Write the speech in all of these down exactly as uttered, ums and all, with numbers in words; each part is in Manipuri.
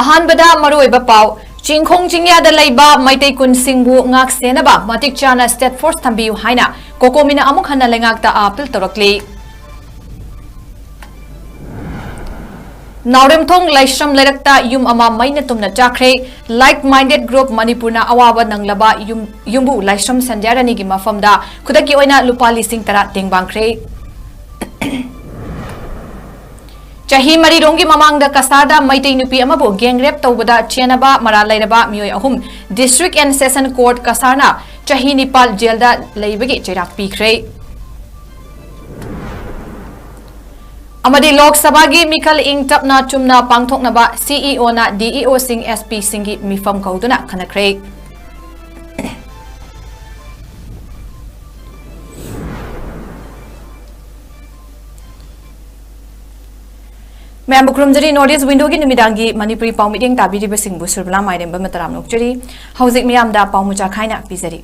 ꯑꯍꯥꯟꯕꯗ ꯃꯔꯨꯑꯣꯏꯕ ꯄꯥꯎ, ꯆꯤꯡꯈꯣꯡ ꯆꯤꯡꯌꯥꯗ ꯂꯩꯕ ꯃꯩꯇꯩ ꯈꯨꯟꯁꯤꯡꯕꯨ ꯉꯥꯛ ꯁꯦꯟꯅꯕ ꯃꯇꯤꯛ ꯆꯥꯅ state force ꯊꯝꯕꯤꯌꯨ ꯍꯥꯏꯅ ꯀꯣꯀꯣꯃꯤꯅ ꯑꯃꯨꯛ ꯍꯟꯅ ꯂꯩꯉꯥꯛꯇ appeal ꯇꯧꯔꯛꯂꯤ꯫ ꯅꯥꯎꯔꯦꯝꯊꯣꯡ ꯂꯥꯏꯁ꯭ꯔꯝ ꯂꯩꯔꯛꯇ ꯌꯨꯝ ꯑꯃ ꯃꯩꯅ ꯇꯨꯝꯅ ꯆꯥꯛꯈ꯭ꯔꯦ꯫ Like Minded Group ꯃꯅꯤꯄꯨꯔꯅ ꯑꯋꯥꯕ ꯅꯪꯂꯕ ꯌꯨꯝ, ꯌꯨꯝꯕꯨ ꯂꯥꯏꯁ꯭ꯔꯝ ꯁꯟꯙ꯭ꯌꯥꯔꯥꯅꯤꯒꯤ ꯃꯐꯝꯗ ꯈꯨꯗꯛꯀꯤ ꯑꯣꯏꯅ ꯂꯨꯄꯥ ꯂꯤꯁꯤꯡ ꯇꯔꯥ ꯇꯦꯡꯕꯥꯡꯈ꯭ꯔꯦ꯫ ꯆꯍꯤ ꯃꯔꯤꯔꯣꯝꯒꯤ ꯃꯃꯥꯡꯗ ꯀꯁꯥꯔꯗ ꯃꯩꯇꯩ ꯅꯨꯄꯤ ꯑꯃꯕꯨ gang rape ꯇꯧꯕꯗ ꯆꯦꯟꯅꯕ ꯃꯔꯥꯜ ꯂꯩꯔꯕ ꯃꯤꯑꯣꯏ ꯑꯍꯨꯝ District and Session Court ꯀꯁꯥꯔꯅ ꯆꯍꯤ ꯅꯤꯄꯥꯜ ꯖꯦꯜꯗ ꯂꯩꯕꯒꯤ ꯆꯩꯔꯥꯛ ꯄꯤꯈ꯭ꯔꯦ꯫ ꯑꯃꯗꯤ ꯂꯣꯛ ꯁꯚꯥꯒꯤ ꯃꯤꯈꯜ ꯏꯪ ꯇꯞꯅ ꯆꯨꯝꯅ ꯄꯥꯡꯊꯣꯛꯅꯕ C E O ꯅ D E O ꯁꯤꯡ, S P ꯁꯤꯡꯒꯤ ꯃꯤꯐꯝ ꯀꯧꯗꯨꯅ ꯈꯟꯅꯈ꯭ꯔꯦ꯫ ꯃꯌꯥꯝꯕꯨ ꯈꯨꯔꯨꯝꯖꯔꯤ꯫ North East Window ꯒꯤ ꯅꯨꯃꯤꯗꯥꯡꯒꯤ ꯃꯅꯤꯄꯨꯔꯤ ꯄꯥꯎ ꯃꯤꯠꯌꯦꯡ ꯇꯥꯕꯤꯔꯤꯕꯁꯤꯡꯕꯨ ꯁꯨꯔꯕꯂꯥ ꯃꯥꯏꯔꯦꯝꯕ ꯃꯇꯔꯥꯝꯅ ꯑꯣꯛꯆꯔꯤ꯫ ꯍꯧꯖꯤꯛ ꯃꯤꯌꯥꯝꯗ ꯄꯥꯎ ꯃꯆꯥ ꯈꯥꯏꯅ ꯄꯤꯖꯔꯤ꯫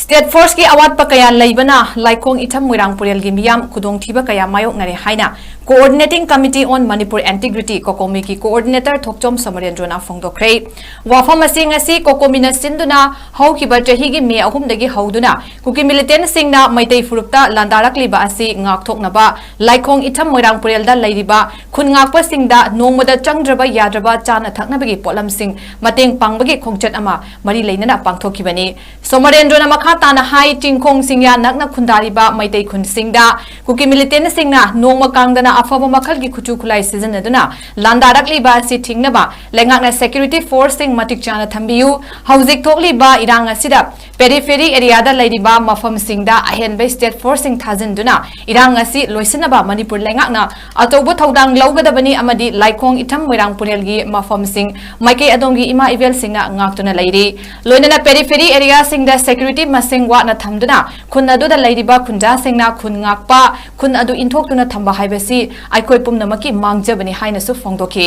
State Force ꯀꯤ ꯑꯋꯥꯠꯄ ꯀꯌꯥ ꯂꯩꯕꯅ ꯂꯥꯏꯈꯣꯡ ꯏꯊꯝ ꯃꯣꯏꯔꯥꯡ ꯄꯨꯔꯦꯜꯒꯤ ꯃꯤꯌꯥꯝ ꯈꯨꯗꯣꯡꯊꯤꯕ ꯀꯌꯥ ꯃꯥꯌꯣꯛꯅꯔꯦ ꯍꯥꯏꯅ Coordinating Committee on Manipur Integrity, ꯀꯣꯀꯣꯃꯤꯒꯤ coordinator ꯊꯣꯛꯆꯣꯝ ꯁꯃꯔꯦꯟꯗ꯭ꯔꯣꯅ ꯐꯣꯡꯗꯣꯛꯈ꯭ꯔꯦ꯫ ꯋꯥꯐꯝ ꯑꯁꯤꯡ ꯑꯁꯤ ꯀꯣꯀꯣꯃꯤꯅ ꯁꯤꯟꯗꯨꯅ ꯍꯧꯈꯤꯕ ꯆꯍꯤꯒꯤ ꯃꯦ ꯑꯍꯨꯝꯗꯒꯤ ꯍꯧꯗꯨꯅ ꯀꯨꯀꯤ militant ꯁꯤꯡꯅ ꯃꯩꯇꯩ ꯐꯨꯔꯨꯞꯇ ꯂꯥꯟꯗꯥꯔꯛꯂꯤꯕ ꯑꯁꯤ ꯉꯥꯛꯊꯣꯛꯅꯕ ꯂꯥꯏꯈꯣꯡ ꯏꯊꯝ ꯃꯣꯏꯔꯥꯡ ꯄꯨꯔꯦꯜꯗ ꯂꯩꯔꯤꯕ ꯈꯨꯟ ꯉꯥꯛꯄꯁꯤꯡꯗ ꯅꯣꯡꯃꯗ ꯆꯪꯗ꯭ꯔꯕ ꯌꯥꯗ꯭ꯔꯕ ꯆꯥꯅ ꯊꯛꯅꯕꯒꯤ ꯄꯣꯠꯂꯝꯁꯤꯡ ꯃꯇꯦꯡ ꯄꯥꯡꯕꯒꯤ ꯈꯣꯡꯆꯠ ꯑꯃ ꯃꯔꯤ ꯂꯩꯅꯅ ꯄꯥꯡꯊꯣꯛꯈꯤꯕꯅꯤ꯫ ꯁꯣꯃꯔꯦꯟꯗ꯭ꯔꯣꯅ ꯃꯈꯥ ꯇꯥꯅ ꯍꯥꯏ, ꯆꯤꯡꯈꯣꯡ ꯆꯤꯡꯌꯥ ꯅꯛꯅ ꯈꯨꯟꯗꯥꯔꯤꯕ ꯃꯩꯇꯩ ꯈꯨꯟꯁꯤꯡꯗ ꯀꯨꯀꯤ militant ꯁꯤꯡꯅ ꯅꯣꯡꯃ ꯀꯥꯡꯗꯅ ꯑꯐꯕ ꯃꯈꯜꯒꯤ ꯈꯨꯠꯁꯨ ꯈꯨꯠꯂꯥꯏ ꯁꯤꯖꯤꯟꯅꯗꯨꯅ ꯂꯥꯟꯗꯥꯔꯛꯂꯤꯕ ꯑꯁꯤ ꯊꯤꯡꯅꯕ ꯂꯩꯉꯥꯛꯅ security force ꯁꯤꯡ ꯃꯇꯤꯛ ꯆꯥꯅ ꯊꯝꯕꯤꯌꯨ꯫ ꯍꯧꯖꯤꯛ ꯊꯣꯛꯂꯤꯕ ꯏꯔꯥꯡ ꯑꯁꯤꯗ periphery area ꯗ ꯂꯩꯔꯤꯕ ꯃꯐꯝꯁꯤꯡꯗ ꯑꯍꯦꯟꯕ state force ꯁꯤꯡ ꯊꯥꯖꯤꯟꯗꯨꯅ ꯏꯔꯥꯡ ꯑꯁꯤ ꯂꯣꯏꯁꯤꯟꯅꯕ ꯃꯅꯤꯄꯨꯔ ꯂꯩꯉꯥꯛꯅ ꯑꯆꯧꯕ ꯊꯧꯗꯥꯡ ꯂꯧꯒꯗꯕꯅꯤ ꯑꯃꯗꯤ ꯂꯥꯏꯈꯣꯡ ꯏꯊꯝ ꯃꯣꯏꯔꯥꯡ ꯄꯨꯔꯦꯜꯒꯤ ꯃꯐꯝꯁꯤꯡ ꯃꯥꯏꯀꯩ ꯑꯗꯣꯝꯒꯤ ꯏꯃꯥ ꯏꯕꯦꯜꯁꯤꯡꯅ ꯉꯥꯛꯇꯨꯅ ꯂꯩꯔꯤ꯫ ꯂꯣꯏꯅꯅ periphery area ꯁꯤꯡꯗ security ꯃꯁꯤꯡ ꯋꯥꯠꯅ ꯊꯝꯗꯨꯅ ꯈꯨꯟ ꯑꯗꯨꯗ ꯂꯩꯔꯤꯕ ꯈꯨꯟꯖꯥꯁꯤꯡꯅ ꯈꯨꯟ ꯉꯥꯛꯄ, ꯈꯨꯟ ꯑꯗꯨ ꯏꯟꯊꯣꯛꯇꯨꯅ ꯊꯝꯕ ꯍꯥꯏꯕꯁꯤ ꯑꯩꯈꯣꯏ ꯄꯨꯝꯅꯃꯛꯀꯤ ꯃꯥꯡꯖꯕꯅꯤ ꯍꯥꯏꯅꯁꯨ ꯐꯣꯡꯗꯣꯛꯈꯤ꯫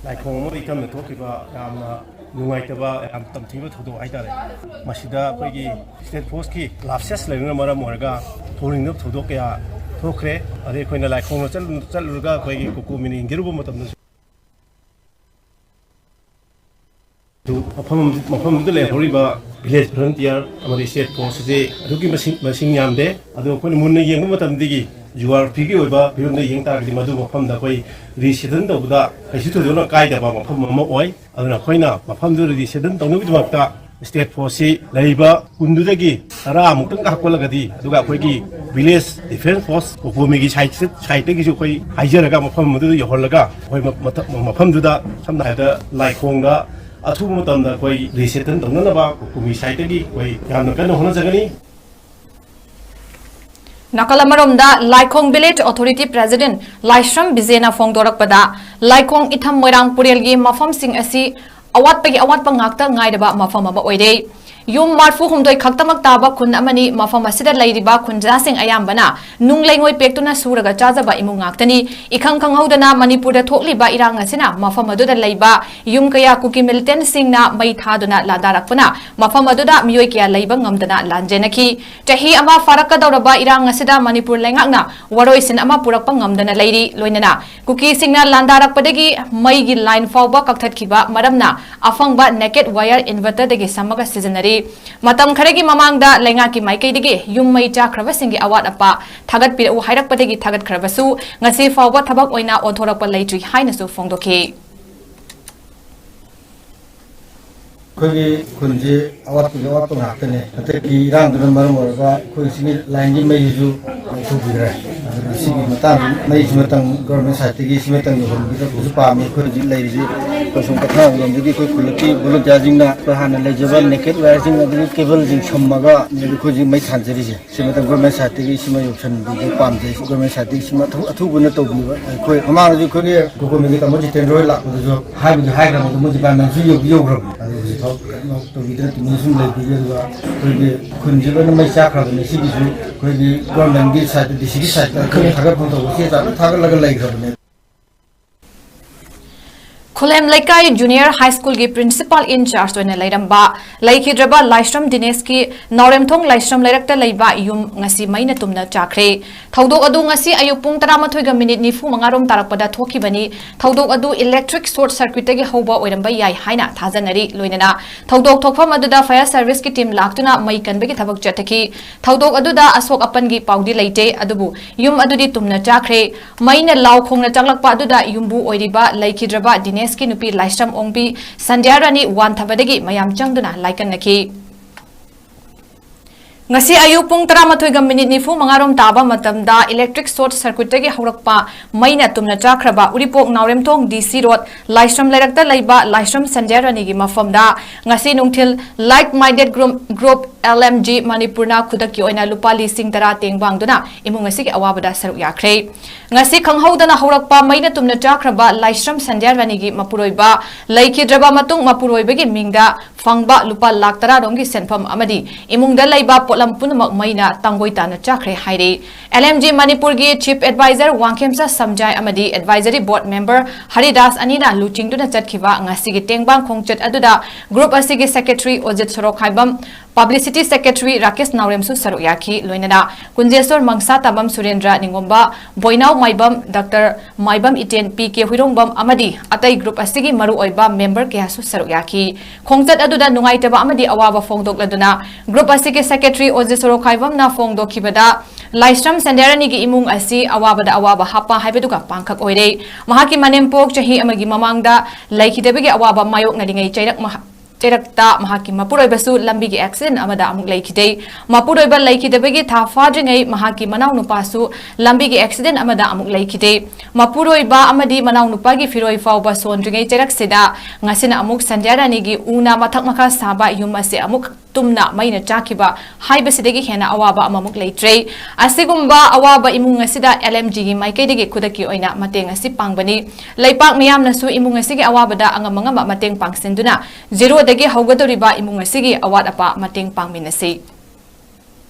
ꯂꯥꯏꯈꯣꯡ ꯑꯃꯗ ꯏꯊꯝꯗ ꯊꯣꯛꯈꯤꯕ ꯌꯥꯝꯅ ꯅꯨꯡꯉꯥꯏꯇꯕ, ꯌꯥꯝ ꯇꯝꯊꯤꯕ ꯊꯧꯗꯣꯛ ꯍꯥꯏꯇꯥꯔꯦ꯫ ꯃꯁꯤꯗ ꯑꯩꯈꯣꯏꯒꯤ state force ꯀꯤ lapses ꯂꯩꯕꯅ ꯃꯔꯝ ꯑꯣꯏꯔꯒ ꯊꯣꯛꯅꯤꯡꯗꯕ ꯊꯧꯗꯣꯛ ꯀꯌꯥ ꯊꯣꯛꯈ꯭ꯔꯦ꯫ ꯑꯗꯩ ꯑꯩꯈꯣꯏꯅ ꯂꯥꯏꯈꯣꯡꯗ ꯆꯠꯂꯨ-, ꯆꯠꯂꯨꯔꯒ ꯑꯩꯈꯣꯏꯒꯤ ꯀꯣꯀꯣꯃꯤꯅ ꯌꯦꯡꯖꯔꯨꯕ ꯃꯇꯝꯗꯁꯨ ꯑꯗꯨ ꯃꯐꯝ, ꯃꯐꯝꯗꯨꯗ ꯂꯩꯍꯧꯔꯤꯕ village volunteer ꯑꯃꯗꯤ state force ꯑꯁꯤ ꯑꯗꯨꯛꯀꯤ ꯃꯁꯤꯡ, ꯃꯁꯤꯡ ꯌꯥꯝꯗꯦ꯫ ꯑꯗꯣ ꯑꯩꯈꯣꯏꯅ ꯃꯨꯟꯅ ꯌꯦꯡꯕ ꯃꯇꯝꯗꯒꯤ geographyꯒꯤ ꯑꯣꯏꯕ ꯐꯤꯕꯝꯗ ꯌꯦꯡ ꯇꯥꯔꯒꯗꯤ ꯃꯗꯨ ꯃꯐꯝꯗ ꯑꯩꯈꯣꯏ resettle ꯇꯧꯕꯗ ꯀꯩꯁꯨ ꯊꯣꯏꯗꯣꯛꯅ ꯀꯥꯏꯗꯕ ꯃꯐꯝ ꯑꯃ ꯑꯣꯏ꯫ ꯑꯗꯨꯅ ꯑꯩꯈꯣꯏꯅ ꯃꯐꯝꯗꯨꯗ resettle ꯇꯧꯅꯕꯒꯤꯗꯃꯛꯇ state forceꯁꯤ ꯂꯩꯔꯤꯕ ꯀꯨꯟꯗꯨꯗꯒꯤ ꯇꯔꯥꯃꯨꯛꯇꯪ ꯍꯥꯞꯀꯠꯂꯒꯗꯤ, ꯑꯗꯨꯒ ꯑꯩꯈꯣꯏꯒꯤ village defence force ꯀꯣꯀꯣꯃꯤꯒꯤ side, sideꯇꯒꯤꯁꯨ ꯑꯩꯈꯣꯏ ꯍꯥꯏꯖꯔꯒ ꯃꯐꯝ ꯑꯗꯨꯗ ꯌꯧꯍꯜꯂꯒ ꯑꯩꯈꯣꯏ ꯃ-, ꯃꯊ-, ꯃꯐꯝꯗꯨꯗ ꯁꯝꯅ ꯍꯥꯏꯔꯕꯗ ꯂꯥꯏꯈꯣꯡꯗ ꯑꯊꯨꯕ ꯃꯇꯝꯗ ꯑꯩꯈꯣꯏ resettle ꯇꯧꯅꯅꯕ ꯀꯣꯀꯣꯃꯤ sideꯇꯒꯤ ꯑꯩꯈꯣꯏ ꯌꯥꯝꯅ ꯀꯟꯅ ꯍꯣꯠꯅꯖꯒꯅꯤ꯫ ꯅꯥꯀꯜ ꯑꯃꯔꯣꯝꯗ ꯂꯥꯏꯈꯣꯡ village authority president ꯂꯥꯏꯁ꯭ꯔꯝ ꯕꯤꯖꯦꯅ ꯐꯣꯡꯗꯣꯔꯛꯄꯗ, ꯂꯥꯏꯈꯣꯡ ꯏꯊꯝ ꯃꯣꯏꯔꯥꯡ ꯄꯨꯔꯦꯜꯒꯤ ꯃꯐꯝꯁꯤꯡ ꯑꯁꯤ ꯑꯋꯥꯠꯄꯒꯤ ꯑꯋꯥꯠꯄ ꯉꯥꯛꯇ ꯉꯥꯏꯔꯕ ꯃꯐꯝ ꯑꯃ ꯑꯣꯏꯔꯦ꯫ ꯌꯨꯝ ꯃꯔꯐꯨ ꯍꯨꯝꯗꯣꯏ ꯈꯛꯇꯃꯛ ꯇꯥꯕ ꯈꯨꯟ ꯑꯃꯅꯤ꯫ ꯃꯐꯝ ꯑꯁꯤꯗ ꯂꯩꯔꯤꯕ ꯈꯨꯟꯖꯥꯁꯤꯡ ꯑꯌꯥꯝꯕꯅ ꯅꯨꯡ ꯂꯩꯉꯣꯏ ꯄꯦꯛꯇꯨꯅ ꯁꯨꯔꯒ ꯆꯥꯖꯕ ꯏꯃꯨꯡ ꯉꯥꯛꯇꯅꯤ꯫ ꯏꯈꯪ ꯈꯪꯍꯧꯗꯅ ꯃꯅꯤꯄꯨꯔꯗ ꯊꯣꯛꯂꯤꯕ ꯏꯔꯥꯡ ꯑꯁꯤꯅ ꯃꯐꯝ ꯑꯗꯨꯗ ꯂꯩꯕ ꯌꯨꯝ ꯀꯌꯥ ꯀꯨꯀꯤ militantꯁꯤꯡꯅ ꯃꯩ ꯊꯥꯗꯨꯅ ꯂꯥꯟꯗꯥꯔꯛꯄꯅ ꯃꯐꯝ ꯑꯗꯨꯗ ꯃꯤꯑꯣꯏ ꯀꯌꯥ ꯂꯩꯕ ꯉꯝꯗꯅ ꯂꯥꯟꯖꯦꯟꯅꯈꯤ꯫ ꯆꯍꯤ ꯑꯃ ꯐꯥꯔꯛꯀꯗꯧꯔꯕ ꯏꯔꯥꯡ ꯑꯁꯤꯗ ꯃꯅꯤꯄꯨꯔ ꯂꯩꯉꯥꯛꯅ ꯋꯥꯔꯣꯏꯁꯤꯟ ꯑꯃ ꯄꯨꯔꯛꯄ ꯉꯝꯗꯅ ꯂꯩꯔꯤ꯫ ꯂꯣꯏꯅꯅ ꯀꯨꯀꯤꯁꯤꯡꯅ ꯂꯥꯟꯗꯥꯔꯛꯄꯗꯒꯤ ꯃꯩꯒꯤ line ꯐꯥꯎꯕ ꯀꯛꯊꯠꯈꯤꯕ ꯃꯔꯝꯅ ꯑꯐꯪꯕ naked wire inverterꯗꯒꯤ ꯁꯝꯃꯒ ꯁꯤꯖꯤꯟꯅꯔꯤ꯫ ꯃꯇꯝ ꯈꯔꯒꯤ ꯃꯃꯥꯡꯗ ꯂꯩꯉꯥꯛꯀꯤ ꯃꯥꯏꯀꯩꯗꯒꯤ ꯌꯨꯝ ꯃꯩ ꯆꯥꯛꯈ꯭ꯔꯕꯁꯤꯡꯒꯤ ꯑꯋꯥꯠ ꯑꯄꯥ ꯊꯥꯒꯠꯄꯤꯔꯛꯎ ꯍꯥꯏꯔꯛꯄꯗꯒꯤ ꯊꯥꯒꯠꯈ꯭ꯔꯕꯁꯨ ꯉꯁꯤ ꯐꯥꯎꯕ ꯊꯕꯛ ꯑꯣꯏꯅ ꯑꯣꯟꯊꯣꯔꯛꯄ ꯂꯩꯇ꯭ꯔꯤ ꯍꯥꯏꯅꯁꯨ ꯐꯣꯡꯗꯣꯛꯈꯤ꯫ ꯑꯩꯈꯣꯏꯒꯤ ꯈꯨꯟꯁꯤ ꯑꯋꯥꯠꯄꯒꯤ ꯑꯋꯥꯠꯄ ꯉꯥꯛꯇꯅꯦ꯫ ꯍꯟꯗꯛꯀꯤ ꯏꯔꯥꯡꯗꯨꯅ ꯃꯔꯝ ꯑꯣꯏꯔꯒ ꯑꯩꯈꯣꯏ ꯁꯤꯒꯤ lineꯒꯤ ꯃꯩꯁꯤꯁꯨ ꯂꯧꯊꯣꯛꯄꯤꯈ꯭ꯔꯦ꯫ ꯑꯗꯨꯅ ꯁꯤꯒꯤ ꯃꯇꯥꯡꯁꯤ ꯃꯩꯁꯤ ꯑꯃꯇꯪ government sideꯇꯒꯤ ꯁꯤꯃꯇꯪ ꯌꯧꯍꯟꯕꯤꯔꯛꯄꯁꯨ ꯄꯥꯝꯃꯤ꯫ ꯑꯩꯈꯣꯏ ꯍꯧꯖꯤꯛ ꯂꯩꯔꯤꯁꯤ ꯀꯣꯏꯁꯣꯝ ꯀꯊꯥꯡ ꯂꯣꯝꯗꯒꯤ ꯑꯩꯈꯣꯏ ꯈꯨꯜꯂꯛꯀꯤ volunteerꯁꯤꯡꯅ ꯑꯩꯈꯣꯏ ꯍꯥꯟꯅ ꯂꯩꯖꯕ naked wireꯁꯤꯡ ꯑꯗꯒꯤ cableꯁꯤꯡ ꯁꯝꯃꯒ ꯑꯩꯈꯣꯏ ꯍꯧꯖꯤꯛ ꯃꯩ ꯊꯥꯟꯖꯔꯤꯁꯦ꯫ ꯁꯤꯃꯇꯪ government sideꯇꯒꯤ ꯁꯤꯃ ꯌꯧꯁꯟꯕꯤꯕ ꯄꯥꯝꯖꯩ꯫ Government sideꯇꯒꯤ ꯁꯤꯃ ꯑꯊꯨ-, ꯑꯊꯨꯕꯅ ꯇꯧꯕꯤꯕ꯫ ꯑꯩꯈꯣꯏ ꯃꯃꯥꯡꯗꯁꯨ ꯑꯩꯈꯣꯏꯒꯤ ꯒꯣꯀꯨꯜꯒꯤ ꯀꯝꯃꯔ ꯖꯤꯇꯦꯟꯗ꯭ꯔ ꯍꯣꯏ ꯂꯥꯛꯄꯗꯁꯨ ꯍꯥꯏꯕꯗꯤ ꯍꯥꯏꯈ꯭ꯔꯕꯅꯤ, ꯑꯗꯨ ꯃꯣꯏ departmentꯁꯨ ꯌꯧꯗꯤ ꯌꯧꯈ꯭ꯔꯕꯅꯤ꯫ ꯑꯗꯨ ꯍꯧꯖꯤꯛꯐꯥꯎ ꯀꯔꯤꯝ ꯇꯧꯕꯤꯗꯅ ꯇꯨꯃꯤꯟꯅ ꯁꯨꯝ ꯂꯩꯕꯤꯔꯤ꯫ ꯑꯗꯨꯒ ꯑꯩꯈꯣꯏꯒꯤ ꯈꯨꯟꯁꯦ ꯂꯣꯏꯅ ꯃꯩ ꯆꯥꯛꯈ꯭ꯔꯕꯅꯤ꯫ ꯁꯤꯒꯤꯁꯨ ꯑꯩꯈꯣꯏꯒꯤ governmentꯀꯤ sideꯇ, DCꯒꯤ sideꯇ ꯑꯩꯈꯣꯏ ꯊꯥꯒꯠꯐꯝ ꯊꯣꯛꯄ ꯆꯦ ꯆꯥꯡ ꯂꯣꯏ ꯊꯥꯒꯠꯂꯒ ꯂꯩꯈ꯭ꯔꯕꯅꯦ꯫ ꯈꯨꯂꯦꯝ ꯂꯩꯀꯥꯏ ꯖꯨꯅꯤꯌꯔ ꯍꯥꯏ ꯁ꯭ꯀꯨꯜꯒꯤ ꯄ꯭ꯔꯤꯟꯁꯤꯄꯥꯜ ꯏꯟ ꯆꯥꯔꯖ ꯑꯣꯏꯅ ꯂꯩꯔꯝꯕ ꯂꯩꯈꯤꯗ꯭ꯔꯕ ꯂꯥꯏꯁ꯭ꯔꯝ ꯗꯤꯅꯦꯁꯀꯤ ꯅꯥꯎꯔꯦꯝꯊꯣꯡ ꯂꯥꯏꯁ꯭ꯔꯝ ꯂꯩꯔꯛꯇ ꯂꯩꯕ ꯌꯨꯝ ꯉꯁꯤ ꯃꯩꯅ ꯇꯨꯝꯅ ꯆꯥꯈ꯭ꯔꯦ꯫ ꯊꯧꯗꯣꯛ ꯑꯗꯨ ꯉꯁꯤ ꯑꯌꯨꯛ ꯄꯨꯡ ꯇꯔꯥꯃꯥꯊꯣꯏꯒ ꯃꯤꯅꯤꯠ ꯅꯤꯐꯨ ꯃꯉꯥ ꯔꯣꯝ ꯇꯥꯔꯛꯄꯗ ꯊꯣꯛꯈꯤꯕꯅꯤ꯫ ꯊꯧꯗꯣꯛ ꯑꯗꯨ electric short circuitꯇꯒꯤ ꯍꯧꯕ ꯑꯣꯏꯔꯝꯕ ꯌꯥꯏ ꯍꯥꯏꯅ ꯊꯥꯖꯅꯔꯤ꯫ ꯂꯣꯏꯅꯅ ꯊꯧꯗꯣꯛ ꯊꯣꯛꯐꯝ ꯑꯗꯨꯗ fire serviceꯀꯤ team ꯂꯥꯛꯇꯨꯅ ꯃꯩ ꯀꯟꯕꯒꯤ ꯊꯕꯛ ꯆꯠꯊꯈꯤ꯫ ꯊꯧꯗꯣꯛ ꯑꯗꯨꯗ ꯑꯁꯣꯛ ꯑꯄꯟꯒꯤ ꯄꯥꯎꯗꯤ ꯂꯩꯇꯦ, ꯑꯗꯨꯕꯨ ꯌꯨꯝ ꯑꯗꯨꯗꯤ ꯇꯨꯝꯅ ꯆꯥꯈ꯭ꯔꯦ꯫ ꯃꯩꯅ ꯂꯥꯎ ꯈꯣꯡꯅ ꯆꯥꯛꯂꯛꯄ ꯑꯗꯨꯗ ꯌꯨꯝꯕꯨ ꯑꯣꯏꯔꯤꯕ ꯂꯩꯈꯤꯗ꯭ꯔꯕ ꯗꯤꯅꯦꯁꯀꯤ ꯅꯨꯄꯤ ꯂꯥꯏꯁ꯭ꯔꯝ ꯑꯣꯡꯕꯤ ꯁꯟꯙ꯭ꯌꯥ ꯔꯥꯅꯤ ꯋꯥꯟꯊꯕꯗꯒꯤ ꯃꯌꯥꯝ ꯆꯪꯗꯨꯅ ꯂꯥꯏꯀꯠꯅꯈꯤ꯫ ꯉꯁꯤ ꯑꯌꯨꯛ ꯄꯨꯡ ꯇꯔꯥꯃꯥꯊꯣꯏꯒ ꯃꯤꯅꯤꯠ ꯅꯤꯐꯨ ꯃꯉꯥ ꯔꯣꯝ ꯇꯥꯕ ꯃꯇꯝꯗ electric short circuitꯇꯒꯤ ꯍꯧꯔꯛꯄ ꯃꯩꯅ ꯇꯨꯝꯅ ꯆꯥꯈ꯭ꯔꯕ ꯎꯔꯤꯄꯣꯛ ꯅꯥꯎꯔꯦꯝꯊꯣꯡ DC road ꯂꯥꯏꯁ꯭ꯔꯝ ꯂꯩꯔꯛꯇ ꯂꯩꯕ ꯂꯥꯏꯁ꯭ꯔꯝ ꯁꯟꯙ꯭ꯌꯥ ꯔꯥꯅꯤꯒꯤ ꯃꯐꯝꯗ ꯉꯁꯤ ꯅꯨꯡꯊꯤꯜ like minded group, group LMG ꯃꯅꯤꯄꯨꯔꯅ ꯈꯨꯗꯛꯀꯤ ꯑꯣꯏꯅ ꯂꯨꯄꯥ ꯂꯤꯁꯤꯡ ꯇꯔꯥ ꯇꯦꯡ ꯄꯥꯡꯗꯨꯅ ꯏꯃꯨꯡ ꯑꯁꯤꯒꯤ ꯑꯋꯥꯕꯗ ꯁꯔꯨꯛ ꯌꯥꯈ꯭ꯔꯦ꯫ ꯉꯁꯤ ꯈꯪꯍꯧꯗꯅ ꯍꯧꯔꯛꯄ ꯃꯩꯅ ꯇꯨꯝꯅ ꯆꯥꯈ꯭ꯔꯕ ꯂꯥꯏꯁ꯭ꯔꯝ ꯁꯟꯙ꯭ꯌꯥ ꯔꯥꯅꯤꯒꯤ ꯃꯄꯨꯔꯣꯏꯕ ꯂꯩꯈꯤꯗ꯭ꯔꯕ ꯃꯇꯨꯡ ꯃꯄꯨꯔꯣꯏꯕꯒꯤ ꯃꯤꯡꯗ ꯐꯪꯕ ꯂꯨꯄꯥ ꯂꯥꯈ ꯇꯔꯥ ꯔꯣꯝꯒꯤ ꯁꯦꯟꯐꯝ ꯑꯃꯗꯤ ꯏꯃꯨꯡꯗ ꯂꯩꯕ ꯄꯣꯠꯂꯝ ꯄꯨꯝꯅꯃꯛ ꯃꯩꯅ ꯇꯥꯡꯒꯣꯏ ꯇꯥꯅ ꯆꯥꯈ꯭ꯔꯦ ꯍꯥꯏꯔꯤ꯫ LMG ꯃꯅꯤꯄꯨꯔꯒꯤ Chief Advisor ꯋꯥꯡꯈꯦꯝꯆꯥ ꯁꯝꯖꯥꯏ ꯑꯃꯗꯤ Advisory Board Member ꯍꯔꯤꯗꯥꯁ ꯑꯅꯤꯅ ꯂꯨꯆꯤꯡꯗꯨꯅ ꯆꯠꯈꯤꯕ ꯉꯁꯤꯒꯤ ꯇꯦꯡꯕꯥꯡ ꯈꯣꯡꯆꯠ ꯑꯗꯨꯗ group ꯑꯁꯤꯒꯤ Secretary ꯑꯣꯖꯤꯠ ꯁꯣꯔꯣꯛꯈꯥꯏꯕꯝ, Publicity Secretary ꯔꯥꯀꯦꯁ ꯅꯥꯎꯔꯦꯝꯁꯨ ꯁꯔꯨꯛ ꯌꯥꯈꯤ꯫ ꯂꯣꯏꯅꯅ ꯀꯨꯟꯖꯦꯁꯣꯔ ꯃꯪꯁꯥꯇꯥꯕꯝ ꯁꯨꯔꯦꯟꯗ꯭ꯔ ꯅꯤꯡꯉꯣꯝꯕ, ꯕꯣꯏꯅꯥꯎ ꯃꯥꯏꯕꯝ, Doctor ꯃꯥꯏꯕꯝ ꯏꯇꯦꯟ, ꯄꯤ ꯀꯦ ꯍꯨꯏꯔꯣꯡꯕꯝ ꯑꯃꯗꯤ ꯑꯇꯩ group ꯑꯁꯤꯒꯤ ꯃꯔꯨꯑꯣꯏꯕ member ꯀꯌꯥꯁꯨ ꯁꯔꯨꯛ ꯌꯥꯈꯤ꯫ ꯈꯣꯡꯆꯠ ꯑꯗꯨꯗ ꯅꯨꯡꯉꯥꯏꯇꯕ ꯑꯃꯗꯤ ꯑꯋꯥꯕ ꯐꯣꯡꯗꯣꯛꯂꯗꯨꯅ group ꯑꯁꯤꯒꯤ Secretary ꯑꯣꯖꯤꯠ ꯁꯣꯔꯣꯛꯈꯥꯏꯕꯝꯅ ꯐꯣꯡꯗꯣꯛꯈꯤꯕꯗ, ꯂꯥꯏꯁ꯭ꯔꯝ ꯁꯟꯙ꯭ꯌꯥ ꯔꯥꯅꯤꯒꯤ ꯏꯃꯨꯡ ꯑꯁꯤ ꯑꯋꯥꯕꯗ ꯑꯋꯥꯕ ꯍꯥꯞꯄ ꯍꯥꯏꯕꯗꯨꯒ ꯄꯥꯡꯈꯛ ꯑꯣꯏꯔꯦ꯫ ꯃꯍꯥꯛꯀꯤ ꯃꯅꯦꯝꯄꯣꯛ ꯆꯍꯤ ꯑꯃꯒꯤ ꯃꯃꯥꯡꯗ ꯂꯩꯈꯤꯗꯕꯒꯤ ꯑꯋꯥꯕ ꯃꯥꯌꯣꯛꯅꯔꯤꯉꯩ ꯆꯩꯔꯛ ꯃꯍ-, ꯆꯩꯔꯛꯇ ꯃꯍꯥꯛꯀꯤ ꯃꯄꯨꯔꯣꯏꯕꯁꯨ ꯂꯝꯕꯤꯒꯤ accident ꯑꯃꯗ ꯑꯃꯨꯛ ꯂꯩꯈꯤꯗꯦ꯫ ꯃꯄꯨꯔꯣꯏꯕ ꯂꯩꯈꯤꯗꯕꯒꯤ ꯊꯥ ꯐꯥꯗ꯭ꯔꯤꯉꯩ ꯃꯍꯥꯛꯀꯤ ꯃꯅꯥꯎꯅꯨꯄꯥꯁꯨ ꯂꯝꯕꯤꯒꯤ accident ꯑꯃꯗ ꯑꯃꯨꯛ ꯂꯩꯈꯤꯗꯦ꯫ ꯃꯄꯨꯔꯣꯏꯕ ꯑꯃꯗꯤ ꯃꯅꯥꯎꯅꯨꯄꯥꯒꯤ ꯐꯤꯔꯣꯏ ꯐꯥꯎꯕ ꯁꯣꯟꯗ꯭ꯔꯤꯉꯩ ꯆꯩꯔꯛꯁꯤꯗ ꯉꯁꯤꯅ ꯑꯃꯨꯛ ꯁꯟꯙ꯭ꯌꯥ ꯔꯥꯅꯤꯒꯤ ꯎꯅ ꯃꯊꯛ ꯃꯈꯥ ꯁꯥꯕ ꯌꯨꯝ ꯑꯁꯤ ꯑꯃꯨꯛ ꯇꯨꯝꯅ ꯃꯩꯅ ꯆꯥꯈꯤꯕ ꯍꯥꯏꯕꯁꯤꯗꯒꯤ ꯍꯦꯟꯅ ꯑꯋꯥꯕ ꯑꯃꯃꯨꯛ ꯂꯩꯇ꯭ꯔꯦ꯫ ꯑꯁꯤꯒꯨꯝꯕ ꯑꯋꯥꯕ ꯏꯃꯨꯡ ꯑꯁꯤꯗ LMGꯒꯤ ꯃꯥꯏꯀꯩꯗꯒꯤ ꯈꯨꯗꯛꯀꯤ ꯑꯣꯏꯅ ꯃꯇꯦꯡ ꯑꯁꯤ ꯄꯥꯡꯕꯅꯤ꯫ ꯂꯩꯄꯥꯛ ꯃꯤꯌꯥꯝꯅꯁꯨ ꯏꯃꯨꯡ ꯑꯁꯤꯒꯤ ꯑꯋꯥꯕꯗ ꯑꯉꯝ ꯑꯉꯝꯕ ꯃꯇꯦꯡ ꯄꯥꯡꯁꯤꯟꯗꯨꯅ zeroꯗꯒꯤ ꯍꯧꯒꯗꯧꯔꯤꯕ ꯏꯃꯨꯡ ꯑꯁꯤꯒꯤ ꯑꯋꯥꯠ ꯑꯄꯥ ꯃꯇꯦꯡ ꯄꯥꯡꯃꯤꯟꯅꯁꯤ꯫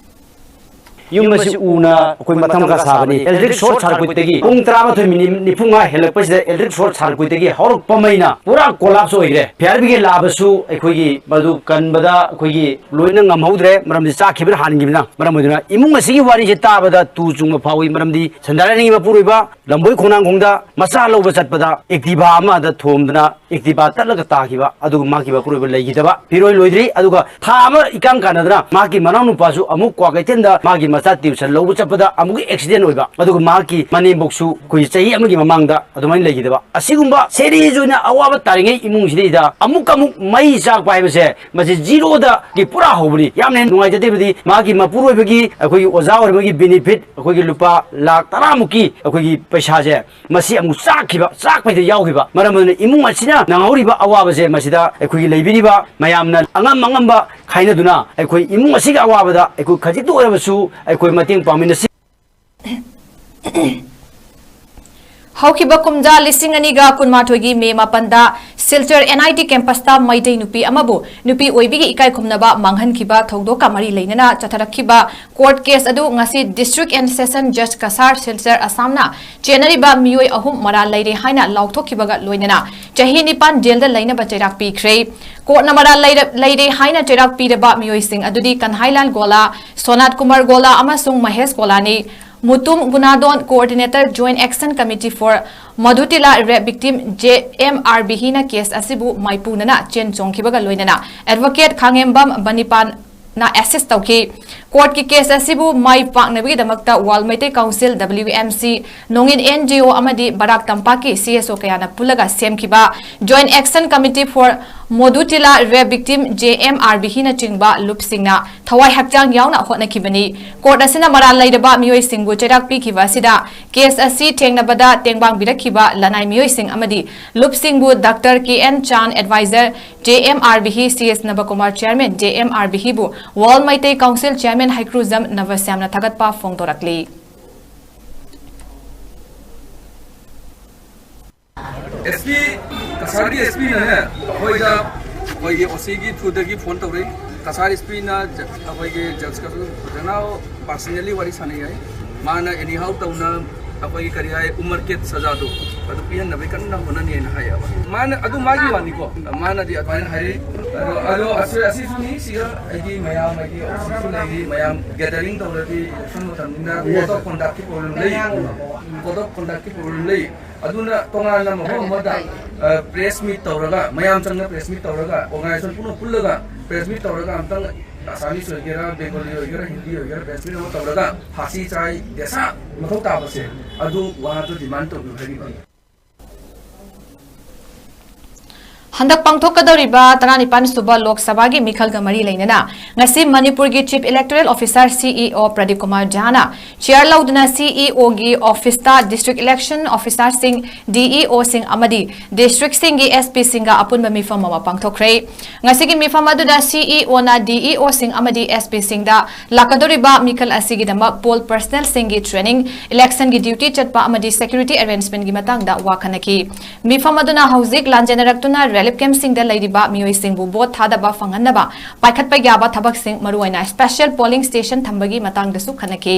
ꯌꯨꯝ ꯑꯁꯤ ꯎꯅ ꯑꯩꯈꯣꯏ ꯃꯊꯪ ꯃꯈꯥ ꯁꯥꯕꯅꯤ꯫ Electric short circuitꯇꯒꯤ ꯄꯨꯡ ꯇꯔꯥꯃꯥꯊꯣꯏ ꯃꯤꯅꯤꯠ ꯅꯤꯐꯨ ꯃꯉꯥ ꯍꯦꯜꯂꯛꯄꯁꯤꯗ electric short circuitꯇꯒꯤ ꯍꯧꯔꯛꯄ ꯃꯩꯅ ꯄꯨꯔꯥ collapse ꯑꯣꯏꯈ꯭ꯔꯦ꯫ Fire brigade ꯂꯥꯛꯑꯕꯁꯨ ꯑꯩꯈꯣꯏꯒꯤ ꯃꯗꯨ ꯀꯟꯕꯗ ꯑꯩꯈꯣꯏꯒꯤ ꯂꯣꯏꯅ ꯉꯝꯍꯧꯗ꯭ꯔꯦ, ꯃꯔꯝꯗꯤ ꯆꯥꯛꯈꯤꯕꯅ ꯍꯥꯟꯈꯤꯕꯅ ꯃꯔꯝ ꯑꯣꯏꯗꯨꯅ꯫ ꯏꯃꯨꯡ ꯑꯁꯤꯒꯤ ꯋꯥꯔꯤꯁꯦ ꯇꯥꯕꯗ ꯇꯨ ꯆꯨꯡꯕ ꯐꯥꯎꯏ, ꯃꯔꯝꯗꯤ ꯁꯟꯗꯥꯔꯥꯏꯅꯤꯒꯤ ꯃꯄꯨꯔꯣꯏꯕ ꯂꯝꯕꯣꯏ ꯈꯣꯡꯅꯥꯡꯈꯣꯡꯗ ꯃꯆꯥ ꯂꯧꯕ ꯆꯠꯄꯗ Activa ꯑꯃꯗ ꯊꯣꯝꯗꯅ Activa ꯇꯠꯂꯒ ꯇꯥꯈꯤꯕ, ꯑꯗꯨꯒ ꯃꯍꯥꯛꯀꯤ ꯃꯄꯨꯔꯣꯏꯕ ꯂꯩꯈꯤꯗꯕ꯫ ꯐꯤꯔꯣꯏ ꯂꯣꯏꯗ꯭ꯔꯤ, ꯑꯗꯨꯒ ꯊꯥ ꯑꯃ ꯏꯀꯥꯟ ꯀꯥꯟꯅꯗꯅ ꯃꯍꯥꯛꯀꯤ ꯃꯅꯥꯎꯅꯨꯄꯥꯁꯨ ꯑꯃꯨꯛ ꯀ꯭ꯋꯥꯀꯩꯊꯦꯜꯗ ꯃꯥꯒꯤ ꯃꯆꯥ tuition ꯂꯧꯕ ꯆꯠꯄꯗ ꯑꯃꯨꯛ accident ꯑꯣꯏꯕ, ꯑꯗꯨꯒ ꯃꯍꯥꯛꯀꯤ ꯃꯅꯦꯝꯕꯣꯛꯁꯨ ꯑꯩꯈꯣꯏꯒꯤ ꯆꯍꯤ ꯑꯃꯒꯤ ꯃꯃꯥꯡꯗ ꯑꯗꯨꯃꯥꯏꯅ ꯂꯩꯈꯤꯗꯕ꯫ ꯑꯁꯤꯒꯨꯝꯕ serious ꯑꯣꯏꯅ ꯑꯋꯥꯕ ꯇꯥꯔꯤꯉꯩ ꯏꯃꯨꯡꯁꯤꯗꯩꯗ ꯑꯃꯨꯛ ꯑꯃꯨꯛ ꯃꯩ ꯆꯥꯛꯄ ꯍꯥꯏꯕꯁꯦ ꯃꯁꯤ zeroꯗꯒꯤ ꯄꯨꯔꯥ ꯍꯧꯕꯅꯤ꯫ ꯌꯥꯝꯅ ꯍꯦꯟꯅ ꯅꯨꯡꯉꯥꯏꯖꯗꯦꯕꯗꯤ ꯃꯥꯒꯤ ꯃꯄꯨꯔꯣꯏꯕꯒꯤ ꯑꯩꯈꯣꯏꯒꯤ ꯑꯣꯖꯥ ꯑꯣꯏꯔꯕꯒꯤ benefit ꯑꯩꯈꯣꯏꯒꯤ ꯂꯨꯄꯥ ꯂꯥꯈ ꯇꯔꯥꯃꯨꯛꯀꯤ ꯑꯩꯈꯣꯏꯒꯤ ꯄꯩꯁꯥꯁꯦ ꯃꯁꯤ ꯑꯃꯨꯛ ꯆꯥꯛꯈꯤꯕ, ꯆꯥꯛꯄꯩꯗ ꯌꯥꯎꯈꯤꯕ꯫ ꯃꯔꯝ ꯑꯗꯨꯅ ꯏꯃꯨꯡ ꯑꯁꯤꯅ ꯅꯪꯍꯧꯔꯤꯕ ꯑꯋꯥꯕꯁꯦ ꯃꯁꯤꯗ ꯑꯩꯈꯣꯏꯒꯤ ꯂꯩꯕꯤꯔꯤꯕ ꯃꯌꯥꯝꯅ ꯑꯉꯝ ꯑꯉꯝꯕ ꯈꯥꯏꯅꯗꯨꯅ ꯑꯩꯈꯣꯏ ꯏꯃꯨꯡ ꯑꯁꯤꯒꯤ ꯑꯋꯥꯕꯗ ꯑꯩꯈꯣꯏ ꯈꯖꯤꯛꯇ ꯑꯣꯏꯔꯕꯁꯨ ꯑꯩꯈꯣꯏ ꯃꯇꯦꯡ ꯄꯥꯡꯃꯤꯟꯅꯁꯤ꯫ ꯍꯧꯈꯤꯕ ꯀꯨꯝꯖꯥ ꯂꯤꯁꯤꯡ ꯑꯅꯤꯒ ꯀꯨꯟꯃꯥꯊꯣꯏꯒꯤ ꯃꯦ ꯃꯥꯄꯟꯗ Silchar N I T campusꯇ Meitei ꯅꯨꯄꯤ ꯑꯃꯕꯨ ꯅꯨꯄꯤ ꯑꯣꯏꯕꯤꯒꯤ ꯏꯀꯥꯏ ꯈꯨꯝꯅꯕ ꯃꯥꯡꯍꯟꯈꯤꯕ ꯊꯧꯗꯣꯛꯀ ꯃꯔꯤ ꯂꯩꯅꯅ ꯆꯠꯊꯔꯛꯈꯤꯕ court case ꯑꯗꯨ ꯉꯁꯤ District and Session Judge Cachar Silchar ꯑꯁꯥꯝꯅ ꯆꯦꯟꯅꯔꯤꯕ ꯃꯤꯑꯣꯏ ꯑꯍꯨꯝ ꯃꯔꯥꯜ ꯂꯩꯔꯦ ꯍꯥꯏꯅ ꯂꯥꯎꯊꯣꯛꯈꯤꯕꯒ ꯂꯣꯏꯅꯅ ꯆꯍꯤ ꯅꯤꯄꯥꯟ jailꯗ ꯂꯩꯅꯕ ꯆꯩꯔꯥꯛ ꯄꯤꯈ꯭ꯔꯦ꯫ Courtꯅ ꯃꯔꯥꯜ ꯂꯩꯔ-, ꯂꯩꯔꯦ ꯍꯥꯏꯅ ꯆꯩꯔꯥꯛ ꯄꯤꯔꯕ ꯃꯤꯑꯣꯏꯁꯤꯡ ꯑꯗꯨꯗꯤ ꯀꯟꯍꯥꯏꯂꯥꯜ ꯒꯣꯂꯥ, ꯁꯣꯅꯥꯠ ꯀꯨꯃꯥꯔ ꯒꯣꯂꯥ ꯑꯃꯁꯨꯡ Mahesh ꯒꯣꯂꯥꯅꯤ꯫ Mutum ꯒꯨꯅꯥꯗꯣꯟ, Coordinator, Joint Action Committee for ꯃꯙꯨꯇꯤꯂꯥ Rape Victim, J M R B ꯍꯤꯅ case ꯑꯁꯤꯕꯨ ꯃꯥꯏꯄꯨꯅꯅ ꯆꯦꯟ ꯆꯣꯡꯈꯤꯕꯒ ꯂꯣꯏꯅꯅ Advocate ꯈꯥꯉꯦꯝꯕꯝ ꯕꯅꯤꯄꯥꯟꯅ assist ꯇꯧꯈꯤ꯫ Courtꯀꯤ case ꯑꯁꯤꯕꯨ ꯃꯥꯏ ꯄꯥꯛꯅꯕꯒꯤꯗꯃꯛꯇ World Meitei Council, W M C, ꯅꯣꯡꯏꯟ N G O ꯑꯃꯗꯤ ꯕꯔꯥꯛ ꯇꯝꯄꯥꯛꯀꯤ C S O ꯀꯌꯥꯅ ꯄꯨꯜꯂꯒ ꯁꯦꯝꯈꯤꯕ Joint Action Committee for ꯃꯣꯗꯨꯇꯤꯂꯥ Rape Victim, J M R B ꯍꯤꯅꯆꯤꯡꯕ ꯂꯨꯞꯁꯤꯡꯅ ꯊꯋꯥꯏ ꯍꯛꯆꯥꯡ ꯌꯥꯎꯅ ꯍꯣꯠꯅꯈꯤꯕꯅꯤ꯫ Court ꯑꯁꯤꯅ ꯃꯔꯥꯜ ꯂꯩꯔꯕ ꯃꯤꯑꯣꯏꯁꯤꯡꯕꯨ ꯆꯩꯔꯥꯛ ꯄꯤꯈꯤꯕ ꯑꯁꯤꯗ case ꯑꯁꯤ ꯊꯦꯡꯅꯕꯗ ꯇꯦꯡꯕꯥꯡꯕꯤꯔꯛꯈꯤꯕ ꯂꯅꯥꯏ ꯃꯤꯑꯣꯏꯁꯤꯡ ꯑꯃꯗꯤ ꯂꯨꯞꯁꯤꯡꯕꯨ Doctor K N Chan, Advisor, J M R B ꯍꯤ, C S ꯅꯕꯀꯨꯃꯥꯔ, Chairman, J M R B ꯍꯤꯕꯨ World Meitei Council Chairman ꯍꯩꯀ꯭ꯔꯨꯖꯝ ꯅꯕꯁ꯭ꯌꯥꯝꯅ ꯊꯥꯒꯠꯄ ꯐꯣꯡꯗꯣꯔꯛꯂꯤ꯫ S P, ꯀꯁꯥꯔꯒꯤ S P ꯅꯅꯦ ꯑꯩꯈꯣꯏꯗ ꯑꯩꯈꯣꯏꯒꯤ O C ꯒꯤ through ꯗꯒꯤ phone ꯇꯧꯔꯛꯏ꯫ ꯀꯁꯥꯔ S P ꯅ ꯖ-, ꯑꯩꯈꯣꯏꯒꯤ judge ꯀꯁꯨ ꯐꯖꯅ Personally ꯋꯥꯔꯤ ꯁꯥꯟꯅꯩ ꯍꯥꯏ꯫ ꯃꯥꯅ anyhow ꯇꯧꯅ ꯑꯩꯈꯣꯏꯒꯤ ꯀꯔꯤ ꯍꯥꯏ, ꯎꯃꯔ ꯀꯦꯠ ꯁꯖꯥꯗꯣ ꯑꯗꯨ ꯄꯤꯍꯟꯅꯕꯒꯤ ꯀꯟꯅ ꯍꯣꯠꯅꯅꯤꯅ ꯍꯥꯏꯌꯦꯕ꯫ ꯃꯥꯅ, ꯑꯗꯨ ꯃꯥꯒꯤ ꯋꯥꯅꯤꯀꯣ, ꯃꯥꯅꯗꯤ ꯑꯗꯨꯃꯥꯏꯅ ꯍꯥꯏꯔꯛꯏ꯫ ꯑꯗꯣ, ꯑꯗꯣ ꯑꯁꯤ, ꯑꯁꯤꯁꯨꯅꯤ꯫ ꯁꯤꯗ ꯑꯩꯒꯤ ꯃꯌꯥꯝ, ꯑꯩꯒꯤ ꯑꯣꯐꯤꯁꯁꯨ ꯂꯩꯔꯤ, ꯃꯌꯥꯝ gathering ꯇꯧꯔꯗꯤ election ꯃꯇꯝꯅꯤꯅ code of conductꯀꯤ problem ꯂꯩ, code of conductꯀꯤ problem ꯂꯩ꯫ ꯑꯗꯨꯅ ꯇꯣꯉꯥꯟꯅ ꯃꯐꯝ ꯑꯃꯗ, ꯑ, press meet ꯇꯧꯔꯒ, ꯃꯌꯥꯝ ꯆꯪꯅ press meet ꯇꯧꯔꯒ, organization ꯄꯨꯟꯅ ꯄꯨꯜꯂꯒ press meet ꯇꯧꯔꯒ ꯑꯝꯇꯪ Assamese ꯑꯣꯏꯒꯦꯔꯥ, Bengali ꯑꯣꯏꯒꯦꯔꯥ, Hindi ꯑꯣꯏꯒꯦꯔꯥ, press meet ꯑꯃ ꯇꯧꯔꯒ ꯐꯥꯁꯤ ꯆꯥꯏ ꯗꯦꯁꯥ ꯃꯊꯧ ꯇꯥꯕꯁꯦ ꯑꯗꯨ ꯋꯥꯗꯣ demand ꯇꯧꯕꯤꯌꯨ ꯍꯥꯏꯔꯤꯕ꯫ ꯍꯟꯗꯛ ꯄꯥꯡꯊꯣꯛꯀꯗꯧꯔꯤꯕ ꯇꯔꯥꯅꯤꯄꯥꯟ ꯁꯨꯕ ꯂꯣꯛ ꯁꯚꯥꯒꯤ ꯃꯤꯈꯜꯒ ꯃꯔꯤ ꯂꯩꯅꯅ ꯉꯁꯤ ꯃꯅꯤꯄꯨꯔꯒꯤ Chief Electoral Officer, CEO, Pradeep Kumar ꯖꯥꯅ chair ꯂꯧꯗꯨꯅ CEOꯒꯤ officeꯇ district election officerꯁꯤꯡ, DEOꯁꯤꯡ ꯑꯃꯗꯤ districtꯁꯤꯡꯒꯤ SPꯁꯤꯡꯒ ꯑꯄꯨꯟꯕ ꯃꯤꯐꯝ ꯑꯃ ꯄꯥꯡꯊꯣꯛꯈ꯭ꯔꯦ꯫ ꯉꯁꯤꯒꯤ ꯃꯤꯐꯝ ꯑꯗꯨꯗ CEOꯅ DEOꯁꯤꯡ ꯑꯃꯗꯤ SPꯁꯤꯡꯗ ꯂꯥꯛꯀꯗꯧꯔꯤꯕ ꯃꯤꯈꯜ ꯑꯁꯤꯒꯤꯗꯃꯛ poll personnelꯁꯤꯡꯒꯤ training, electionꯒꯤ duty ꯆꯠꯄ ꯑꯃꯗꯤ security arrangementꯀꯤ ꯃꯇꯥꯡꯗ ꯋꯥ ꯈꯟꯅꯈꯤ꯫ ꯃꯤꯐꯝ ꯑꯗꯨꯅ ꯍꯧꯖꯤꯛ ꯂꯥꯟꯖꯦꯟꯅꯔꯛꯇꯨꯅ relief campꯁꯤꯡꯗ ꯂꯩꯔꯤꯕ ꯃꯤꯑꯣꯏꯁꯤꯡꯕꯨ vote ꯊꯥꯗꯕ ꯐꯪꯍꯟꯅꯕ ꯄꯥꯏꯈꯠꯄ ꯌꯥꯕ ꯊꯕꯛꯁꯤꯡ, ꯃꯔꯨꯑꯣꯏꯅ special polling station ꯊꯝꯕꯒꯤ ꯃꯇꯥꯡꯗꯁꯨ ꯈꯟꯅꯈꯤ꯫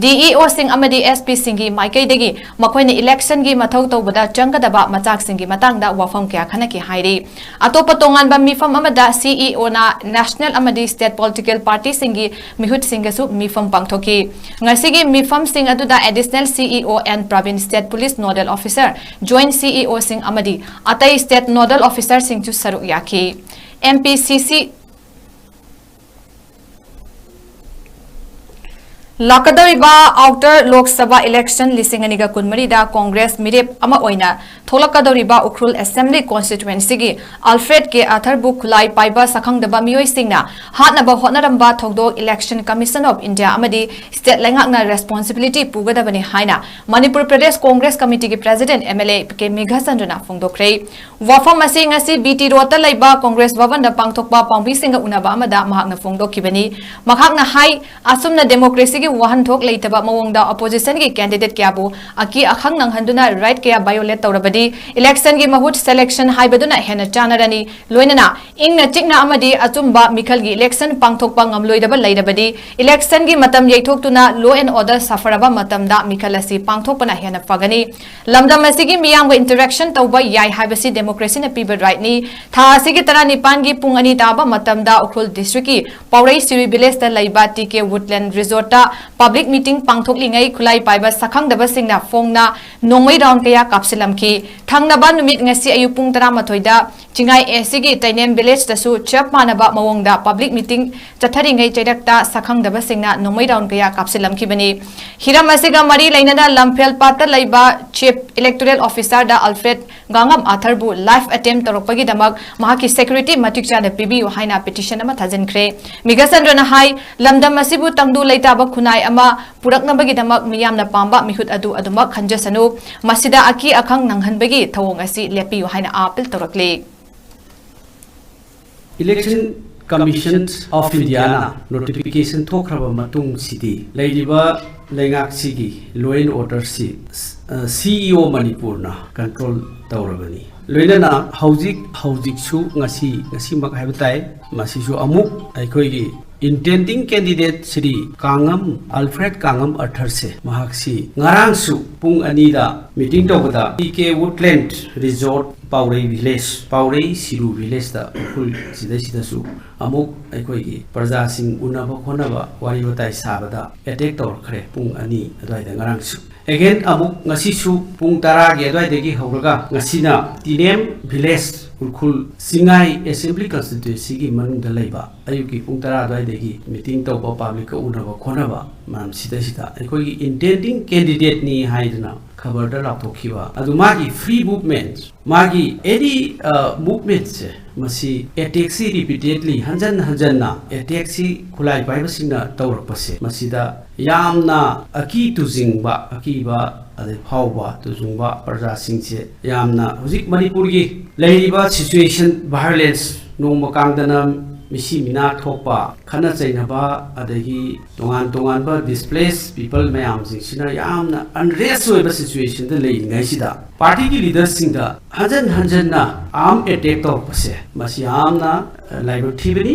DEOꯁꯤꯡ ꯑꯃꯗꯤ SPꯁꯤꯡꯒꯤ ꯃꯥꯏꯀꯩꯗꯒꯤ ꯃꯈꯣꯏꯅ electionꯒꯤ ꯃꯊꯧ ꯇꯧꯕꯗ ꯆꯪꯒꯗꯕ ꯃꯆꯥꯛꯁꯤꯡꯒꯤ ꯃꯇꯥꯡꯗ ꯋꯥꯐꯝ ꯀꯌꯥ ꯈꯟꯅꯈꯤ ꯍꯥꯏꯔꯤ꯫ ꯑꯇꯣꯞꯄ ꯇꯣꯉꯥꯟꯕ ꯃꯤꯐꯝ ꯑꯃꯗ CEOꯅ national ꯑꯃꯗꯤ state political partyꯁꯤꯡꯒꯤ ꯃꯤꯍꯨꯠꯁꯤꯡꯒꯁꯨ ꯃꯤꯐꯝ ꯄꯥꯡꯊꯣꯛꯈꯤ꯫ ꯉꯁꯤꯒꯤ ꯃꯤꯐꯝꯁꯤꯡ ꯑꯗꯨꯗ Additional CEO N Praveen, State Police Nodal Officer, Joint CEOꯁꯤꯡ ꯑꯃꯗꯤ ꯑꯇꯩ state nodal officerꯁꯤꯡꯁꯨ ꯁꯔꯨꯛ ꯌꯥꯈꯤ꯫ MPCC ꯂꯥꯛꯀꯗꯧꯔꯤꯕ Outer Lok Sabha election ꯂꯤꯁꯤꯡ ꯑꯅꯤꯒ ꯀꯨꯟꯃꯔꯤꯗ Congress ꯃꯤꯔꯦꯞ ꯑꯃ ꯑꯣꯏꯅ ꯊꯣꯛꯂꯛꯀꯗꯧꯔꯤꯕ ꯎꯈ꯭ꯔꯨꯜ Assembly Constituencyꯒꯤ Alfred K Arthurꯕꯨ ꯈꯨꯠꯂꯥꯏ ꯄꯥꯏꯕ ꯁꯛꯈꯪꯗꯕ ꯃꯤꯑꯣꯏꯁꯤꯡꯅ ꯍꯥꯠꯅꯕ ꯍꯣꯠꯅꯔꯝꯕ ꯊꯧꯗꯣꯛ Election Commission of India ꯑꯃꯗꯤ state ꯂꯩꯉꯥꯛꯅ responsibility ꯄꯨꯒꯗꯕꯅꯤ ꯍꯥꯏꯅ Manipur Pradesh Congress Committeeꯒꯤ President MLA K ꯃꯦꯘꯆꯟꯗ꯭ꯔꯅ ꯐꯣꯡꯗꯣꯛꯈ꯭ꯔꯦ꯫ ꯋꯥꯐꯝ ꯑꯁꯤ ꯉꯁꯤ BT Roadꯇ ꯂꯩꯕ Congress Bhavanꯗ ꯄꯥꯡꯊꯣꯛꯄ ꯄꯥꯎꯃꯤꯁꯤꯡꯒ ꯎꯅꯕ ꯑꯃꯗ ꯃꯍꯥꯛꯅ ꯐꯣꯡꯗꯣꯛꯈꯤꯕꯅꯤ꯫ ꯃꯍꯥꯛꯅ ꯍꯥꯏ, ꯑꯁꯨꯝꯅ democracy ꯒꯤ ꯋꯥꯍꯟꯊꯣꯛ ꯂꯩꯇꯕ ꯃꯑꯣꯡꯗ opposition ꯒꯤ candidate ꯀꯌꯥꯕꯨ ꯑꯀꯤ ꯑꯈꯪ ꯅꯪꯍꯟꯗꯨꯅ right ꯀꯌꯥ violate ꯇꯧꯔꯕꯗꯤ election ꯒꯤ ꯃꯍꯨꯠ selection ꯍꯥꯏꯕꯗꯨꯅ ꯍꯦꯟꯅ ꯆꯥꯅꯔꯅꯤ꯫ ꯂꯣꯏꯅꯅ ꯏꯪꯅ ꯆꯤꯛꯅ ꯑꯃꯗꯤ ꯑꯆꯨꯝꯕ ꯃꯤꯈꯜꯒꯤ election ꯄꯥꯡꯊꯣꯛꯄ ꯉꯝꯂꯣꯏꯗꯕ ꯂꯩꯔꯕꯗꯤ election ꯒꯤ ꯃꯇꯝ ꯌꯩꯊꯣꯛꯇꯨꯅ law and order ꯁꯥꯐꯔꯕ ꯃꯇꯝꯗ ꯃꯤꯈꯜ ꯑꯁꯤ ꯄꯥꯡꯊꯣꯛꯄꯅ ꯍꯦꯟꯅ ꯐꯒꯅꯤ꯫ ꯂꯝꯗꯝ ꯑꯁꯤꯒꯤ ꯃꯤꯌꯥꯝꯒ interaction ꯇꯧꯕ ꯌꯥꯏ ꯍꯥꯏꯕꯁꯤ democracy ꯅ ꯄꯤꯕ right ꯅꯤ꯫ ꯊꯥ ꯑꯁꯤꯒꯤ ꯇꯔꯥꯅꯤꯄꯥꯟꯒꯤ ꯄꯨꯡ ꯑꯅꯤ ꯇꯥꯕ ꯃꯇꯝꯗ ꯎꯈ꯭ꯔꯨꯜ district ꯀꯤ ꯄꯥꯎꯔꯩ ꯁꯤꯔꯨꯏ village ꯇ ꯂꯩꯕ ꯇꯤ ꯀꯦ Woodland Resort ꯇ public meeting ꯄꯥꯡꯊꯣꯛꯂꯤꯉꯩ ꯈꯨꯠꯂꯥꯏ ꯄꯥꯏꯕ ꯁꯛꯈꯪꯗꯕꯁꯤꯡꯅ ꯐꯣꯡꯅ ꯅꯣꯡꯃꯩ round ꯀꯌꯥ ꯀꯥꯞꯁꯤꯜꯂꯝꯈꯤ꯫ ꯊꯪꯅꯕ ꯅꯨꯃꯤꯠ ꯉꯁꯤ ꯑꯌꯨꯛ ꯄꯨꯡ ꯇꯔꯥꯃꯥꯊꯣꯏꯗ ꯆꯤꯡꯉꯥꯏ ꯑꯦ ꯁꯤꯒꯤ ꯇꯩꯅꯦꯝ village ꯇꯁꯨ ꯆꯞ ꯃꯥꯟꯅꯕ ꯃꯑꯣꯡꯗ public meeting ꯆꯠꯊꯔꯤꯉꯩ ꯆꯩꯔꯛꯇ ꯁꯛꯈꯪꯗꯕꯁꯤꯡꯅ ꯅꯣꯡꯃꯩ round ꯀꯌꯥ ꯀꯥꯞꯁꯤꯜꯂꯝꯈꯤꯕꯅꯤ꯫ ꯍꯤꯔꯝ ꯑꯁꯤꯒ ꯃꯔꯤ ꯂꯩꯅꯅ ꯂꯝꯐꯦꯜ ꯄꯥꯠꯇ ꯂꯩꯕ chief electoral officer ꯗ Alfred ꯒꯥꯡꯉꯝ ꯑꯥꯊꯔꯕꯨ live attempt ꯇꯧꯔꯛꯄꯒꯤꯗꯃꯛ ꯃꯍꯥꯛꯀꯤ security ꯃꯇꯤꯛ ꯆꯥꯅ ꯄꯤꯕꯤꯌꯨ ꯍꯥꯏꯅ petition ꯑꯃ ꯊꯥꯖꯤꯟꯈ꯭ꯔꯦ꯫ ꯃꯤꯒꯁꯟꯗ꯭ꯔꯣꯅ ꯍꯥꯏ, ꯂꯝꯗꯝ ꯑꯁꯤꯕꯨ ꯇꯪꯗꯨ ꯂꯩꯇꯥꯕ ꯈꯨꯟꯅꯥꯏ ꯑꯃ ꯄꯨꯔꯛꯅꯕꯒꯤꯗꯃꯛ ꯃꯤꯌꯥꯝꯅ ꯄꯥꯝꯕ ꯃꯤꯍꯨꯠ ꯑꯗꯨ ꯑꯗꯨꯃꯛ ꯈꯟꯖꯁꯅꯨ, ꯃꯁꯤꯗ ꯑꯀꯤ ꯑꯈꯪ ꯅꯪꯍꯟꯕꯒꯤ ꯊꯧꯑꯣꯡ ꯑꯁꯤ ꯂꯦꯞꯄꯤꯌꯨ ꯍꯥꯏꯅ appeal ꯇꯧꯔꯛꯂꯤ꯫ Election Commission of India ꯅ notification ꯊꯣꯛꯈ꯭ꯔꯕ ꯃꯇꯨꯡꯁꯤꯗꯤ ꯂꯩꯔꯤꯕ ꯂꯩꯉꯥꯛꯁꯤꯒꯤ law and order ꯁꯤ, ꯑ, C E O ꯃꯅꯤꯄꯨꯔꯅ control ꯇꯧꯔꯕꯅꯤ꯫ ꯂꯣꯏꯅꯅ ꯍꯧꯖꯤꯛ, ꯍꯧꯖꯤꯛꯁꯨ ꯉꯁꯤ, ꯉꯁꯤꯃꯛ ꯍꯥꯏꯕ ꯇꯥꯏ, ꯃꯁꯤꯁꯨ ꯑꯃꯨꯛ ꯑꯩꯈꯣꯏꯒꯤ intending candidate ꯁ꯭ꯔꯤ ꯀꯥꯡꯉꯝ, Alfred ꯀꯥꯡꯉꯝ ꯑꯥꯊꯔꯁꯦ, ꯃꯍꯥꯛꯁꯤ ꯉꯔꯥꯡꯁꯨ ꯄꯨꯡ ꯑꯅꯤꯗ meeting ꯇꯧꯕꯗ ꯇꯤ ꯀꯦ Woodland Resort ꯄꯥꯎꯔꯩ village, ꯄꯥꯎꯔꯩ ꯁꯤꯔꯨ village ꯇ ꯎꯈ꯭ꯔꯨꯜ ꯁꯤꯗꯩꯁꯤꯗꯁꯨ ꯑꯃꯨꯛ ꯑꯩꯈꯣꯏꯒꯤ ꯄ꯭ꯔꯖꯥꯁꯤꯡ ꯎꯅꯕ ꯈꯣꯠꯅꯕ ꯋꯥꯔꯤ ꯋꯥꯇꯥꯏ ꯁꯥꯕꯗ attack ꯇꯧꯔꯛꯈ꯭ꯔꯦ ꯄꯨꯡ ꯑꯅꯤ ꯑꯗꯨꯋꯥꯏꯗ ꯉꯔꯥꯡꯁꯨ꯫ Again ꯑꯃꯨꯛ ꯉꯁꯤꯁꯨ ꯄꯨꯡ ꯇꯔꯥꯒꯤ ꯑꯗꯨꯋꯥꯏꯗꯒꯤ ꯍꯧꯔꯒ ꯉꯁꯤꯅ ꯇꯤꯅꯦꯝ village Ukhrul Chingai assembly constituency ꯒꯤ ꯃꯅꯨꯡꯗ ꯂꯩꯕ ꯑꯌꯨꯛꯀꯤ ꯄꯨꯡ ꯇꯔꯥ ꯑꯗꯨꯋꯥꯏꯗꯒꯤ meeting ꯇꯧꯕ, public ꯀ ꯎꯅꯕ ꯈꯣꯠꯅꯕ ꯃꯌꯥꯝ ꯁꯤꯗꯩꯁꯤꯗ ꯑꯩꯈꯣꯏꯒꯤ intending candidate ꯅꯤ ꯍꯥꯏꯗꯨꯅ ꯈꯕꯔꯗ ꯂꯥꯎꯊꯣꯛꯈꯤꯕ ꯑꯗꯨ ꯃꯥꯒꯤ free movement, ꯃꯥꯒꯤ any, ꯑ, movement ꯁꯦ ꯃꯁꯤ attack ꯁꯤ repeatedly ꯍꯟꯖꯟ ꯍꯟꯖꯟꯅ attack ꯁꯤ ꯈꯨꯠꯂꯥꯏ ꯄꯥꯏꯕꯁꯤꯡꯅ ꯇꯧꯔꯛꯄꯁꯦ ꯃꯁꯤꯗ ꯌꯥꯝꯅ ꯑꯀꯤ ꯇꯨꯖꯤꯡꯕ, ꯑꯀꯤꯕ ꯑꯗꯩ ꯐꯥꯎꯕ ꯇꯨꯖꯨꯡꯕ ꯄ꯭ꯔꯖꯥꯁꯤꯡꯁꯦ ꯌꯥꯝꯅ ꯍꯧꯖꯤꯛ ꯃꯅꯤꯄꯨꯔꯒꯤ ꯂꯩꯔꯤꯕ situation, violence, ꯅꯣꯡꯃ ꯀꯥꯡꯗꯅ ꯃꯤꯁꯤ ꯃꯤꯅꯥ ꯊꯣꯛꯄ, ꯈꯠꯅ ꯆꯩꯅꯕ, ꯑꯗꯒꯤ ꯇꯣꯉꯥꯟ ꯇꯣꯉꯥꯟꯕ displaced people ꯃꯌꯥꯝꯁꯤꯡꯁꯤꯅ ꯌꯥꯝꯅ unrest ꯑꯣꯏꯕ situationꯗ ꯂꯩꯔꯤꯉꯩꯁꯤꯗ, partyꯒꯤ leaderꯁꯤꯡꯗ ꯍꯟꯖꯟ ꯍꯟꯖꯟꯅ arm attack ꯇꯧꯔꯛꯄꯁꯦ, ꯃꯁꯤ ꯌꯥꯝꯅ, ꯑ, ꯂꯥꯏꯕꯛ ꯊꯤꯕꯅꯤ꯫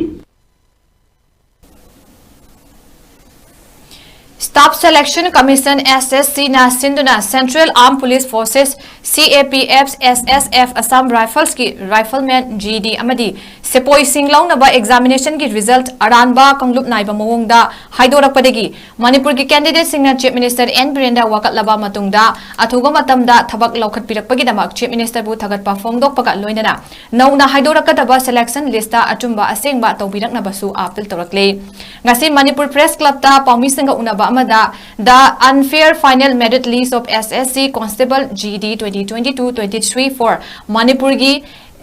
Staff Selection Commission, S S C ꯅ ꯁꯤꯟꯗꯨꯅ Central Armed Police Forces, C A P F, S S F, Assam Riflesꯀꯤ rifleman, G D ꯑꯃꯗꯤ ꯁꯦꯄꯣꯏꯁꯤꯡ ꯂꯧꯅꯕ examinationꯒꯤ result ꯑꯔꯥꯟꯕ ꯀꯥꯡꯂꯨꯞ ꯅꯥꯏꯕ ꯃꯑꯣꯡꯗ ꯍꯥꯏꯗꯣꯔꯛꯄꯗꯒꯤ ꯃꯅꯤꯄꯨꯔꯒꯤ candidateꯁꯤꯡꯅ Chief Minister N ꯕꯤꯔꯦꯟꯗ ꯋꯥꯀꯠꯂꯕ ꯃꯇꯨꯡꯗ ꯑꯊꯨꯕ ꯃꯇꯝꯗ ꯊꯕꯛ ꯂꯧꯈꯠꯄꯤꯔꯛꯄꯒꯤꯗꯃꯛ Chief Ministerꯕꯨ ꯊꯥꯒꯠꯄ ꯐꯣꯡꯗꯣꯛꯄꯒ ꯂꯣꯏꯅꯅ ꯅꯧꯅ ꯍꯥꯏꯗꯣꯔꯛꯀꯗꯕ selection listꯇ ꯑꯆꯨꯝꯕ ꯑꯁꯦꯡꯕ ꯇꯧꯕꯤꯔꯛꯅꯕꯁꯨ appeal ꯇꯧꯔꯛꯂꯤ꯫ ꯉꯁꯤ ꯃꯅꯤꯄꯨꯔ Press Clubꯇ ꯄꯥꯎꯃꯤꯁꯤꯡꯒ ꯎꯅꯕ ꯑꯃꯗ The Unfair Final Merit List of S S C Constable G D twenty twenty-two twenty-three for ꯃꯅꯤꯄꯨꯔꯒꯤ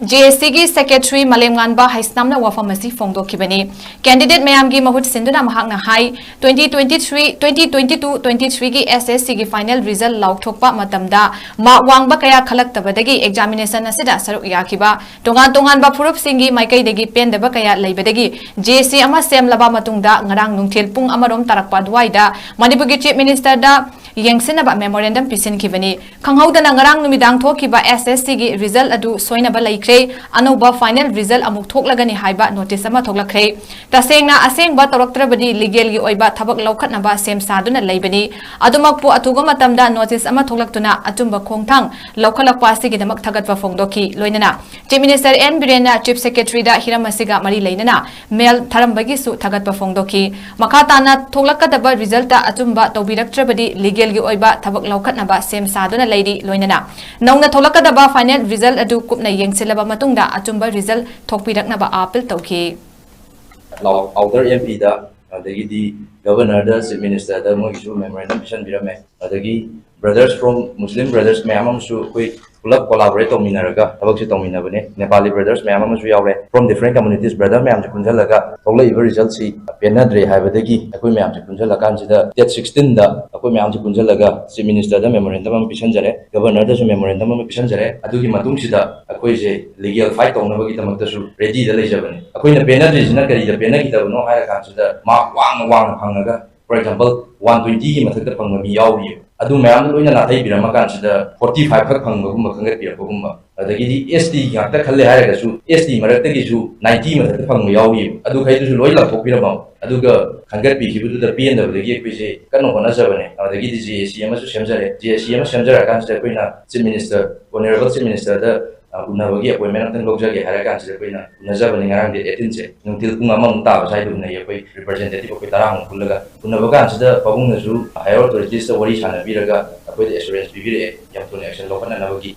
J A Cꯒꯤ secretary ꯃꯥꯂꯦꯝꯉꯥꯟꯕ ꯍꯩꯁꯅꯥꯝꯅ ꯋꯥꯐꯝ ꯑꯁꯤ ꯐꯣꯡꯗꯣꯛꯈꯤꯕꯅꯤ꯫ Candidate ꯃꯌꯥꯝꯒꯤ ꯃꯍꯨꯠ ꯁꯤꯟꯗꯨꯅ ꯃꯍꯥꯛꯅ ꯍꯥꯏ, twenty twenty-three, twenty twenty-two twenty-threeꯒꯤ S S Cꯒꯤ final result ꯂꯥꯎꯊꯣꯛꯄ ꯃꯇꯝꯗ mark ꯋꯥꯡꯕ ꯀꯌꯥ ꯈꯜꯂꯛꯇꯕꯗꯒꯤ examination ꯑꯁꯤꯗ ꯁꯔꯨꯛ ꯌꯥꯈꯤꯕ ꯇꯣꯉꯥꯟ ꯇꯣꯉꯥꯟꯕ ꯐꯨꯔꯨꯞꯁꯤꯡꯒꯤ ꯃꯥꯏꯀꯩꯗꯒꯤ ꯄꯦꯟꯗꯕ ꯀꯌꯥ ꯂꯩꯕꯗꯒꯤ J A C ꯑꯃ ꯁꯦꯝꯂꯕ ꯃꯇꯨꯡꯗ ꯉꯔꯥꯡ ꯅꯨꯡꯊꯤꯜ ꯄꯨꯡ ꯑꯃꯔꯣꯝ ꯇꯥꯔꯛꯄ ꯑꯗꯨꯋꯥꯏꯗ ꯃꯅꯤꯄꯨꯔꯒꯤ Chief Ministerꯗ ꯌꯦꯡꯁꯤꯟꯅꯕ memorandum ꯄꯤꯁꯤꯟꯈꯤꯕꯅꯤ꯫ ꯈꯪꯍꯧꯗꯅ ꯉꯔꯥꯡ ꯅꯨꯃꯤꯗꯥꯡ ꯊꯣꯛꯈꯤꯕ S S Cꯒꯤ result ꯑꯗꯨ ꯁꯣꯏꯅꯕ ꯂꯩꯈ꯭ꯔꯦ, ꯑꯅꯧꯕ final result ꯑꯃꯨꯛ ꯊꯣꯛꯂꯒꯅꯤ ꯍꯥꯏꯕ notice ꯑꯃ ꯊꯣꯛꯂꯛꯈ꯭ꯔꯦ꯫ ꯇꯁꯦꯡꯅ ꯑꯁꯦꯡꯕ ꯇꯧꯔꯛꯇ꯭ꯔꯕꯗꯤ legalꯒꯤ ꯑꯣꯏꯕ ꯊꯕꯛ ꯂꯧꯈꯠꯅꯕ ꯁꯦꯝ ꯁꯥꯗꯨꯅ ꯂꯩꯕꯅꯤ꯫ ꯑꯗꯨꯃꯛꯄꯨ ꯑꯊꯨꯕ ꯃꯇꯝꯗ notice ꯑꯃ ꯊꯣꯛꯂꯛꯇꯨꯅ ꯑꯆꯨꯝꯕ ꯈꯣꯡꯊꯥꯡ ꯂꯧꯈꯠꯂꯛꯄ ꯑꯁꯤꯒꯤꯗꯃꯛ ꯊꯥꯒꯠꯄ ꯐꯣꯡꯗꯣꯛꯈꯤ꯫ ꯂꯣꯏꯅꯅ Chief Minister N ꯕꯤꯔꯦꯟꯅ Chief Secretaryꯗ ꯍꯤꯔꯝ ꯑꯁꯤꯒ ꯃꯔꯤ ꯂꯩꯅꯅ mail ꯊꯥꯔꯝꯕꯒꯤꯁꯨ ꯊꯥꯒꯠꯄ ꯐꯣꯡꯗꯣꯛꯈꯤ꯫ ꯃꯈꯥ ꯇꯥꯅ ꯊꯣꯛꯂꯛꯀꯗꯕ resultꯇ ꯑꯆꯨꯝꯕ ꯇꯧꯕꯤꯔꯛꯇ꯭ꯔꯕꯗꯤ legalꯒꯤ ꯑꯣꯏꯕ ꯊꯕꯛ ꯂꯧꯈꯠꯅꯕ ꯁꯦꯝ ꯁꯥꯗꯨꯅ ꯂꯩꯔꯤ꯫ ꯂꯣꯏꯅꯅ ꯅꯧꯅ ꯊꯣꯛꯂꯛꯀꯗꯕ final result ꯑꯗꯨ ꯀꯨꯞꯅ ꯌꯦꯡꯁꯤꯜꯂꯕ ꯃꯇꯨꯡꯗ ꯑꯆꯨꯝꯕ result ꯊꯣꯛꯄꯤꯔꯛꯅꯕ appeal ꯇꯧꯈꯤ꯫ Outer M Pꯗ, ꯑꯗꯒꯤꯗꯤ Governorꯗ, Chief Ministerꯗ ꯃꯣꯏꯒꯤꯁꯨ memorandum ꯄꯤꯁꯟꯕꯤꯔꯝꯃꯦ꯫ ꯑꯗꯒꯤ brothers from, Muslim brothers ꯃꯌꯥꯝ ꯑꯃꯁꯨ ꯑꯩꯈꯣꯏ ꯄꯨꯂꯞ collaborate ꯇꯧꯃꯤꯟꯅꯔꯒ ꯊꯕꯛꯁꯦ ꯇꯧꯃꯤꯟꯅꯕꯅꯦ꯫ Nepali brothers ꯃꯌꯥꯝ ꯑꯃꯁꯨ ꯌꯥꯎꯔꯦ, from different communities brother ꯃꯌꯥꯝꯁꯦ ꯄꯨꯟꯁꯤꯜꯂꯒ ꯊꯣꯛꯂꯛꯏꯕ resultꯁꯤ ꯄꯦꯟꯅꯗ꯭ꯔꯦ ꯍꯥꯏꯕꯗꯒꯤ ꯑꯩꯈꯣꯏ ꯃꯌꯥꯝꯁꯦ ꯄꯨꯟꯁꯤꯜꯂꯀꯥꯟꯁꯤꯗ date sixteenꯗ ꯑꯩꯈꯣꯏ ꯃꯌꯥꯝꯁꯦ ꯄꯨꯟꯁꯤꯜꯂꯒ chief ministerꯗ memorandum ꯑꯃ ꯄꯤꯁꯟꯖꯔꯦ, governorꯗꯁꯨ memorandum ꯑꯃ ꯄꯤꯁꯟꯖꯔꯦ꯫ ꯑꯗꯨꯒꯤ ꯃꯇꯨꯡꯁꯤꯗ ꯑꯩꯈꯣꯏꯁꯦ legal fight ꯇꯧꯅꯕꯒꯤꯗꯃꯛꯇꯁꯨ readyꯗ ꯂꯩꯖꯕꯅꯦ꯫ ꯑꯩꯈꯣꯏꯅ ꯄꯦꯟꯅꯗ꯭ꯔꯤꯁꯤꯅ ꯀꯔꯤꯗ ꯄꯦꯟꯅꯈꯤꯗꯕꯅꯣ ꯍꯥꯏꯔ ꯀꯥꯟꯁꯤꯗ mark ꯋꯥꯡꯅ ꯋꯥꯡꯅ ꯐꯪꯉꯒ, for example, one twentyꯒꯤ ꯃꯊꯛꯇ ꯐꯪꯕ ꯃꯤ ꯌꯥꯎꯔꯤꯑꯕ꯫ ꯑꯗꯨ ꯃꯌꯥꯝꯗꯨ ꯂꯣꯏꯅ ꯅꯥꯊꯩꯕꯤꯔꯝꯃ ꯀꯥꯟꯁꯤꯗ forty five ꯈꯛ ꯐꯪꯕꯒꯨꯝꯕ ꯈꯟꯒꯠꯄꯤꯔꯛꯄꯒꯨꯝꯕ, ꯑꯗꯒꯤꯗꯤ S T ꯉꯥꯛꯇ ꯈꯜꯂꯦ ꯍꯥꯏꯔꯒꯁꯨ S T ꯃꯔꯛꯇꯒꯤꯁꯨ ninety ꯃꯊꯛꯇ ꯐꯪꯕ ꯌꯥꯎꯔꯤꯑꯕ꯫ ꯑꯗꯨꯈꯩꯗꯨꯁꯨ ꯂꯣꯏ ꯂꯧꯊꯣꯛꯄꯤꯔꯝꯃꯕ꯫ ꯑꯗꯨꯒ ꯈꯟꯒꯠꯄꯤꯈꯤꯕꯗꯨꯗ ꯄꯦꯟꯗꯕꯗꯒꯤ ꯑꯩꯈꯣꯏꯁꯦ ꯀꯟꯅ ꯍꯣꯠꯅꯖꯕꯅꯦ꯫ ꯑꯗꯒꯤꯗꯤ J A C ꯑꯃꯁꯨ ꯁꯦꯝꯖꯔꯦ꯫ J A C ꯑꯃ ꯁꯦꯝꯖꯔꯀꯥꯟꯁꯤꯗ ꯑꯩꯈꯣꯏꯅ chief minister, honorable chief ministerꯗ, ꯑ, ꯎꯅꯕꯒꯤ appointment ꯑꯝꯇꯪ ꯂꯧꯖꯒꯦ ꯍꯥꯏꯔ ꯀꯥꯟꯁꯤꯗ ꯑꯩꯈꯣꯏꯅ ꯎꯅꯖꯕꯅꯤ ꯉꯔꯥꯡ date eighteenꯁꯦ꯫ ꯅꯨꯡꯊꯤꯜ ꯄꯨꯡ ꯑꯃꯃꯨꯛ ꯇꯥꯕ ꯁ꯭ꯋꯥꯏꯗ ꯎꯅꯩ ꯑꯩꯈꯣꯏ representative ꯑꯩꯈꯣꯏ ꯇꯔꯥꯃꯨꯛ ꯄꯨꯜꯂꯒ꯫ ꯎꯅꯕ ꯀꯥꯟꯁꯤꯗ ꯄꯥꯕꯨꯡꯅꯁꯨ higher authoritieꯁꯇ ꯋꯥꯔꯤ ꯁꯥꯟꯅꯕꯤꯔꯒ ꯑꯩꯈꯣꯏꯗ assurance ꯄꯤꯕꯤꯔꯛꯑꯦ ꯌꯥꯝ ꯊꯨꯅ action ꯂꯧꯈꯠꯅꯅꯕꯒꯤ꯫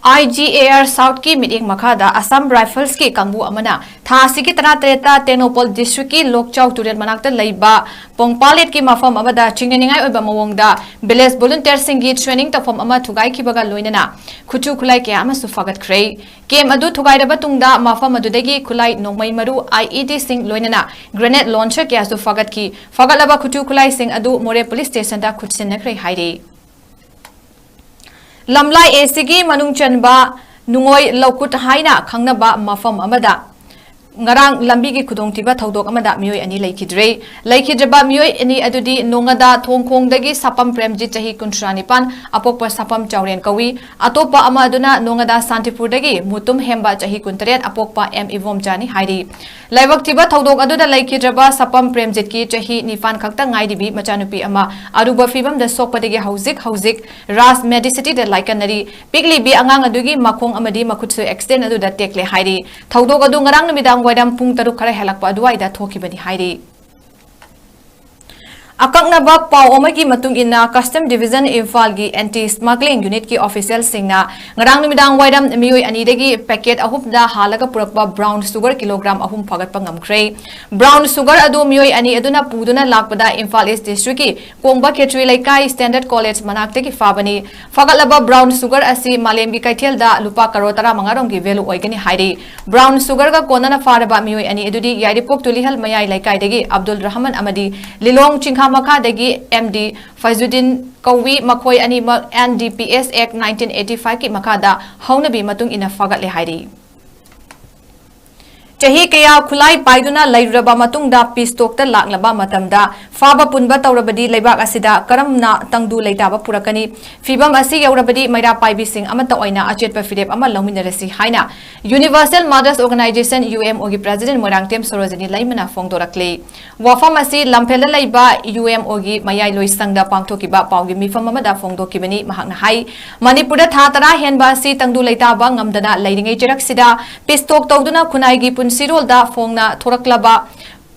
I G A R Southꯀꯤ ꯃꯤꯠꯌꯦꯡ ꯃꯈꯥꯗ Assam Riflesꯀꯤ ꯀꯥꯡꯕꯨ ꯑꯃꯅ ꯊꯥ ꯑꯁꯤꯒꯤ ꯇꯔꯥꯇꯔꯦꯠꯇ ꯇꯦꯡꯅꯧꯄꯜ districtꯀꯤ ꯂꯣꯛꯆꯥꯎ ꯇꯨꯔꯦꯜ ꯃꯅꯥꯛꯇ ꯂꯩꯕ ꯄꯣꯡꯄꯥꯂꯦꯠꯀꯤ ꯃꯐꯝ ꯑꯃꯗ ꯆꯤꯡꯅꯅꯤꯡꯉꯥꯏ ꯑꯣꯏꯕ ꯃꯑꯣꯡꯗ village volunteerꯁꯤꯡꯒꯤ training ꯇꯧꯐꯝ ꯑꯃ ꯊꯨꯒꯥꯏꯈꯤꯕꯒ ꯂꯣꯏꯅꯅ ꯈꯨꯠꯁꯨ ꯈꯨꯠꯂꯥꯏ ꯀꯌꯥ ꯑꯃꯁꯨ ꯐꯥꯒꯠꯈ꯭ꯔꯦ꯫ Camp ꯑꯗꯨ ꯊꯨꯒꯥꯏꯔꯕ ꯇꯨꯡꯗ ꯃꯐꯝ ꯑꯗꯨꯗꯒꯤ ꯈꯨꯠꯂꯥꯏ ꯅꯣꯡꯃꯩ ꯃꯔꯨ, I E Dꯁꯤꯡ ꯂꯣꯏꯅꯅ grenade launcher ꯀꯌꯥꯁꯨ ꯐꯥꯒꯠꯈꯤ꯫ ꯐꯥꯒꯠꯂꯕ ꯈꯨꯠꯁꯨ ꯈꯨꯠꯂꯥꯏꯁꯤꯡ ꯑꯗꯨ ꯃꯣꯔꯦ police stationꯗ ꯈꯨꯠꯁꯤꯟꯅꯈ꯭ꯔꯦ ꯍꯥꯏꯔꯤ꯫ ꯂꯝꯂꯥꯏ ACꯒꯤ ꯃꯅꯨꯡ ꯆꯟꯕ ꯅꯨꯡꯉꯣꯏ ꯂꯧꯀꯨꯠ ꯍꯥꯏꯅ ꯈꯪꯅꯕ ꯃꯐꯝ ꯑꯃꯗ ꯉꯔꯥꯡ ꯂꯝꯕꯤꯒꯤ ꯈꯨꯗꯣꯡꯊꯤꯕ ꯊꯧꯗꯣꯛ ꯑꯃꯗ ꯃꯤꯑꯣꯏ ꯑꯅꯤ ꯂꯩꯈꯤꯗ꯭ꯔꯦ꯫ ꯂꯩꯈꯤꯗ꯭ꯔꯕ ꯃꯤꯑꯣꯏ ꯑꯅꯤ ꯑꯗꯨꯗꯤ ꯅꯣꯡꯉꯥꯗ ꯊꯣꯡꯈꯣꯡꯗꯒꯤ ꯁꯥꯄꯝ ꯄ꯭ꯔꯦꯝꯖꯤꯠ, ꯆꯍꯤ ꯀꯨꯟꯊ꯭ꯔꯥ ꯅꯤꯄꯥꯟ, ꯑꯄꯣꯛꯄ ꯁꯥꯄꯝ ꯆꯥꯎꯔꯦꯟ ꯀꯧꯏ꯫ ꯑꯇꯣꯞꯄ ꯑꯃ ꯑꯗꯨꯅ ꯅꯣꯡꯉꯥꯗ ꯁꯥꯟꯇꯤꯄꯨꯔꯗꯒꯤ ꯃꯨꯇꯨꯝ ꯍꯦꯝꯕ, ꯆꯍꯤ ꯀꯨꯟꯇꯔꯦꯠ, ꯑꯄꯣꯛꯄ ꯑꯦꯝ ꯏꯕꯣꯝꯆꯥꯅꯤ ꯍꯥꯏꯔꯤ꯫ ꯂꯥꯏꯕꯛ ꯊꯤꯕ ꯊꯧꯗꯣꯛ ꯑꯗꯨꯗ ꯂꯩꯈꯤꯗ꯭ꯔꯕ ꯁꯥꯄꯝ ꯄ꯭ꯔꯦꯝꯖꯤꯠꯀꯤ ꯆꯍꯤ ꯅꯤꯄꯥꯟ ꯈꯛꯇ ꯉꯥꯏꯔꯤꯕꯤ ꯃꯆꯥꯅꯨꯄꯤ ꯑꯃ ꯑꯔꯨꯕ ꯐꯤꯕꯝꯗ ꯁꯣꯛꯄꯗꯒꯤ ꯍꯧꯖꯤꯛ ꯍꯧꯖꯤꯛ ꯔꯥꯖ Mediicityꯗ ꯂꯥꯏꯀꯠꯅꯔꯤ꯫ ꯄꯤꯛꯂꯤꯕꯤ ꯑꯉꯥꯡ ꯑꯗꯨꯒꯤ ꯃꯈꯣꯡ ꯑꯃꯗꯤ ꯃꯈꯨꯠꯁꯨ accident ꯑꯗꯨꯗ ꯇꯦꯛꯂꯦ ꯍꯥꯏꯔꯤ꯫ ꯊꯧꯗꯣꯛ ꯑꯗꯨ ꯉꯔꯥꯡ ꯅꯨꯃꯤꯗꯥꯡ ꯋꯥꯏꯔꯝ ꯄꯨꯡ ꯇꯔꯨꯛ ꯈꯔ ꯍꯦꯜꯂꯛꯄ ꯑꯗꯨꯋꯥꯏꯗ ꯊꯣꯛꯈꯤꯕꯅꯤ ꯍꯥꯏꯔꯤ꯫ ꯑꯀꯛꯅꯕ ꯄꯥꯎ ꯑꯃꯒꯤ ꯃꯇꯨꯡ ꯏꯟꯅ, Custom Division ꯏꯝꯐꯥꯜꯒꯤ Anti Smuggling Unitꯀꯤ officialꯁꯤꯡꯅ ꯉꯔꯥꯡ ꯅꯨꯃꯤꯗꯥꯡ ꯋꯥꯏꯔꯝ ꯃꯤꯑꯣꯏ ꯑꯅꯤꯗꯒꯤ packet ꯑꯍꯨꯝꯗ ꯍꯥꯜꯂꯒ ꯄꯨꯔꯛꯄ brown sugar kilogram ꯑꯍꯨꯝ ꯐꯥꯒꯠꯄ ꯉꯝꯈ꯭ꯔꯦ꯫ Brown sugar ꯑꯗꯨ ꯃꯤꯑꯣꯏ ꯑꯅꯤ ꯑꯗꯨꯅ ꯄꯨꯗꯨꯅ ꯂꯥꯛꯄꯗ Imphal East Districtꯀꯤ ꯀꯣꯡꯕ ꯈꯦꯇ꯭ꯔꯤ ꯂꯩꯀꯥꯏ Standard College ꯃꯅꯥꯛꯇꯒꯤ ꯐꯥꯕꯅꯤ꯫ ꯐꯥꯒꯠꯂꯕ brown sugar ꯑꯁꯤ ꯃꯥꯂꯦꯝꯒꯤ ꯀꯩꯊꯦꯜꯗ ꯂꯨꯄꯥ ꯀꯔꯣꯔ ꯇꯔꯥꯃꯉꯥ ꯔꯣꯝꯒꯤ value ꯑꯣꯏꯒꯅꯤ ꯍꯥꯏꯔꯤ꯫ Brown sugarꯒ ꯀꯣꯟꯅꯅ ꯐꯥꯔꯕ ꯃꯤꯑꯣꯏ ꯑꯅꯤ ꯑꯗꯨꯗꯤ ꯌꯥꯏꯔꯤꯄꯣꯛ ꯇꯨꯂꯤꯍꯜ ꯃꯌꯥꯏ ꯂꯩꯀꯥꯏꯗꯒꯤ ꯑꯕꯗꯨꯜ ꯔꯍꯃꯟ ꯑꯃꯗꯤ ꯂꯤꯂꯣꯡ ꯆꯤꯡꯈꯥ ꯃꯈꯥꯗꯒꯤ M D ꯐꯩꯖꯨꯗꯤꯟ ꯀꯧꯏ꯫ ꯃꯈꯣꯏ ꯑꯅꯤꯃꯛ N D P S Act nineteen eighty fiveꯀꯤ ꯃꯈꯥꯗ ꯍꯧꯅꯕꯤ ꯃꯇꯨꯡ ꯏꯟꯅ ꯐꯥꯒꯠꯂꯦ ꯍꯥꯏꯔꯤ꯫ ꯆꯍꯤ ꯀꯌꯥ ꯈꯨꯠꯂꯥꯏ ꯄꯥꯏꯗꯨꯅ ꯂꯩꯔꯨꯔꯕ ꯃꯇꯨꯡꯗ peace talkꯇ ꯂꯥꯛꯂꯕ ꯃꯇꯝꯗ ꯐꯥꯕ ꯄꯨꯟꯕ ꯇꯧꯔꯕꯗꯤ ꯂꯩꯕꯥꯛ ꯑꯁꯤꯗ ꯀꯔꯝꯅ ꯇꯪꯗꯨ ꯂꯩꯇꯥꯕ ꯄꯨꯔꯛꯀꯅꯤ? ꯐꯤꯕꯝ ꯑꯁꯤ ꯌꯧꯔꯕꯗꯤ ꯃꯩꯔꯥ ꯄꯥꯏꯕꯤꯁꯤꯡ ꯑꯃꯠꯇ ꯑꯣꯏꯅ ꯑꯆꯦꯠꯄ ꯐꯤꯔꯦꯞ ꯑꯃ ꯂꯧꯃꯤꯟꯅꯔꯁꯤ ꯍꯥꯏꯅ Universal Mothers Organization, UMOꯒꯤ president Moirangthem Sarojini ꯂꯩꯃꯅ ꯐꯣꯡꯗꯣꯔꯛꯂꯤ꯫ ꯋꯥꯐꯝ ꯑꯁꯤ ꯂꯝꯐꯦꯜꯗ ꯂꯩꯕ UMOꯒꯤ ꯃꯌꯥꯏ ꯂꯣꯏꯁꯪꯗ ꯄꯥꯡꯊꯣꯛꯈꯤꯕ ꯄꯥꯎꯒꯤ ꯃꯤꯐꯝ ꯑꯃꯗ ꯐꯣꯡꯗꯣꯛꯈꯤꯕꯅꯤ꯫ ꯃꯍꯥꯛꯅ ꯍꯥꯏ, ꯃꯅꯤꯄꯨꯔꯗ ꯊꯥ ꯇꯔꯥ ꯍꯦꯟꯕ ꯑꯁꯤ ꯇꯪꯗꯨ ꯂꯩꯇꯥꯕ ꯉꯝꯗꯅ ꯂꯩꯔꯤꯉꯩ ꯆꯩꯔꯛꯁꯤꯗ peace talk ꯇꯧꯗꯨꯅ ꯈꯨꯟꯅꯥꯏꯒꯤ ꯄꯨꯟꯁꯤꯔꯣꯜꯗ ꯐꯣꯡꯅ ꯊꯣꯔꯛꯂꯕ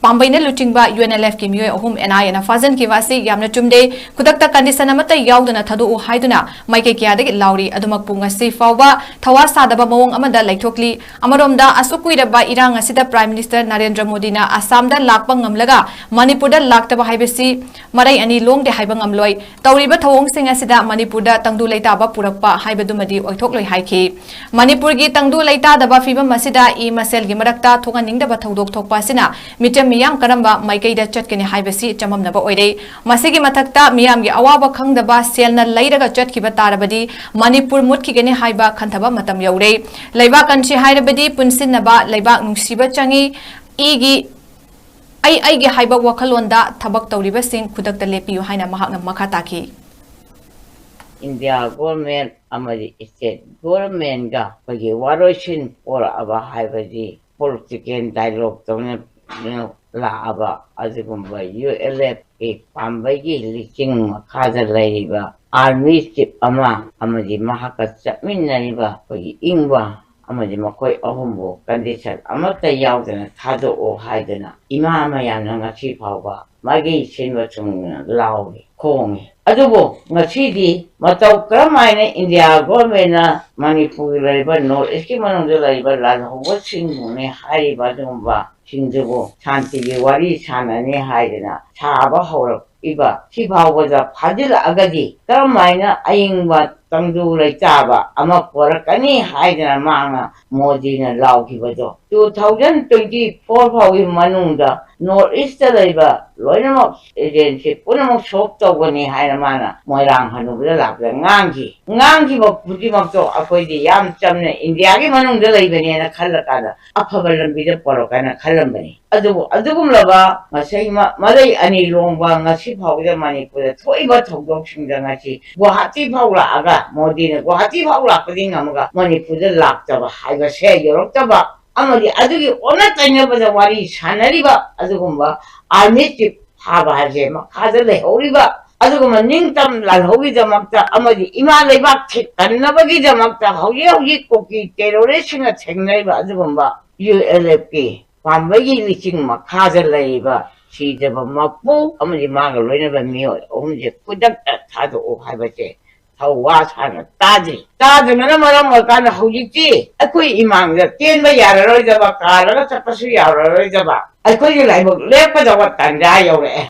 ꯄꯥꯝꯕꯩꯅ ꯂꯨꯆꯤꯡꯕ UNLFꯀꯤ ꯃꯤꯑꯣꯏ ꯑꯍꯨꯝ NIAꯅ ꯐꯥꯖꯤꯟꯈꯤꯕ ꯑꯁꯤ ꯌꯥꯝꯅ ꯆꯨꯝꯗꯦ꯫ ꯈꯨꯗꯛꯇ condition ꯑꯃꯠꯇ ꯌꯥꯎꯗꯅ ꯊꯥꯗꯣꯛꯎ ꯍꯥꯏꯗꯨꯅ ꯃꯥꯏꯀꯩ ꯀꯌꯥꯗꯒꯤ ꯂꯥꯎꯔꯤ꯫ ꯑꯗꯨꯃꯛꯄꯨ ꯉꯁꯤ ꯐꯥꯎꯕ ꯊꯋꯥ ꯁꯥꯗꯕ ꯃꯑꯣꯡ ꯑꯃꯗ ꯂꯩꯊꯣꯛꯂꯤ꯫ ꯑꯃꯔꯣꯝꯗ ꯑꯁꯨꯛ ꯀꯨꯏꯔꯕ ꯏꯔꯥꯡ ꯑꯁꯤꯗ Prime Minister ꯅꯔꯦꯟꯗ꯭ꯔ ꯃꯣꯗꯤꯅ ꯑꯁꯥꯝꯗ ꯂꯥꯛꯄ ꯉꯝꯂꯒ ꯃꯅꯤꯄꯨꯔꯗ ꯂꯥꯛꯇꯕ ꯍꯥꯏꯕꯁꯤ ꯃꯔꯩ ꯑꯅꯤ ꯂꯣꯡꯗꯦ ꯍꯥꯏꯕ ꯉꯝꯂꯣꯏ꯫ ꯇꯧꯔꯤꯕ ꯊꯧꯑꯣꯡꯁꯤꯡ ꯑꯁꯤꯗ ꯃꯅꯤꯄꯨꯔꯗ ꯇꯪꯗꯨ ꯂꯩꯇꯥꯕ ꯄꯨꯔꯛꯄ ꯍꯥꯏꯕꯗꯨꯃꯗꯤ ꯑꯣꯏꯊꯣꯛꯂꯣꯏ ꯍꯥꯏꯈꯤ꯫ ꯃꯅꯤꯄꯨꯔꯒꯤ ꯇꯪꯗꯨ ꯂꯩꯇꯥꯗꯕ ꯐꯤꯕꯝ ꯑꯁꯤꯗ ꯏ ꯃꯁꯦꯜꯒꯤ ꯃꯔꯛꯇ ꯊꯣꯛꯍꯟꯅꯤꯡꯗꯕ ꯊꯧꯗꯣꯛ ꯊꯣꯛꯄ ꯑꯁꯤꯅ ꯃꯤꯆꯝ ꯃꯤꯌꯥꯝ ꯀꯔꯝꯕ ꯃꯥꯏꯀꯩꯗ ꯆꯠꯀꯅꯤ ꯍꯥꯏꯕꯁꯤ ꯆꯃꯝꯅꯕ ꯑꯣꯏꯔꯦ꯫ ꯃꯁꯤꯒꯤ ꯃꯊꯛꯇ ꯃꯤꯌꯥꯝꯒꯤ ꯑꯋꯥꯕ ꯈꯪꯗꯕ ꯁꯦꯜꯅ ꯂꯩꯔꯒ ꯆꯠꯈꯤꯕ ꯇꯥꯔꯕꯗꯤ ꯃꯅꯤꯄꯨꯔ ꯃꯨꯠꯈꯤꯒꯅꯤ ꯍꯥꯏꯕ ꯈꯟꯊꯕ ꯃꯇꯝ ꯌꯧꯔꯦ꯫ ꯂꯩꯕꯥꯛ ꯀꯟꯁꯤ ꯍꯥꯏꯔꯕꯗꯤ ꯄꯨꯟꯁꯤꯟꯅꯕ ꯂꯩꯕꯥꯛ ꯅꯨꯡꯁꯤꯕ ꯆꯪꯏ꯫ ꯏꯒꯤ ꯑꯩ ꯑꯩꯒꯤ ꯍꯥꯏꯕ ꯋꯥꯈꯜꯂꯣꯟꯗ ꯊꯕꯛ ꯇꯧꯔꯤꯕꯁꯤꯡ ꯈꯨꯗꯛꯇ ꯂꯦꯞꯄꯤꯌꯨ ꯍꯥꯏꯅ ꯃꯍꯥꯛꯅ ꯃꯈꯥ ꯇꯥꯈꯤ꯫ India government ꯑꯃꯗꯤ state governmentꯒ ꯑꯩꯈꯣꯏꯒꯤ ꯋꯥꯔꯣꯏꯁꯤꯟ ꯄꯣꯔꯛꯑꯕ ꯍꯥꯏꯕꯗꯤ political dialogue ꯇꯧꯅ ꯂꯥꯛꯑꯕ ꯑꯗꯨꯒꯨꯝꯕ ULFꯀꯤ ꯄꯥꯝꯕꯩꯒꯤ ꯂꯤꯆꯤꯡ ꯃꯈꯥꯗ ꯂꯩꯔꯤꯕ army chief ꯑꯃ ꯑꯃꯗꯤ ꯃꯍꯥꯛꯀ ꯆꯠꯃꯤꯟꯅꯔꯤꯕ ꯑꯩꯈꯣꯏꯒꯤ ꯏꯪꯕ ꯑꯃꯗꯤ ꯃꯈꯣꯏ ꯑꯍꯨꯝꯕꯨ ꯀꯟꯗꯤꯁꯟ ꯑꯃꯠꯇ ꯌꯥꯎꯗꯅ ꯊꯥꯗꯣꯛꯑꯣ ꯍꯥꯏꯗꯅ ꯏꯃꯥ ꯃꯌꯥꯝꯅ ꯉꯁꯤ ꯐꯥꯎꯕ ꯃꯥꯒꯤ ꯁꯤꯟꯕ ꯊꯨꯡꯅ ꯂꯥꯎꯔꯤ, ꯈꯣꯡꯉꯤ꯫ ꯑꯗꯨꯕꯨ ꯉꯁꯤꯗꯤ ꯃꯇꯧ ꯀꯔꯝ ꯍꯥꯏꯅ ꯏꯟꯗꯤꯌꯥ ꯒꯣꯔꯃꯦꯟꯅ ꯃꯅꯤꯄꯨꯔꯒꯤ ꯂꯩꯔꯤꯕ ꯅꯣꯔꯠ ꯏꯁꯀꯤ ꯃꯅꯨꯡꯗ ꯂꯩꯔꯤꯕ ꯂꯥꯜꯍꯧꯕꯁꯤꯡꯕꯨꯅꯦ ꯍꯥꯏꯔꯤꯕ ꯑꯗꯨꯒꯨꯝꯕ ꯁꯤꯡꯗꯨꯕꯨ ꯁꯥꯟꯇꯤꯒꯤ ꯋꯥꯔꯤ ꯁꯥꯟꯅꯅꯤ ꯍꯥꯏꯗꯅ ꯁꯥꯕ ꯍꯧꯔꯛꯏꯕ ꯁꯤ ꯐꯥꯎꯕꯗ ꯐꯥꯖꯤꯜꯂꯛꯑꯒꯗꯤ ꯀꯔꯝ ꯍꯥꯏꯅ ꯑꯏꯪꯕ ꯇꯪꯗꯨ ꯂꯩꯇꯥꯕ ꯑꯃ ꯄꯣꯔꯛꯀꯅꯤ ꯍꯥꯏꯗꯅ ꯃꯥꯅ ꯃꯣꯗꯤꯅ ꯂꯥꯎꯈꯤꯕꯗꯣ꯫ Two thousand twenty four ꯐꯥꯎꯒꯤ ꯃꯅꯨꯡꯗ ꯅꯣꯔꯠ ꯏꯁꯇ ꯂꯩꯕ ꯂꯣꯏꯅꯃꯛ ꯑꯦꯖꯦꯟꯁꯤ ꯄꯨꯝꯅꯃꯛ ꯁꯣꯞ ꯇꯧꯒꯅꯤ ꯍꯥꯏꯅ ꯃꯥꯅ ꯃꯣꯏꯔꯥꯡ ꯍꯅꯨꯕꯗ ꯂꯥꯛꯄꯗ ꯉꯥꯡꯈꯤ꯫ ꯉꯥꯡꯈꯤꯕ ꯈꯨꯗꯤꯡꯃꯛꯇꯣ ꯑꯩꯈꯣꯏꯗꯤ ꯌꯥꯝ ꯆꯝꯅ ꯏꯟꯗꯤꯌꯥꯒꯤ ꯃꯅꯨꯡꯗ ꯂꯩꯕꯅꯦꯅ ꯈꯜꯂꯀꯥꯟꯗ ꯑꯐꯕ ꯂꯝꯕꯤꯗ ꯄꯣꯔꯛꯀꯅ ꯈꯜꯂꯝꯕꯅꯤ꯫ ꯑꯗꯨꯕꯨ ꯑꯗꯨꯒꯨꯝꯂꯕ ꯉꯁꯤ ꯃ-, ꯃꯔꯩ ꯑꯅꯤ ꯂꯣꯡꯕ ꯉꯁꯤ ꯐꯥꯎꯕꯗ ꯃꯅꯤꯄꯨꯔꯗ ꯊꯣꯛꯏꯕ ꯊꯧꯗꯣꯛꯁꯤꯡꯗ ꯉꯁꯤ ꯒꯨꯋꯥꯍꯥꯇꯤ ꯐꯥꯎ ꯂꯥꯛꯑꯒ ꯃꯣꯗꯤꯅ ꯒꯨꯋꯥꯍꯥꯇꯤ ꯐꯥꯎ ꯂꯥꯛꯄꯗꯤ ꯉꯝꯃꯒ ꯃꯅꯤꯄꯨꯔꯗ ꯂꯥꯛꯇꯕ ꯍꯥꯏꯕꯁꯦ, ꯌꯧꯔꯛꯇꯕ ꯑꯃꯗꯤ ꯑꯗꯨꯒꯤ ꯑꯣꯟꯅ ꯇꯩꯅꯕꯗ ꯋꯥꯔꯤ ꯁꯥꯟꯅꯔꯤꯕ ꯑꯗꯨꯒꯨꯝꯕ ꯑꯥꯔꯃꯤ ꯆꯤꯐ ꯐꯥꯕ ꯍꯥꯏꯕꯁꯦ ꯃꯈꯥꯗ ꯂꯩꯍꯧꯔꯤꯕ ꯑꯗꯨꯒꯨꯝꯕ ꯅꯤꯡꯇꯝ ꯂꯥꯜꯍꯧꯒꯤꯗꯃꯛꯇ ꯑꯃꯗꯤ ꯏꯃꯥ ꯂꯩꯕꯥꯛ ꯊꯦꯛꯇꯅꯕꯒꯤꯗꯃꯛꯇ ꯍꯧꯖꯤꯛ ꯍꯧꯖꯤꯛ ꯀꯨꯀꯤ ꯇꯦꯔꯣꯔꯤꯁꯁꯤꯡꯅ ꯊꯦꯡꯅꯔꯤꯕ ꯑꯗꯨꯒꯨꯝꯕ ꯌꯨ ꯑꯦꯜ ꯑꯦꯐꯀꯤ ꯄꯥꯝꯕꯩꯒꯤ ꯂꯤꯆꯤꯡ ꯃꯈꯥꯗ ꯂꯩꯔꯤꯕ ꯁꯤꯗꯕ ꯃꯄꯨ ꯑꯃꯗꯤ ꯃꯥꯒ ꯂꯣꯏꯅꯕ ꯃꯤꯑꯣꯏ ꯑꯍꯨꯝꯁꯦ ꯈꯨꯗꯛꯇ ꯊꯥꯗꯣꯛꯎ ꯍꯥꯏꯕꯁꯦ ꯊꯧꯋꯥ ꯁꯥꯅ ꯇꯥꯗ꯭ꯔꯤ꯫ ꯇꯥꯗꯕꯅ ꯃꯔꯝ ꯑꯣꯏꯔꯀꯥꯟꯗ ꯍꯧꯖꯤꯛꯇꯤ ꯑꯩꯈꯣꯏ ꯏꯃꯥꯡꯗ ꯆꯦꯟꯕ ꯌꯥꯔꯔꯣꯏꯗꯕ, ꯀꯥꯜꯂꯒ ꯆꯠꯄꯁꯨ ꯌꯥꯔꯔꯣꯏꯗꯕ, ꯑꯩꯈꯣꯏꯒꯤ ꯂꯥꯏꯕꯛ ꯂꯦꯞꯀꯗꯕ ꯇꯥꯟꯖꯥ ꯌꯧꯔꯛꯑꯦ꯫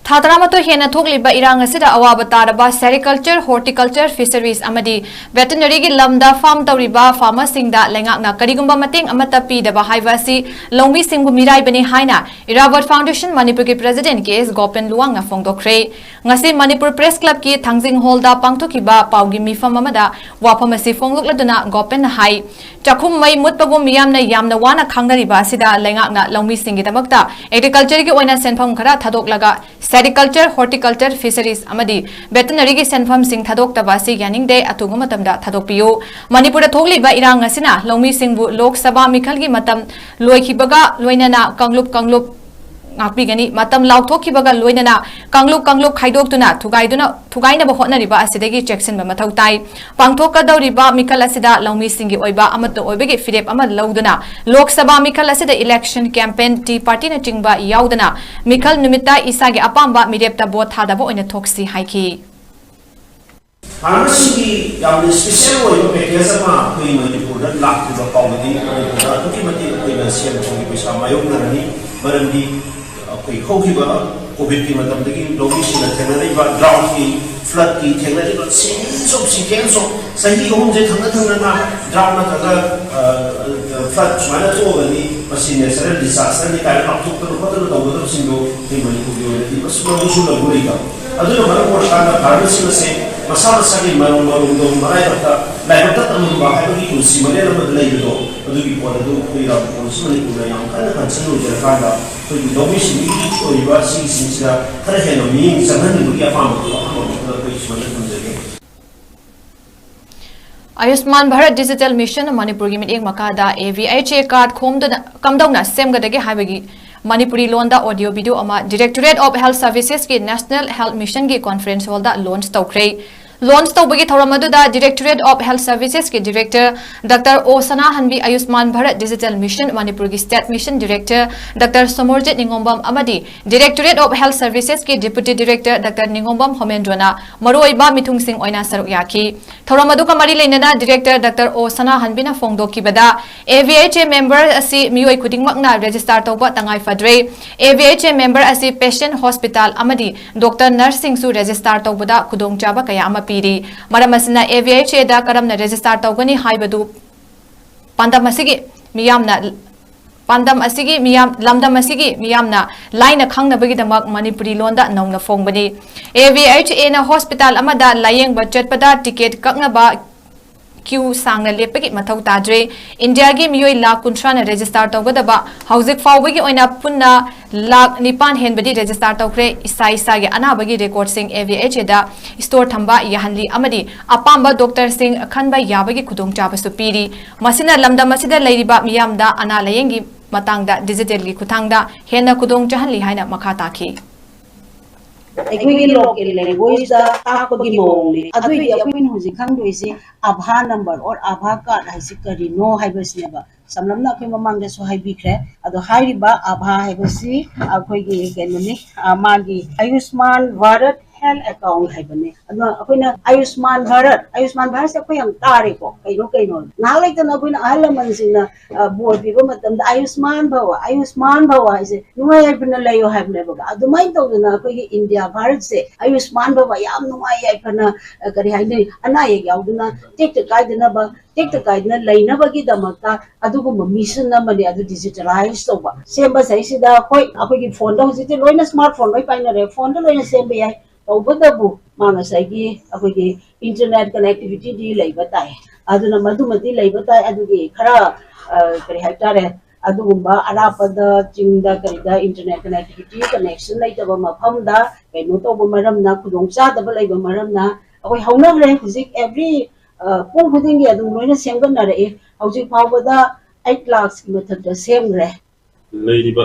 ꯊꯥ ꯇꯔꯥꯃꯥꯊꯣꯏ ꯍꯦꯟꯅ ꯊꯣꯛꯂꯤꯕ ꯏꯔꯥꯡ ꯑꯁꯤꯗ ꯑꯋꯥꯕ ꯇꯥꯔꯕ ꯁꯦꯔꯤꯀꯜꯆꯔ, ꯍꯣꯔꯇꯤꯀꯜꯆꯔ, ꯐꯤꯁꯔꯤꯁ ꯑꯃꯗꯤ ꯚꯦꯇꯅꯔꯤꯒꯤ ꯂꯝꯗ ꯐꯥꯔꯝ ꯇꯧꯔꯤꯕ ꯐꯥꯔꯃꯔꯁꯤꯡꯗ ꯂꯩꯉꯥꯛꯅ ꯀꯔꯤꯒꯨꯝꯕ ꯃꯇꯦꯡ ꯑꯃꯠꯇ ꯄꯤꯗꯕ ꯍꯥꯏꯕ ꯑꯁꯤ ꯂꯧꯃꯤꯁꯤꯡꯕꯨ ꯃꯤꯔꯥꯏꯕꯅꯤ ꯍꯥꯏꯅ ꯏꯔꯥꯕꯣꯠ ꯐꯥꯎꯟꯗꯦꯁꯟ ꯃꯅꯤꯄꯨꯔꯒꯤ ꯄ꯭ꯔꯦꯁꯤꯗꯦꯟꯠ ꯀꯦ ꯑꯦꯁ ꯒꯣꯄꯦꯟ ꯂꯨꯋꯥꯡꯅ ꯐꯣꯡꯗꯣꯛꯈ꯭ꯔꯦ꯫ ꯉꯁꯤ ꯃꯅꯤꯄꯨꯔ ꯄ꯭ꯔꯦꯁ ꯀ꯭ꯂꯕꯀꯤ ꯊꯥꯡꯖꯤꯡ ꯍꯣꯜꯗ ꯄꯥꯡꯊꯣꯛꯈꯤꯕ ꯄꯥꯎꯒꯤ ꯃꯤꯐꯝ ꯑꯃꯗ ꯋꯥꯐꯝ ꯑꯁꯤ ꯐꯣꯡꯗꯣꯛꯂꯗꯨꯅ ꯒꯣꯄꯦꯟꯅ ꯍꯥꯏ, ꯆꯥꯛꯈꯨꯝ ꯃꯩ ꯃꯨꯠꯄꯕꯨ ꯃꯤꯌꯥꯝꯅ ꯌꯥꯝꯅ ꯋꯥꯅ ꯈꯪꯅꯔꯤꯕ ꯑꯁꯤꯗ ꯂꯩꯉꯥꯛꯅ ꯂꯧꯃꯤꯁꯤꯡꯒꯤꯗꯃꯛꯇ ꯑꯦꯒ꯭ꯔꯤꯀꯜꯆꯔꯒꯤ ꯑꯣꯏꯅ ꯁꯦꯟꯐꯝ ꯈꯔ ꯊꯥꯗꯣꯛꯂꯒ ꯁꯦꯔꯤꯀꯜꯆꯔ, ꯍꯣꯔꯇꯤꯀꯜꯆꯔ, ꯐꯤꯁꯔꯤꯁ ꯑꯃꯗꯤ ꯚꯦꯇꯅꯔꯤꯒꯤ ꯁꯦꯟꯐꯝꯁꯤꯡ ꯊꯥꯗꯣꯛꯇꯕ ꯑꯁꯤ ꯌꯥꯅꯤꯡꯗꯦ, ꯑꯊꯨꯕ ꯃꯇꯝꯗ ꯊꯥꯗꯣꯛꯄꯤꯌꯨ꯫ ꯃꯅꯤꯄꯨꯔꯗ ꯊꯣꯛꯂꯤꯕ ꯏꯔꯥꯡ ꯑꯁꯤꯅ ꯂꯧꯃꯤꯁꯤꯡꯕꯨ ꯂꯣꯛ ꯁꯚꯥ ꯃꯤꯈꯜꯒꯤ ꯃꯇꯝ ꯂꯣꯏꯈꯤꯕꯒ ꯂꯣꯏꯅꯅ ꯀꯥꯡꯂꯨꯞ ꯀꯥꯡꯂꯨꯞ ꯉꯥꯛꯄꯤꯒꯅꯤ꯫ ꯃꯇꯝ ꯂꯥꯎꯊꯣꯛꯈꯤꯕꯒ ꯂꯣꯏꯅꯅ ꯀꯥꯡꯂꯨꯞ ꯀꯥꯡꯂꯨꯞ ꯈꯥꯏꯗꯣꯛꯇꯨꯅ ꯊꯨꯒꯥꯏꯗꯨꯅ, ꯊꯨꯒꯥꯏꯅꯕ ꯍꯣꯠꯅꯔꯤꯕ ꯑꯁꯤꯗꯒꯤ ꯆꯦꯛꯁꯤꯟꯕ ꯃꯊꯧ ꯇꯥꯏ꯫ ꯄꯥꯡꯊꯣꯛꯀꯗꯧꯔꯤꯕ ꯃꯤꯈꯜ ꯑꯁꯤꯗ ꯂꯧꯃꯤꯁꯤꯡꯒꯤ ꯑꯣꯏꯕ ꯑꯃꯠꯇ ꯑꯣꯏꯕꯒꯤ ꯐꯤꯔꯦꯞ ꯑꯃ ꯂꯧꯗꯨꯅ ꯂꯣꯛ ꯁꯚꯥ ꯃꯤꯈꯜ ꯑꯁꯤꯗ election campaign, tea party ꯅꯆꯤꯡꯕ ꯌꯥꯎꯗꯅ ꯃꯤꯈꯜ ꯅꯨꯃꯤꯠꯇ ꯏꯁꯥꯒꯤ ꯑꯄꯥꯝꯕ ꯃꯤꯔꯦꯞꯇ ꯚꯣꯠ ꯊꯥꯗꯕ ꯑꯣꯏꯅ ꯊꯣꯛꯁꯤ ꯍꯥꯏꯈꯤ꯫ ꯐꯥꯔꯃꯔꯁꯤꯡꯒꯤ ꯌꯥꯝꯅ special ꯑꯣꯏꯕ package ꯑꯃ ꯑꯩꯈꯣꯏ ꯃꯅꯤꯄꯨꯔꯗ ꯂꯥꯛꯇ꯭ꯔꯤꯕ ꯐꯥꯎꯕꯗꯤ ꯃꯅꯤꯄꯨꯔꯗ ꯑꯗꯨꯛꯀꯤ ꯃꯇꯤꯛ ꯑꯩꯈꯣꯏꯅ ꯁꯦꯟ ꯊꯨꯝꯒꯤ ꯄꯩꯁꯥ ꯃꯥꯌꯣꯛꯅꯔꯅꯤ꯫ ꯃꯔꯝꯗꯤ ꯑꯩꯈꯣꯏ ꯍꯧꯈꯤꯕ ꯀꯣꯚꯤꯗꯀꯤ ꯃꯇꯝꯗꯒꯤ ꯂꯧꯃꯤꯁꯤꯡꯅ ꯊꯦꯡꯅꯔꯤꯕ drought ꯀꯤ, flood ꯀꯤ ꯊꯦꯡꯅꯔꯤꯕ seasons of, sequence of ꯆꯍꯤ ꯑꯍꯨꯝꯁꯦ ꯊꯪꯅ ꯊꯪꯅꯅ drought ꯅꯠꯇ꯭ꯔꯒ, ꯑ, flood ꯁꯨꯃꯥꯏꯅ ꯊꯣꯛꯑꯒꯗꯤ ꯃꯁꯤ natural disaster ꯅꯤ ꯀꯥꯏꯅ ꯂꯥꯎꯊꯣꯛꯇꯅ ꯈꯣꯠꯇꯅ ꯇꯧꯒꯗꯕꯁꯤꯡꯗꯣ ꯑꯩꯈꯣꯏ ꯃꯅꯤꯄꯨꯔꯒꯤ ꯑꯣꯏꯅꯗꯤ ꯃꯁꯤ ꯃꯔꯨꯁꯨ ꯂꯧꯅꯔꯤꯕ꯫ ꯑꯗꯨꯅ ꯃꯔꯝ ꯑꯣꯏꯔꯀꯥꯟꯗ ꯐꯥꯔꯃꯔꯁꯤꯡ ꯑꯁꯦ ꯃꯁꯥ ꯃꯁꯥꯒꯤ ꯃꯔꯣꯝ ꯃꯔꯣꯝꯗꯣꯝ ꯃꯔꯥꯏꯕꯛꯇ, ꯂꯥꯏꯕꯛꯇ ꯇꯝꯂꯝꯕ ꯍꯥꯏꯕꯒꯤ ꯄꯨꯟꯁꯤ ꯃꯔꯦꯜ ꯑꯃꯗ ꯂꯩꯕꯗꯣ, ꯑꯗꯨꯒꯤ ꯄꯣꯠ ꯑꯗꯨ ꯑꯩꯈꯣꯏ ꯏꯔꯥꯕꯣꯠ ꯀꯣꯟꯁꯤ ꯃꯅꯤꯄꯨꯔꯅ ꯌꯥꯝ ꯀꯟꯅ concern ꯑꯣꯏꯖꯔꯀꯥꯟꯗ ꯑꯩꯈꯣꯏꯒꯤ ꯂꯧꯃꯤꯁꯤꯡꯒꯤ ꯑꯣꯏꯔꯤꯕ ꯁꯤꯒꯤꯁꯤꯡꯁꯤꯗ ꯈꯔ ꯍꯦꯟꯅ ꯃꯤꯠꯌꯦꯡ ꯆꯪꯍꯟꯅꯤꯡꯕꯒꯤ ꯑꯄꯥꯝꯕꯗꯨ ꯑꯍꯥꯟꯕ ꯃꯛꯇꯗ ꯑꯩꯈꯣꯏ ꯁꯨꯃꯥꯏꯅ ꯊꯝꯖꯒꯦ꯫ ꯑꯌꯨꯁꯃꯥꯟ ꯚꯥꯔꯠ ꯗꯤꯖꯤꯇꯦꯜ ꯃꯤꯁꯟ ꯃꯅꯤꯄꯨꯔꯒꯤ ꯃꯤꯠꯌꯦꯡ ꯃꯈꯥꯗ A V H A card ꯈꯣꯝꯗꯨꯅ ꯀꯝꯗꯧꯅ ꯁꯦꯝꯒꯗꯒꯦ ꯍꯥꯏꯕꯒꯤ ꯃꯅꯤꯄꯨꯔꯤ ꯂꯣꯟꯗ audio video ꯑꯃ Directorate of Health Services ꯀꯤ National Health Mission ꯒꯤ conference hall ꯗ launch ꯇꯧꯈ꯭ꯔꯦ꯫ Launch ꯇꯧꯕꯒꯤ ꯊꯧꯔꯝ ꯑꯗꯨꯗ Directorate of Health Services ꯀꯤ Director Doctor O Sanahanbi, Ayushman Bharat digital mission ꯃꯅꯤꯄꯨꯔꯒꯤ State Mission Director Doctor Somorjit Ningombam ꯑꯃꯗꯤ Directorate of Health Services ꯀꯤ Deputy Director Doctor ꯅꯤꯉꯣꯝꯕꯝ ꯍꯣꯃꯦꯟꯗ꯭ꯔꯣꯅ ꯃꯔꯨꯑꯣꯏꯕ ꯃꯤꯊꯨꯡꯁꯤꯡ ꯑꯣꯏꯅ ꯁꯔꯨꯛ ꯌꯥꯈꯤ꯫ ꯊꯧꯔꯝ ꯑꯗꯨꯒ ꯃꯔꯤ ꯂꯩꯅꯅ Director Doctor O ꯁꯅꯥꯍꯟꯕꯤꯅ ꯐꯣꯡꯗꯣꯛꯈꯤꯕꯗ, A V H A member ꯑꯁꯤ ꯃꯤꯑꯣꯏ ꯈꯨꯗꯤꯡꯃꯛꯅ register ꯇꯧꯕ ꯇꯉꯥꯏ ꯐꯗ꯭ꯔꯦ꯫ A V H A member ꯑꯁꯤ patient, hospital ꯑꯃꯗꯤ doctor, nurse ꯁꯤꯡꯁꯨ register ꯇꯧꯕꯗ ꯈꯨꯗꯣꯡꯆꯥꯕ ꯀꯌꯥ ꯑꯃ ꯄꯤꯔꯤ꯫ ꯃꯔꯝ ꯑꯁꯤꯅ A V H A ꯗ ꯀꯔꯝꯅ register ꯇꯧꯒꯅꯤ ꯍꯥꯏꯕꯗꯨ ꯄꯥꯟꯗꯝ ꯑꯁꯤꯒꯤ ꯃꯤꯌꯥꯝꯅ ꯄꯥꯟꯗꯝ ꯑꯁꯤꯒꯤ ꯃꯤꯌꯥꯝ, ꯂꯝꯗꯝ ꯑꯁꯤꯒꯤ ꯃꯤꯌꯥꯝꯅ ꯂꯥꯏꯅ ꯈꯪꯅꯕꯒꯤꯗꯃꯛ ꯃꯅꯤꯄꯨꯔꯤ ꯂꯣꯟꯗ ꯅꯧꯅ ꯐꯣꯡꯕꯅꯤ꯫ A V H A ꯅ hospital ꯑꯃꯗ ꯂꯥꯌꯦꯡꯕ ꯆꯠꯄꯗ ticket ꯀꯛꯅꯕ queue ꯁꯥꯡꯅ ꯂꯦꯞꯄꯒꯤ ꯃꯊꯧ ꯇꯥꯗ꯭ꯔꯦ꯫ ꯏꯟꯗꯤꯌꯥꯒꯤ ꯃꯤꯑꯣꯏ ꯂꯥꯈ ꯀꯨꯟꯊ꯭ꯔꯥꯅ register ꯇꯧꯒꯗꯕ ꯍꯧꯖꯤꯛ ꯐꯥꯎꯕꯒꯤ ꯑꯣꯏꯅ ꯄꯨꯟꯅ ꯂꯥꯈ ꯅꯤꯄꯥꯟ ꯍꯦꯟꯕꯗꯤ register ꯇꯧꯈ꯭ꯔꯦ꯫ ꯏꯁꯥ ꯏꯁꯥꯒꯤ ꯑꯅꯥꯕꯒꯤ record ꯁꯤꯡ A V H A the store ꯊꯝꯕ ꯌꯥꯍꯜꯂꯤ ꯑꯃꯗꯤ ꯑꯄꯥꯝꯕ doctor ꯁꯤꯡ ꯈꯟꯕ ꯌꯥꯕꯒꯤ ꯈꯨꯗꯣꯡꯆꯥꯕꯁꯨ ꯄꯤꯔꯤ꯫ ꯃꯁꯤꯅ ꯂꯝꯗꯝ ꯑꯁꯤꯗ ꯂꯩꯔꯤꯕ ꯃꯤꯌꯥꯝꯗ ꯑꯅꯥ ꯂꯥꯌꯦꯡꯒꯤ ꯃꯇꯥꯡꯗ ꯗꯤꯖꯤꯇꯦꯜꯒꯤ ꯈꯨꯠꯊꯥꯡꯗ ꯍꯦꯟꯅ ꯈꯨꯗꯣꯡ ꯆꯥꯍꯜꯂꯤ ꯍꯥꯏꯅ ꯃꯈꯥ ꯇꯥꯈꯤ꯫ ꯑꯩꯈꯣꯏꯒꯤ ꯂꯣꯀꯦꯜ ꯂꯦꯡꯒ꯭ꯋꯦꯖꯇ ꯇꯥꯛꯄꯒꯤ ꯃꯑꯣꯡꯅꯤ꯫ ꯑꯗꯨꯏꯗꯤ ꯑꯩꯈꯣꯏꯅ ꯍꯧꯖꯤꯛ ꯈꯪꯗꯣꯏꯁꯤ ꯑꯥꯚꯥ ꯅꯝꯕꯔ ꯑꯣꯔ ꯑꯥꯚꯥ ꯀꯥꯔꯗ ꯍꯥꯏꯁꯤ ꯀꯔꯤꯅꯣ ꯍꯥꯏꯕꯁꯤꯅꯦꯕ꯫ ꯁꯝꯂꯞꯅ ꯑꯩꯈꯣꯏ ꯃꯃꯥꯡꯗꯁꯨ ꯍꯥꯏꯕꯤꯈ꯭ꯔꯦ꯫ ꯑꯗꯣ ꯍꯥꯏꯔꯤꯕ ꯑꯥꯚꯥ ꯍꯥꯏꯕꯁꯤ ꯑꯩꯈꯣꯏꯒꯤ ꯀꯩꯅꯣꯅꯤ, ꯑ, ꯃꯥꯒꯤ ꯑꯌꯨꯁꯃꯥꯟ ꯚꯥꯔꯠ ꯍꯦꯜꯊ ꯑꯦꯀꯥꯎꯟ ꯍꯥꯏꯕꯅꯤ꯫ ꯑꯗꯣ ꯑꯩꯈꯣꯏꯅ ꯑꯌꯨꯁꯃꯥꯟ ꯚꯥꯔꯠ, ꯑꯌꯨꯁꯃꯥꯟ ꯚꯥꯔꯠꯁꯦ ꯑꯩꯈꯣꯏ ꯌꯥꯝ ꯇꯥꯔꯦꯀꯣ, ꯀꯩꯅꯣ ꯀꯩꯅꯣ꯫ ꯉꯥꯏꯍꯥꯛ ꯂꯩꯇꯅ ꯑꯩꯈꯣꯏꯅ ꯑꯍꯜ ꯂꯃꯟꯁꯤꯡꯅ, ꯑ, ꯕꯣꯔ ꯄꯤꯕ ꯃꯇꯝꯗ ꯑꯌꯨꯁꯃꯥꯟ ꯚꯋ, ꯑꯌꯨꯁꯃꯥꯟ ꯚꯋ ꯍꯥꯏꯁꯦ ꯅꯨꯡꯉꯥꯏ ꯌꯥꯏꯐꯅ ꯂꯩꯌꯣ ꯍꯥꯏꯕꯅꯦꯕ꯫ ꯑꯗꯨꯃꯥꯏꯅ ꯇꯧꯗꯅ ꯑꯩꯈꯣꯏꯒꯤ ꯏꯟꯗꯤꯌꯥ ꯚꯥꯔꯠꯁꯦ ꯑꯌꯨꯁꯃꯥꯟ ꯚꯋ ꯌꯥꯝ ꯅꯨꯡꯉꯥꯏ ꯌꯥꯏꯐꯅ, ꯑ, ꯀꯔꯤ ꯍꯥꯏꯅꯤ, ꯑꯅꯥ ꯑꯌꯦꯛ ꯌꯥꯎꯗꯅ ꯇꯦꯛꯇ ꯀꯥꯏꯗꯅꯕ, ꯇꯦꯛꯇ ꯀꯥꯏꯗꯅ ꯂꯩꯅꯕꯒꯤꯗꯃꯛꯇ ꯑꯗꯨꯒꯨꯝꯕ ꯃꯤꯁꯟ ꯑꯃꯅꯤ꯫ ꯑꯗꯨ ꯗꯤꯖꯤꯇꯦꯂꯥꯏꯁ ꯇꯧꯕ ꯁꯦꯝꯕꯁꯤꯗꯩꯁꯤꯗ, ꯍꯣꯏ, ꯑꯩꯈꯣꯏꯒꯤ ꯐꯣꯟꯗ ꯍꯧꯖꯤꯛꯇꯤ ꯂꯣꯏꯅ ꯁ꯭ꯃꯥꯔꯠ ꯐꯣꯟ ꯂꯣꯏ ꯄꯥꯏꯅꯔꯦ, ꯐꯣꯟꯗ ꯂꯣꯏꯅ ꯁꯦꯝꯕ ꯌꯥꯏ꯫ ꯇꯧꯕꯇꯕꯨ ꯃꯥ ꯉꯁꯥꯏꯒꯤ ꯑꯩꯈꯣꯏꯒꯤ ꯏꯟꯇꯔꯅꯦꯠ ꯀꯅꯦꯛꯇꯤꯚꯤꯇꯤꯗꯤ ꯂꯩꯕ ꯇꯥꯏ꯫ ꯑꯗꯨꯅ ꯃꯗꯨꯃꯗꯤ ꯂꯩꯕ ꯇꯥꯏ꯫ ꯑꯗꯨꯒꯤ ꯈꯔ, ꯑ, ꯀꯔꯤ ꯍꯥꯏꯇꯥꯔꯦ, ꯑꯗꯨꯒꯨꯝꯕ ꯑꯔꯥꯞꯄꯗ, ꯆꯤꯡꯗ ꯀꯔꯤꯗ ꯏꯟꯇꯔꯅꯦꯠ ꯀꯅꯦꯛꯇꯤꯚꯤꯇꯤ ꯀꯅꯦꯛꯁꯟ ꯂꯩꯇꯕ ꯃꯐꯝꯗ ꯀꯩꯅꯣ ꯇꯧꯕ ꯃꯔꯝꯅ, ꯈꯨꯗꯣꯡꯆꯥꯗꯕ ꯂꯩꯕ ꯃꯔꯝꯅ ꯑꯩꯈꯣꯏ ꯍꯧꯅꯈ꯭ꯔꯦ꯫ ꯍꯧꯖꯤꯛ ꯑꯦꯚ꯭ꯔꯤ, ꯑ, ꯄꯨꯡ ꯈꯨꯗꯤꯡꯒꯤ ꯑꯗꯨꯝ ꯂꯣꯏꯅ ꯁꯦꯝꯒꯠꯅꯔꯛꯏ꯫ ꯍꯧꯖꯤꯛ ꯐꯥꯎꯕꯗ ꯑꯩꯠ ꯂꯥꯛꯁꯀꯤ ꯃꯊꯛꯇ ꯁꯦꯝꯈ꯭ꯔꯦ꯫ ꯂꯩꯔꯤꯕ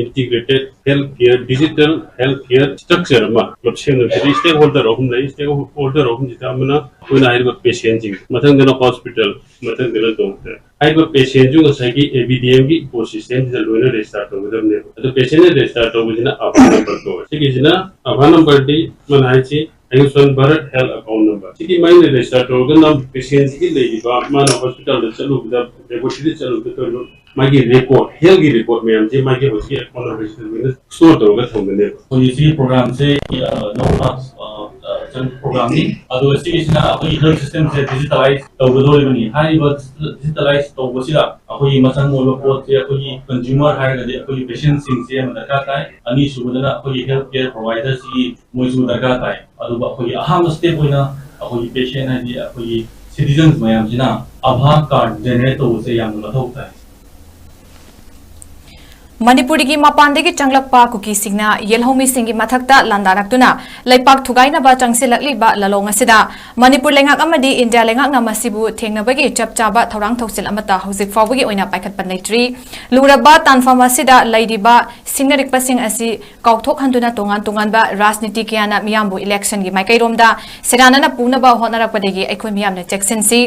integrated health care, digital health care structure ꯑꯃ ꯄꯨꯂꯞ ꯁꯦꯝꯒꯗꯕꯁꯤꯗ ꯁ꯭ꯇꯦꯛ ꯍꯣꯜꯗꯔ ꯑꯍꯨꯝ ꯂꯩ꯫ ꯁ꯭ꯇꯦꯛ ꯍꯣꯜꯗꯔ ꯑꯍꯨꯝꯁꯤꯗ ꯑꯃꯅ ꯑꯩꯈꯣꯏꯅ ꯍꯥꯏꯔꯤꯕ ꯄꯦꯁꯦꯟꯁꯤꯡ, ꯃꯊꯪꯗꯅ ꯍꯣꯁꯄꯤꯇꯥꯜ, ꯃꯊꯪꯗꯅ ꯗꯣꯛꯇꯔ꯫ ꯍꯥꯏꯔꯤꯕ ꯄꯦꯁꯦꯟꯁꯤꯡ ꯉꯁꯥꯏꯒꯤ ꯑꯦ ꯕꯤ ꯗꯤ ꯑꯦꯝꯒꯤ ꯏꯀꯣ ꯁꯤꯁꯇꯦꯝꯁꯤꯗ ꯂꯣꯏꯅ ꯔꯦꯖꯤꯁꯇꯥꯔ ꯇꯧꯒꯗꯕꯅꯦꯕ꯫ ꯑꯗꯣ ꯄꯦꯁꯦꯟꯅ ꯔꯦꯖꯤꯁꯇꯥꯔ ꯇꯧꯕꯁꯤꯅ ꯑꯥꯙꯥꯔ ꯅꯝꯕꯔ ꯀꯧꯋꯦ꯫ ꯁꯤꯒꯤꯁꯤꯅ ꯑꯥꯙꯥꯔ ꯅꯝꯕꯔꯗꯤ ꯃꯥꯅ ꯍꯥꯏꯁꯤ ꯑꯌꯨꯁꯃꯥꯟ ꯚꯥꯔꯠ ꯍꯦꯜꯊ ꯑꯦꯀꯥꯎꯟ ꯅꯝꯕꯔ꯫ ꯁꯤꯒꯤ ꯃꯥꯏꯅ ꯔꯦꯖꯤꯁꯇꯥꯔ ꯇꯧꯔꯒ ꯅꯝ ꯄꯦꯁꯦꯟꯁꯤꯒꯤ ꯂꯩꯔꯤꯕ ꯃꯥꯅ ꯍꯣꯁꯄꯤꯇꯥꯜꯗ ꯆꯠꯂꯨꯕꯗ, ꯂꯦꯕꯣꯔꯦꯇꯔꯤꯗ ꯆꯠꯂꯨꯕꯗ ꯇꯧꯔꯤꯕ ꯃꯥꯒꯤ ꯔꯦꯀꯣꯔꯗ, ꯍꯦꯜꯊꯀꯤ ꯔꯦꯀꯣꯔꯗ ꯃꯌꯥꯝꯁꯦ ꯃꯥꯒꯤ ꯍꯧꯖꯤꯛꯀꯤ ꯑꯦꯀꯥꯎꯟ ꯅꯝꯕꯔꯁꯤꯗ ꯂꯣꯏꯅ ꯁ꯭ꯇꯣꯔ ꯇꯧꯔꯒ ꯊꯝꯒꯅꯦꯕ꯫ ꯑꯩꯈꯣꯏꯒꯤ ꯁꯤꯒꯤ ꯄ꯭ꯔꯣꯒ꯭ꯔꯥꯝꯁꯦ, ꯑ, ꯅꯧꯅ, ꯑ, ꯑ, ꯆꯪꯕ ꯄ꯭ꯔꯣꯒ꯭ꯔꯥꯝꯅꯤ꯫ ꯑꯗꯨꯒ ꯁꯤꯒꯤꯁꯤꯅ ꯑꯩꯈꯣꯏꯒꯤ ꯍꯦꯜꯊ ꯁꯤꯁꯇꯦꯝꯁꯦ ꯗꯤꯖꯤꯇꯦꯂꯥꯏꯁ ꯇꯧꯒꯗꯧꯔꯤꯕꯅꯤ꯫ ꯍꯥꯏꯔꯤꯕ ꯗꯤꯖꯤꯇꯦꯂꯥꯏꯁ ꯇꯧꯕꯁꯤꯗ ꯑꯩꯈꯣꯏꯒꯤ ꯃꯆꯪ ꯑꯣꯏꯕ ꯄꯣꯠꯁꯦ ꯑꯩꯈꯣꯏꯒꯤ ꯀꯟꯖꯨꯃꯔ ꯍꯥꯏꯔꯒꯗꯤ ꯑꯩꯈꯣꯏꯒꯤ ꯄꯦꯁꯦꯟꯁꯤꯡꯁꯦ ꯑꯃ ꯗꯔꯀꯥꯔ ꯇꯥꯏ꯫ ꯑꯅꯤꯁꯨꯕꯗꯅ ꯑꯩꯈꯣꯏꯒꯤ ꯍꯦꯜꯊ ꯀꯤꯌꯔ ꯄ꯭ꯔꯣꯚꯥꯏꯗꯔꯁꯤꯒꯤ ꯃꯣꯏꯁꯨ ꯗꯔꯀꯥꯔ ꯇꯥꯏ꯫ ꯑꯗꯨꯒ ꯑꯩꯈꯣꯏꯒꯤ ꯑꯍꯥꯟꯕ ꯁ꯭ꯇꯦꯞ ꯑꯣꯏꯅ ꯑꯩꯈꯣꯏꯒꯤ ꯄꯦꯁꯦꯟ ꯍꯥꯏꯗꯤ ꯑꯩꯈꯣꯏꯒꯤ ꯁꯤꯇꯤꯖꯟꯁ ꯃꯌꯥꯝꯁꯤꯅ ꯑꯥꯙꯥꯔ ꯀꯥꯔꯗ ꯖꯦꯅꯦꯔꯦꯠ ꯇꯧꯕꯁꯦ ꯌꯥꯝꯅ ꯃꯊꯧ ꯇꯥꯏ꯫ ꯃꯅꯤꯄꯨꯔꯒꯤ ꯃꯄꯥꯟꯗꯒꯤ ꯆꯪꯂꯛꯄ ꯀꯨꯀꯤꯁꯤꯡꯅ ꯌꯦꯜꯍꯧꯃꯤꯁꯤꯡꯒꯤ ꯃꯊꯛꯇ ꯂꯥꯟꯗꯥꯔꯛꯇꯨꯅ ꯂꯩꯄꯥꯛ ꯊꯨꯒꯥꯏꯅꯕ ꯆꯪꯁꯤꯜꯂꯛꯂꯤꯕ ꯂꯥꯂꯣꯡ ꯑꯁꯤꯗ ꯃꯅꯤꯄꯨꯔ ꯂꯩꯉꯥꯛ ꯑꯃꯗꯤ ꯏꯟꯗꯤꯌꯥ ꯂꯩꯉꯥꯛꯅ ꯃꯁꯤꯕꯨ ꯊꯦꯡꯅꯕꯒꯤ ꯆꯞ ꯆꯥꯕ ꯊꯧꯔꯥꯡ ꯊꯧꯁꯤꯜ ꯑꯃꯠꯇ ꯍꯧꯖꯤꯛ ꯐꯥꯎꯕꯒꯤ ꯑꯣꯏꯅ ꯄꯥꯏꯈꯠꯄ ꯂꯩꯇ꯭ꯔꯤ꯫ ꯂꯨꯔꯕ ꯇꯥꯟꯐꯝ ꯑꯁꯤꯗ ꯂꯩꯔꯤꯕ ꯁꯤꯡꯅꯔꯛꯄꯁꯤꯡ ꯑꯁꯤ ꯀꯥꯎꯊꯣꯛꯍꯟꯗꯨꯅ ꯇꯣꯉꯥꯟ ꯇꯣꯉꯥꯟꯕ ꯔꯥꯖꯅꯤꯇꯤ ꯀꯌꯥꯅ ꯃꯤꯌꯥꯝꯕꯨ ꯏꯂꯦꯛꯁꯟꯒꯤ ꯃꯥꯏꯀꯩꯔꯣꯝꯗ ꯁꯦꯔꯥꯟꯅꯅ ꯄꯨꯅꯕ ꯍꯣꯠꯅꯔꯛꯄꯗꯒꯤ ꯑꯩꯈꯣꯏ ꯃꯤꯌꯥꯝꯅ ꯆꯦꯛꯁꯤꯟꯁꯤ꯫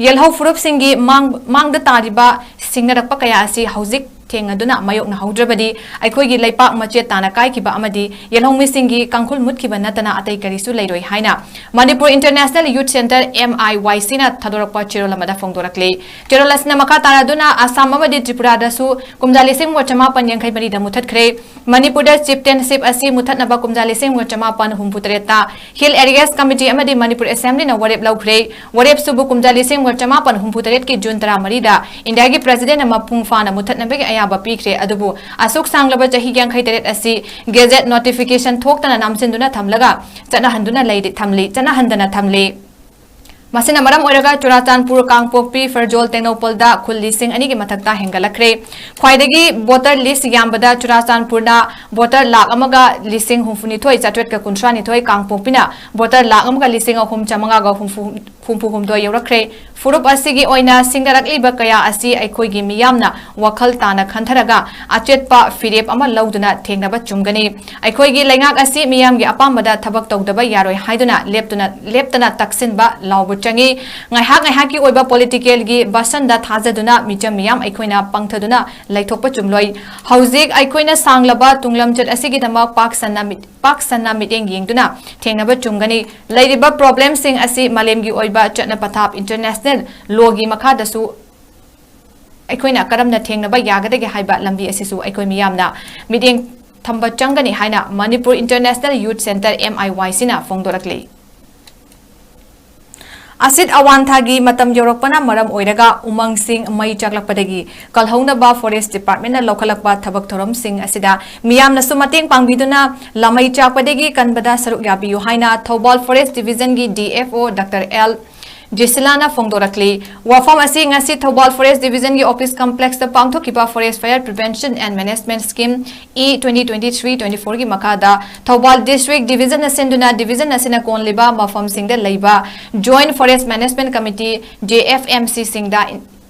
ꯌꯦꯜꯍꯧ ꯐꯨꯔꯨꯞꯁꯤꯡꯒꯤ ꯃꯥꯡ-, ꯃꯥꯡꯗ ꯇꯥꯔꯤꯕ ꯁꯤꯡꯅꯔꯛꯄ ꯀꯌꯥ ꯑꯁꯤ ꯍꯧꯖꯤꯛ ꯊꯦꯡꯅꯗꯨꯅ ꯃꯥꯌꯣꯛꯅꯍꯧꯗ꯭ꯔꯕꯗꯤ ꯑꯩꯈꯣꯏꯒꯤ ꯂꯩꯄꯥꯛ ꯃꯆꯦꯠ ꯇꯥꯅ ꯀꯥꯏꯈꯤꯕ ꯑꯃꯗꯤ ꯌꯦꯜꯍꯧꯃꯤꯁꯤꯡꯒꯤ ꯀꯥꯡꯈꯨꯜ ꯃꯨꯠꯈꯤꯕ ꯅꯠꯇꯅ ꯑꯇꯩ ꯀꯔꯤꯁꯨ ꯂꯩꯔꯣꯏ ꯍꯥꯏꯅ Manipur international youth centre, M I Y C, ꯅ ꯊꯥꯗꯣꯔꯛꯄ ꯆꯦꯔꯣꯜ ꯑꯃꯗ ꯐꯣꯡꯗꯣꯔꯛꯂꯤ꯫ ꯆꯦꯔꯣꯜ ꯑꯁꯤꯅ ꯃꯈꯥ ꯇꯥꯔꯗꯨꯅ ꯑꯁꯥꯝ ꯑꯃꯗꯤ ꯇ꯭ꯔꯤꯄꯨꯔꯥꯗꯁꯨ ꯀꯨꯝꯖꯥ ꯂꯤꯁꯤꯡ ꯑꯃꯒ ꯆꯃꯥꯄꯟ ꯌꯥꯡꯈꯩ ꯃꯔꯤꯗ ꯃꯨꯊꯠꯈ꯭ꯔꯦ꯫ ꯃꯅꯤꯄꯨꯔꯗ ꯆꯤꯐꯇꯦꯟꯁꯤꯞ ꯑꯁꯤ ꯃꯨꯊꯠꯅꯕ ꯀꯨꯝꯖꯥ ꯂꯤꯁꯤꯡ ꯑꯃꯒ ꯆꯃꯥꯄꯟ ꯍꯨꯝꯐꯨ ꯇꯔꯦꯠꯇ ꯍꯤꯜ ꯑꯦꯔꯤꯌꯥꯁ ꯀꯃꯤꯇꯤ ꯑꯃꯗꯤ ꯃꯅꯤꯄꯨꯔ ꯑꯦꯁꯦꯝꯕ꯭ꯂꯤꯅ ꯋꯥꯔꯦꯞ ꯂꯧꯈ꯭ꯔꯦ꯫ ꯋꯥꯔꯦꯞꯁꯤꯕꯨ ꯀꯨꯝꯖꯥ ꯂꯤꯁꯤꯡ ꯑꯃꯒ ꯆꯃꯥꯄꯟ ꯍꯨꯝꯐꯨ ꯇꯔꯦꯠꯀꯤ ꯖꯨꯟ ꯇꯔꯥꯃꯔꯤꯗ ꯏꯟꯗꯤꯌꯥꯒꯤ ꯄ꯭ꯔꯦꯁꯤꯗꯦꯟꯠꯅ ꯃꯄꯨꯡ ꯐꯥꯅ ꯃꯨꯊꯠꯅꯕꯒꯤ ꯑꯌꯥꯕ ꯄꯤꯈ꯭ꯔꯦ꯫ ꯑꯗꯨꯕꯨ ꯑꯁꯨꯛ ꯁꯥꯡꯂꯕ ꯆꯍꯤ ꯌꯥꯡꯈꯩ ꯇꯔꯦꯠ ꯑꯁꯤ ꯒꯦꯖꯦꯠ ꯅꯣꯇꯤꯐꯤꯀꯦꯁꯟ ꯊꯣꯛꯇꯅ ꯅꯝꯁꯤꯟꯗꯨꯅ ꯊꯝꯂꯒ ꯆꯠꯅꯍꯟꯗꯨꯅ ꯂꯩꯔꯤ, ꯊꯝꯂꯤ, ꯆꯠꯅꯍꯟꯗꯅ ꯊꯝꯂꯤ꯫ ꯃꯁꯤꯅ ꯃꯔꯝ ꯑꯣꯏꯔꯒ ꯆꯨꯔꯥꯆꯥꯟꯄꯨꯔ, ꯀꯥꯡꯄꯣꯛꯄꯤ, ꯐꯔꯖꯣꯜ, ꯇꯦꯡꯅꯧꯄꯜꯗ ꯈꯨꯜ ꯂꯤꯁꯤꯡ ꯑꯅꯤꯒꯤ ꯃꯊꯛꯇ ꯍꯦꯟꯒꯠꯂꯛꯈ꯭ꯔꯦ꯫ ꯈ꯭ꯋꯥꯏꯗꯒꯤ ꯚꯣꯇꯔ ꯂꯤꯁ ꯌꯥꯝꯕꯗ ꯆꯨꯔꯥꯆꯥꯟꯄꯨꯔꯅ ꯚꯣꯇꯔ ꯂꯥꯈ ꯑꯃꯒ ꯂꯤꯁꯤꯡ ꯍꯨꯝꯐꯨꯅꯤꯊꯣꯏ ꯆꯥꯇ꯭ꯔꯦꯠꯀ ꯀꯨꯟꯊ꯭ꯔꯥꯅꯤꯊꯣꯏ, ꯀꯥꯡꯄꯣꯛꯄꯤꯅ ꯚꯣꯇꯔ ꯂꯥꯈ ꯑꯃꯒ ꯂꯤꯁꯤꯡ ꯑꯍꯨꯝ ꯆꯥꯃꯉꯥꯒ ꯍꯨꯝꯐꯨ, ꯍꯨꯝꯐꯨ ꯍꯨꯝꯗꯣꯏ ꯌꯧꯔꯛꯈ꯭ꯔꯦ꯫ ꯐꯨꯔꯨꯞ ꯑꯁꯤꯒꯤ ꯑꯣꯏꯅ ꯁꯤꯡꯅꯔꯛꯂꯤꯕ ꯀꯌꯥ ꯑꯁꯤ ꯑꯩꯈꯣꯏꯒꯤ ꯃꯤꯌꯥꯝꯅ ꯋꯥꯈꯜ ꯇꯥꯅ ꯈꯟꯊꯔꯒ ꯑꯆꯦꯠꯄ ꯐꯤꯔꯦꯞ ꯑꯃ ꯂꯧꯗꯨꯅ ꯊꯦꯡꯅꯕ ꯆꯨꯝꯒꯅꯤ꯫ ꯑꯩꯈꯣꯏꯒꯤ ꯂꯩꯉꯥꯛ ꯑꯁꯤ ꯃꯤꯌꯥꯝꯒꯤ ꯑꯄꯥꯝꯕꯗ ꯊꯕꯛ ꯇꯧꯗꯕ ꯌꯥꯔꯣꯏ ꯍꯥꯏꯗꯨꯅ ꯂꯦꯞꯇꯨꯅ, ꯂꯦꯞꯇꯅ ꯇꯛꯁꯤꯟꯕ ꯂꯥꯎꯕ ꯆꯪꯏ꯫ ꯉꯥꯏꯍꯥꯛ ꯉꯥꯏꯍꯥꯛꯀꯤ ꯑꯣꯏꯕ ꯄꯣꯂꯤꯇꯤꯀꯦꯜꯒꯤ ꯚꯥꯁꯟꯗ ꯊꯥꯖꯗꯨꯅ ꯃꯤꯆꯝ ꯃꯤꯌꯥꯝ ꯑꯩꯈꯣꯏꯅ ꯄꯪꯊꯗꯨꯅ ꯂꯩꯊꯣꯛꯄ ꯆꯨꯝꯂꯣꯏ꯫ ꯍꯧꯖꯤꯛ ꯑꯩꯈꯣꯏꯅ ꯁꯥꯡꯂꯕ ꯇꯨꯡꯂꯝꯆꯠ ꯑꯁꯤꯒꯤꯗꯃꯛ ꯄꯥꯛ ꯁꯟꯅ ꯃꯤꯠ-, ꯄꯥꯛ ꯁꯟꯅ ꯃꯤꯠꯌꯦꯡ ꯌꯦꯡꯗꯨꯅ ꯊꯦꯡꯅꯕ ꯆꯨꯝꯒꯅꯤ꯫ ꯂꯩꯔꯤꯕ ꯄ꯭ꯔꯣꯕ꯭ꯂꯦꯝꯁꯤꯡ ꯑꯁꯤ ꯃꯥꯂꯦꯝꯒꯤ ꯑꯣꯏꯕ ꯆꯠꯅ ꯄꯊꯥꯞ, ꯏꯟꯇꯔꯅꯦꯁꯅꯦꯜ ꯂꯣꯒꯤ ꯃꯈꯥꯗꯁꯨ ꯑꯩꯈꯣꯏꯅ ꯀꯔꯝꯅ ꯊꯦꯡꯅꯕ ꯌꯥꯒꯗꯒꯦ ꯍꯥꯏꯕ ꯂꯝꯕꯤ ꯑꯁꯤꯁꯨ ꯑꯩꯈꯣꯏ ꯃꯤꯌꯥꯝꯅ ꯃꯤꯠꯌꯦꯡ ꯊꯝꯕ ꯆꯪꯒꯅꯤ ꯍꯥꯏꯅ Manipur international youth centre, M I Y C, ꯅ ꯐꯣꯡꯗꯣꯔꯛꯂꯤ꯫ ꯑꯁꯤꯠ ꯑꯋꯥꯟꯊꯥꯒꯤ ꯃꯇꯝ ꯌꯧꯔꯛꯄꯅ ꯃꯔꯝ ꯑꯣꯏꯔꯒ ꯎꯃꯪꯁꯤꯡ ꯃꯩ ꯆꯥꯛꯂꯛꯄꯗꯒꯤ ꯀꯜꯍꯧꯅꯕ ꯐꯣꯔꯦꯁ ꯗꯤꯄꯥꯔꯠꯃꯦꯟꯠꯅ ꯂꯧꯈꯠꯂꯛꯄ ꯊꯕꯛ ꯊꯧꯔꯝꯁꯤꯡ ꯑꯁꯤꯗ ꯃꯤꯌꯥꯝꯅꯁꯨ ꯃꯇꯦꯡ ꯄꯥꯡꯕꯤꯗꯨꯅ ꯂꯃꯩ ꯆꯥꯛꯄꯗꯒꯤ ꯀꯟꯕꯗ ꯁꯔꯨꯛ ꯌꯥꯕꯤꯌꯨ ꯍꯥꯏꯅ ꯊꯧꯕꯥꯜ ꯐꯣꯔꯦꯁ ꯗꯤꯕꯤꯖꯟꯒꯤ D F O Doctor L ꯖꯦꯁꯤꯂꯥꯅ ꯐꯣꯡꯗꯣꯔꯛꯂꯤ꯫ ꯋꯥꯐꯝ ꯑꯁꯤ ꯉꯁꯤ ꯊꯧꯕꯥꯜ Forest Division ꯒꯤ office complex ꯇ ꯄꯥꯡꯊꯣꯛꯈꯤꯕ Forest Fire Prevention and Management Scheme E twenty twenty-three twenty-four ꯒꯤ ꯃꯈꯥꯗ ꯊꯧꯕꯥꯜ District Division ꯅ ꯁꯤꯟꯗꯨꯅ division ꯑꯁꯤꯅ ꯀꯣꯟꯂꯤꯕ ꯃꯐꯝꯁꯤꯡꯗ ꯂꯩꯕ Joint Forest Management Committee, J F M C ꯁꯤꯡꯗ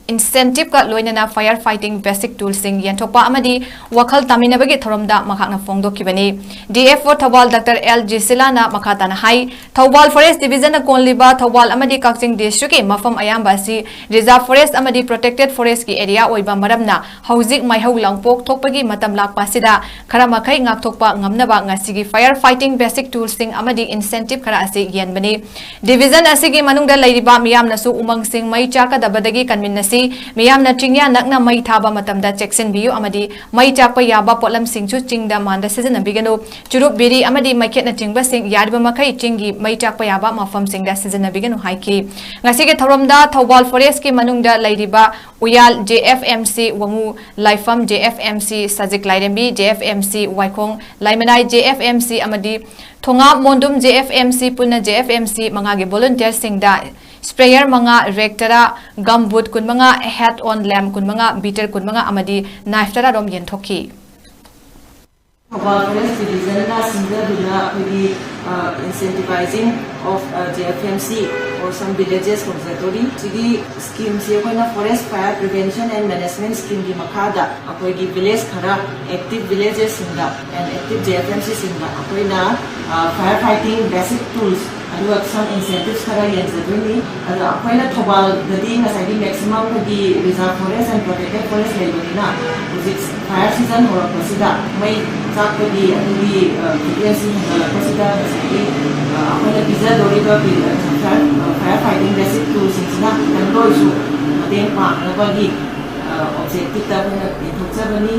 incentive ꯀ ꯂꯣꯏꯅꯅ fire fighting basic tools ꯁꯤꯡ ꯌꯦꯟꯊꯣꯛꯄ ꯑꯃꯗꯤ ꯋꯥꯈꯜ ꯇꯥꯃꯤꯟꯅꯕꯒꯤ ꯊꯧꯔꯝꯗ ꯃꯍꯥꯛꯅ ꯐꯣꯡꯗꯣꯛꯈꯤꯕꯅꯤ꯫ D F O Thoubal doctor L ꯖꯤꯁꯤꯂꯥꯅ ꯃꯈꯥ ꯇꯥꯅ ꯍꯥꯏ, ꯊꯧꯕꯥꯜ Forest Division ꯅ ꯀꯣꯟꯂꯤꯕ ꯊꯧꯕꯥꯜ ꯑꯃꯗꯤ ꯀꯛꯆꯤꯡ district ꯀꯤ ꯃꯐꯝ ꯑꯌꯥꯝꯕ ꯑꯁꯤ Reserve Forest ꯑꯃꯗꯤ Protected Forest ꯀꯤ area ꯑꯣꯏꯕ ꯃꯔꯝꯅ ꯍꯧꯖꯤꯛ ꯃꯩꯍꯧ ꯂꯥꯡꯄꯣꯛ ꯊꯣꯛꯄꯒꯤ ꯃꯇꯝ ꯂꯥꯛꯄ ꯑꯁꯤꯗ ꯈꯔ ꯃꯈꯩ ꯉꯥꯛꯊꯣꯛꯄ ꯉꯝꯅꯕ ꯉꯁꯤꯒꯤ fire fighting basic tools ꯁꯤꯡ ꯑꯃꯗꯤ incentive ꯈꯔ ꯑꯁꯤ ꯌꯦꯟꯕꯅꯤ꯫ Division ꯑꯁꯤꯒꯤ ꯃꯅꯨꯡꯗ ꯂꯩꯔꯤꯕ ꯃꯤꯌꯥꯝꯅꯁꯨ ꯎꯃꯪꯁꯤꯡ ꯃꯩ ꯆꯥꯛꯀꯗꯕꯗꯒꯤ ꯀꯟꯃꯤꯟꯅꯁꯤ꯫ ꯃꯤꯌꯥꯝꯅ ꯆꯤꯡꯌꯥ ꯅꯛꯅ ꯃꯩ ꯊꯥꯕ ꯃꯇꯝꯗ ꯆꯦꯛꯁꯤꯟꯕꯤꯌꯨ ꯑꯃꯗꯤ ꯃꯩ ꯆꯥꯛꯄ ꯌꯥꯕ ꯄꯣꯠꯂꯝꯁꯤꯡꯁꯨ ꯆꯤꯡꯗ ꯃꯥꯟꯗ ꯁꯤꯖꯤꯟꯅꯕꯤꯒꯅꯨ꯫ ꯆꯨꯔꯨꯞ, ꯕꯤꯔꯤ ꯑꯃꯗꯤ ꯃꯩꯈꯦꯠꯅꯆꯤꯡꯕꯁꯤꯡ ꯌꯥꯔꯤꯕ ꯃꯈꯩ ꯆꯤꯡꯒꯤ ꯃꯩ ꯆꯥꯛꯄ ꯌꯥꯕ ꯃꯐꯝꯁꯤꯡꯗ ꯁꯤꯖꯤꯟꯅꯕꯤꯒꯅꯨ ꯍꯥꯏꯈꯤ꯫ ꯉꯁꯤꯒꯤ ꯊꯧꯔꯝꯗ ꯊꯧꯕꯥꯜ Forest ꯀꯤ ꯃꯅꯨꯡꯗ ꯂꯩꯔꯤꯕ ꯎꯌꯥꯜ J F M C ꯋꯥꯉꯨ, ꯂꯥꯏꯐꯝ J F M C ꯁꯖꯤꯛ ꯂꯥꯏꯔꯦꯝꯕꯤ, J F M C ꯋꯥꯏꯈꯣꯡ, ꯂꯥꯏꯃꯅꯥꯏ J F M C ꯑꯃꯗꯤ ꯊꯣꯉꯥꯝ ꯃꯣꯟꯗꯨꯝ J F M C ꯄꯨꯟꯅ J F M C ꯃꯉꯥꯒꯤ volunteer ꯁꯤꯡꯗ sprayer ꯃꯉꯥ, rake ꯇꯔꯥ, gum boot ꯀꯨꯟꯃꯉꯥ, head on lamp ꯀꯨꯟꯃꯉꯥ, beater ꯀꯨꯟꯃꯉꯥ ꯑꯃꯗꯤ knife ꯇꯔꯥ ꯔꯣꯝ ꯌꯦꯟꯊꯣꯛꯈꯤ꯫ ꯊꯧꯕꯥꯜ Forest Division ꯅ ꯁꯤꯟꯖꯗꯨꯅ ꯑꯩꯈꯣꯏꯒꯤ, ꯑ, incentivizing of, ꯑ, J F M C or some villages ꯀꯧꯖꯗꯣꯔꯤ꯫ ꯁꯤꯒꯤ scheme ꯁꯤ ꯑꯩꯈꯣꯏꯅ Forest Fire Prevention and Management Scheme ꯒꯤ ꯃꯈꯥꯗ ꯑꯩꯈꯣꯏꯒꯤ village ꯈꯔ, active villages ꯁꯤꯡꯗ and active J F M C ꯁꯤꯡꯗ ꯑꯩꯈꯣꯏꯅ, ꯑ, fire fighting basic tools ꯑꯗꯨꯒ some incentives ꯈꯔ ꯌꯦꯟꯖꯗꯣꯏꯅꯤ꯫ ꯑꯗꯣ ꯑꯩꯈꯣꯏꯅ ꯊꯧꯕꯥꯜꯗꯗꯤ ꯉꯁꯥꯏꯒꯤ maximum ꯑꯩꯈꯣꯏꯒꯤ Reserve Forest and Protected Forest ꯂꯩꯕꯅꯤꯅ ꯍꯧꯖꯤꯛ fire season ꯍꯧꯔꯛꯄꯁꯤꯗ ꯃꯩ ꯆꯥꯛꯄꯒꯤ ꯑꯗꯨꯒꯤ, ꯑ, frequency ꯍꯦꯟꯒꯠꯂꯛꯄꯁꯤꯗ ꯉꯁꯥꯏꯒꯤ, ꯑ, ꯑꯩꯈꯣꯏꯅ ꯄꯤꯖꯗꯧꯔꯤꯕ ꯄꯤ-, ꯑ, fire, ꯑ, fire fighting basic tools ꯁꯤꯡꯁꯤꯅ ꯈꯤꯇꯪꯗ ꯑꯣꯏꯔꯁꯨ ꯃꯇꯦꯡ ꯄꯥꯡꯅꯕꯒꯤ, ꯑ, objective ꯇ ꯑꯩꯈꯣꯏꯅ ꯌꯦꯟꯊꯣꯛꯆꯕꯅꯤ꯫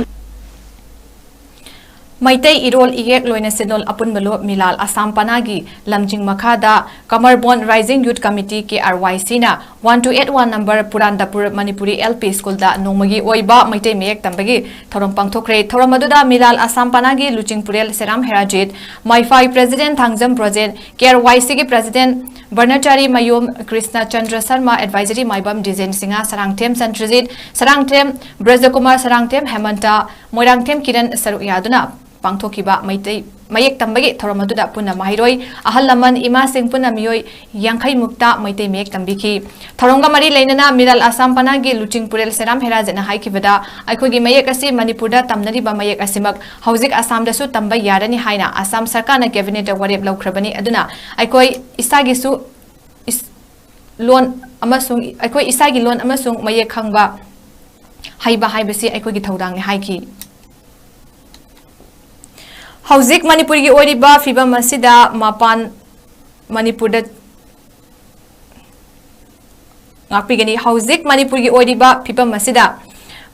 ꯃꯩꯇꯩ ꯏꯔꯣꯜ ꯏꯌꯦꯛ ꯂꯣꯏꯅ ꯁꯤꯟꯂꯣꯜ ꯑꯄꯨꯟꯕ ꯂꯨꯞ ꯃꯤꯂꯥꯜ ꯑꯁꯥꯝ ꯄꯅꯥꯒꯤ ꯂꯝꯖꯤꯡ ꯃꯈꯥꯗ ꯀꯃꯔꯕꯣꯟ Rising Youth Committee, K R Y C ꯅ one two eight one number ꯄꯨꯔꯥꯟꯗꯄꯨꯔ Manipuri L P school ꯗ ꯅꯣꯡꯃꯒꯤ ꯑꯣꯏꯕ ꯃꯩꯇꯩ ꯃꯌꯦꯛ ꯇꯝꯕꯒꯤ ꯊꯧꯔꯝ ꯄꯥꯡꯊꯣꯛꯈ꯭ꯔꯦ꯫ ꯊꯧꯔꯝ ꯑꯗꯨꯗ ꯃꯤꯂꯥꯜ Assam ꯄꯅꯥꯒꯤ ꯂꯨꯆꯤꯡꯄꯨꯔꯦꯜ ꯁꯦꯔꯥꯝ ꯍꯦꯔꯥꯖꯤꯠ, ꯃꯥꯏꯐꯥꯏ president Thangjam Brojen, K R Y C ꯒꯤ president ꯕ꯭ꯔꯍ꯭ꯃꯆꯥꯔꯤ ꯃꯌꯣꯝ ꯀ꯭ꯔꯤꯁꯅ ꯆꯟꯗ꯭ꯔ ꯁꯔꯃ, advisory ꯃꯥꯏꯕꯝ ꯗꯤꯖꯦꯟ ꯁꯤꯡꯍ, ꯁꯔꯥꯡꯊꯦꯝ ꯆꯟꯗ꯭ꯔꯖꯤꯠ, ꯁꯔꯥꯡꯊꯦꯝ ꯕ꯭ꯔꯖꯀꯨꯃꯥꯔ, ꯁꯔꯥꯡꯊꯦꯝ ꯍꯦꯃꯟꯇ, ꯃꯣꯏꯔꯥꯡꯊꯦꯝ ꯀꯤꯔꯟ ꯁꯔꯨꯛ ꯌꯥꯗꯨꯅ ꯄꯥꯡꯊꯣꯛꯈꯤꯕ ꯃꯩꯇꯩ ꯃꯌꯦꯛ ꯇꯝꯕꯒꯤ ꯊꯧꯔꯝ ꯑꯗꯨꯗ ꯄꯨꯟꯅ ꯃꯍꯩꯔꯣꯏ, ꯑꯍꯜ ꯂꯃꯟ, ꯏꯃꯥꯁꯤꯡ ꯄꯨꯟꯅ ꯃꯤꯑꯣꯏ ꯌꯥꯡꯈꯩ ꯃꯨꯛꯇ ꯃꯩꯇꯩ ꯃꯌꯦꯛ ꯇꯝꯕꯤꯈꯤ꯫ ꯊꯧꯔꯝꯒ ꯃꯔꯤ ꯂꯩꯅꯅ ꯃꯤꯂꯥꯜ ꯑꯁꯥꯝ ꯄꯅꯥꯒꯤ ꯂꯨꯆꯤꯡꯄꯨꯔꯦꯜ ꯁꯦꯔꯥꯝ ꯍꯦꯔꯥꯖꯦꯠꯅ ꯍꯥꯏꯈꯤꯕꯗ, ꯑꯩꯈꯣꯏꯒꯤ ꯃꯌꯦꯛ ꯑꯁꯤ ꯃꯅꯤꯄꯨꯔꯗ ꯇꯝꯅꯔꯤꯕ ꯃꯌꯦꯛ ꯑꯁꯤꯃꯛ ꯍꯧꯖꯤꯛ ꯑꯁꯥꯝꯗꯁꯨ ꯇꯝꯕ ꯌꯥꯔꯅꯤ ꯍꯥꯏꯅ ꯑꯁꯥꯝ ꯁꯔꯀꯥꯔꯅ cabinet ꯇ ꯋꯥꯔꯦꯞ ꯂꯧꯈ꯭ꯔꯕꯅꯤ꯫ ꯑꯗꯨꯅ ꯑꯩꯈꯣꯏ ꯏꯁꯥꯒꯤꯁꯨ ꯏꯁ-, ꯂꯣꯟ ꯑꯃꯁꯨꯡ ꯑꯩꯈꯣꯏ ꯏꯁꯥꯒꯤ ꯂꯣꯟ ꯑꯃꯁꯨꯡ ꯃꯌꯦꯛ ꯈꯪꯕ ꯍꯩꯕ ꯍꯥꯏꯕꯁꯤ ꯑꯩꯈꯣꯏꯒꯤ ꯊꯧꯗꯥꯡꯅꯤ ꯍꯥꯏꯈꯤ꯫ ꯍꯧꯖꯤꯛ ꯃꯅꯤꯄꯨꯔꯒꯤ ꯑꯣꯏꯔꯤꯕ ꯐꯤꯕꯝ ꯑꯁꯤꯗ ꯃꯄꯥꯟ ꯃꯅꯤꯄꯨꯔꯗ ꯉꯥꯛꯄꯤꯒꯅꯤ꯫ ꯍꯧꯖꯤꯛ ꯃꯅꯤꯄꯨꯔꯒꯤ ꯑꯣꯏꯔꯤꯕ ꯐꯤꯕꯝ ꯑꯁꯤꯗ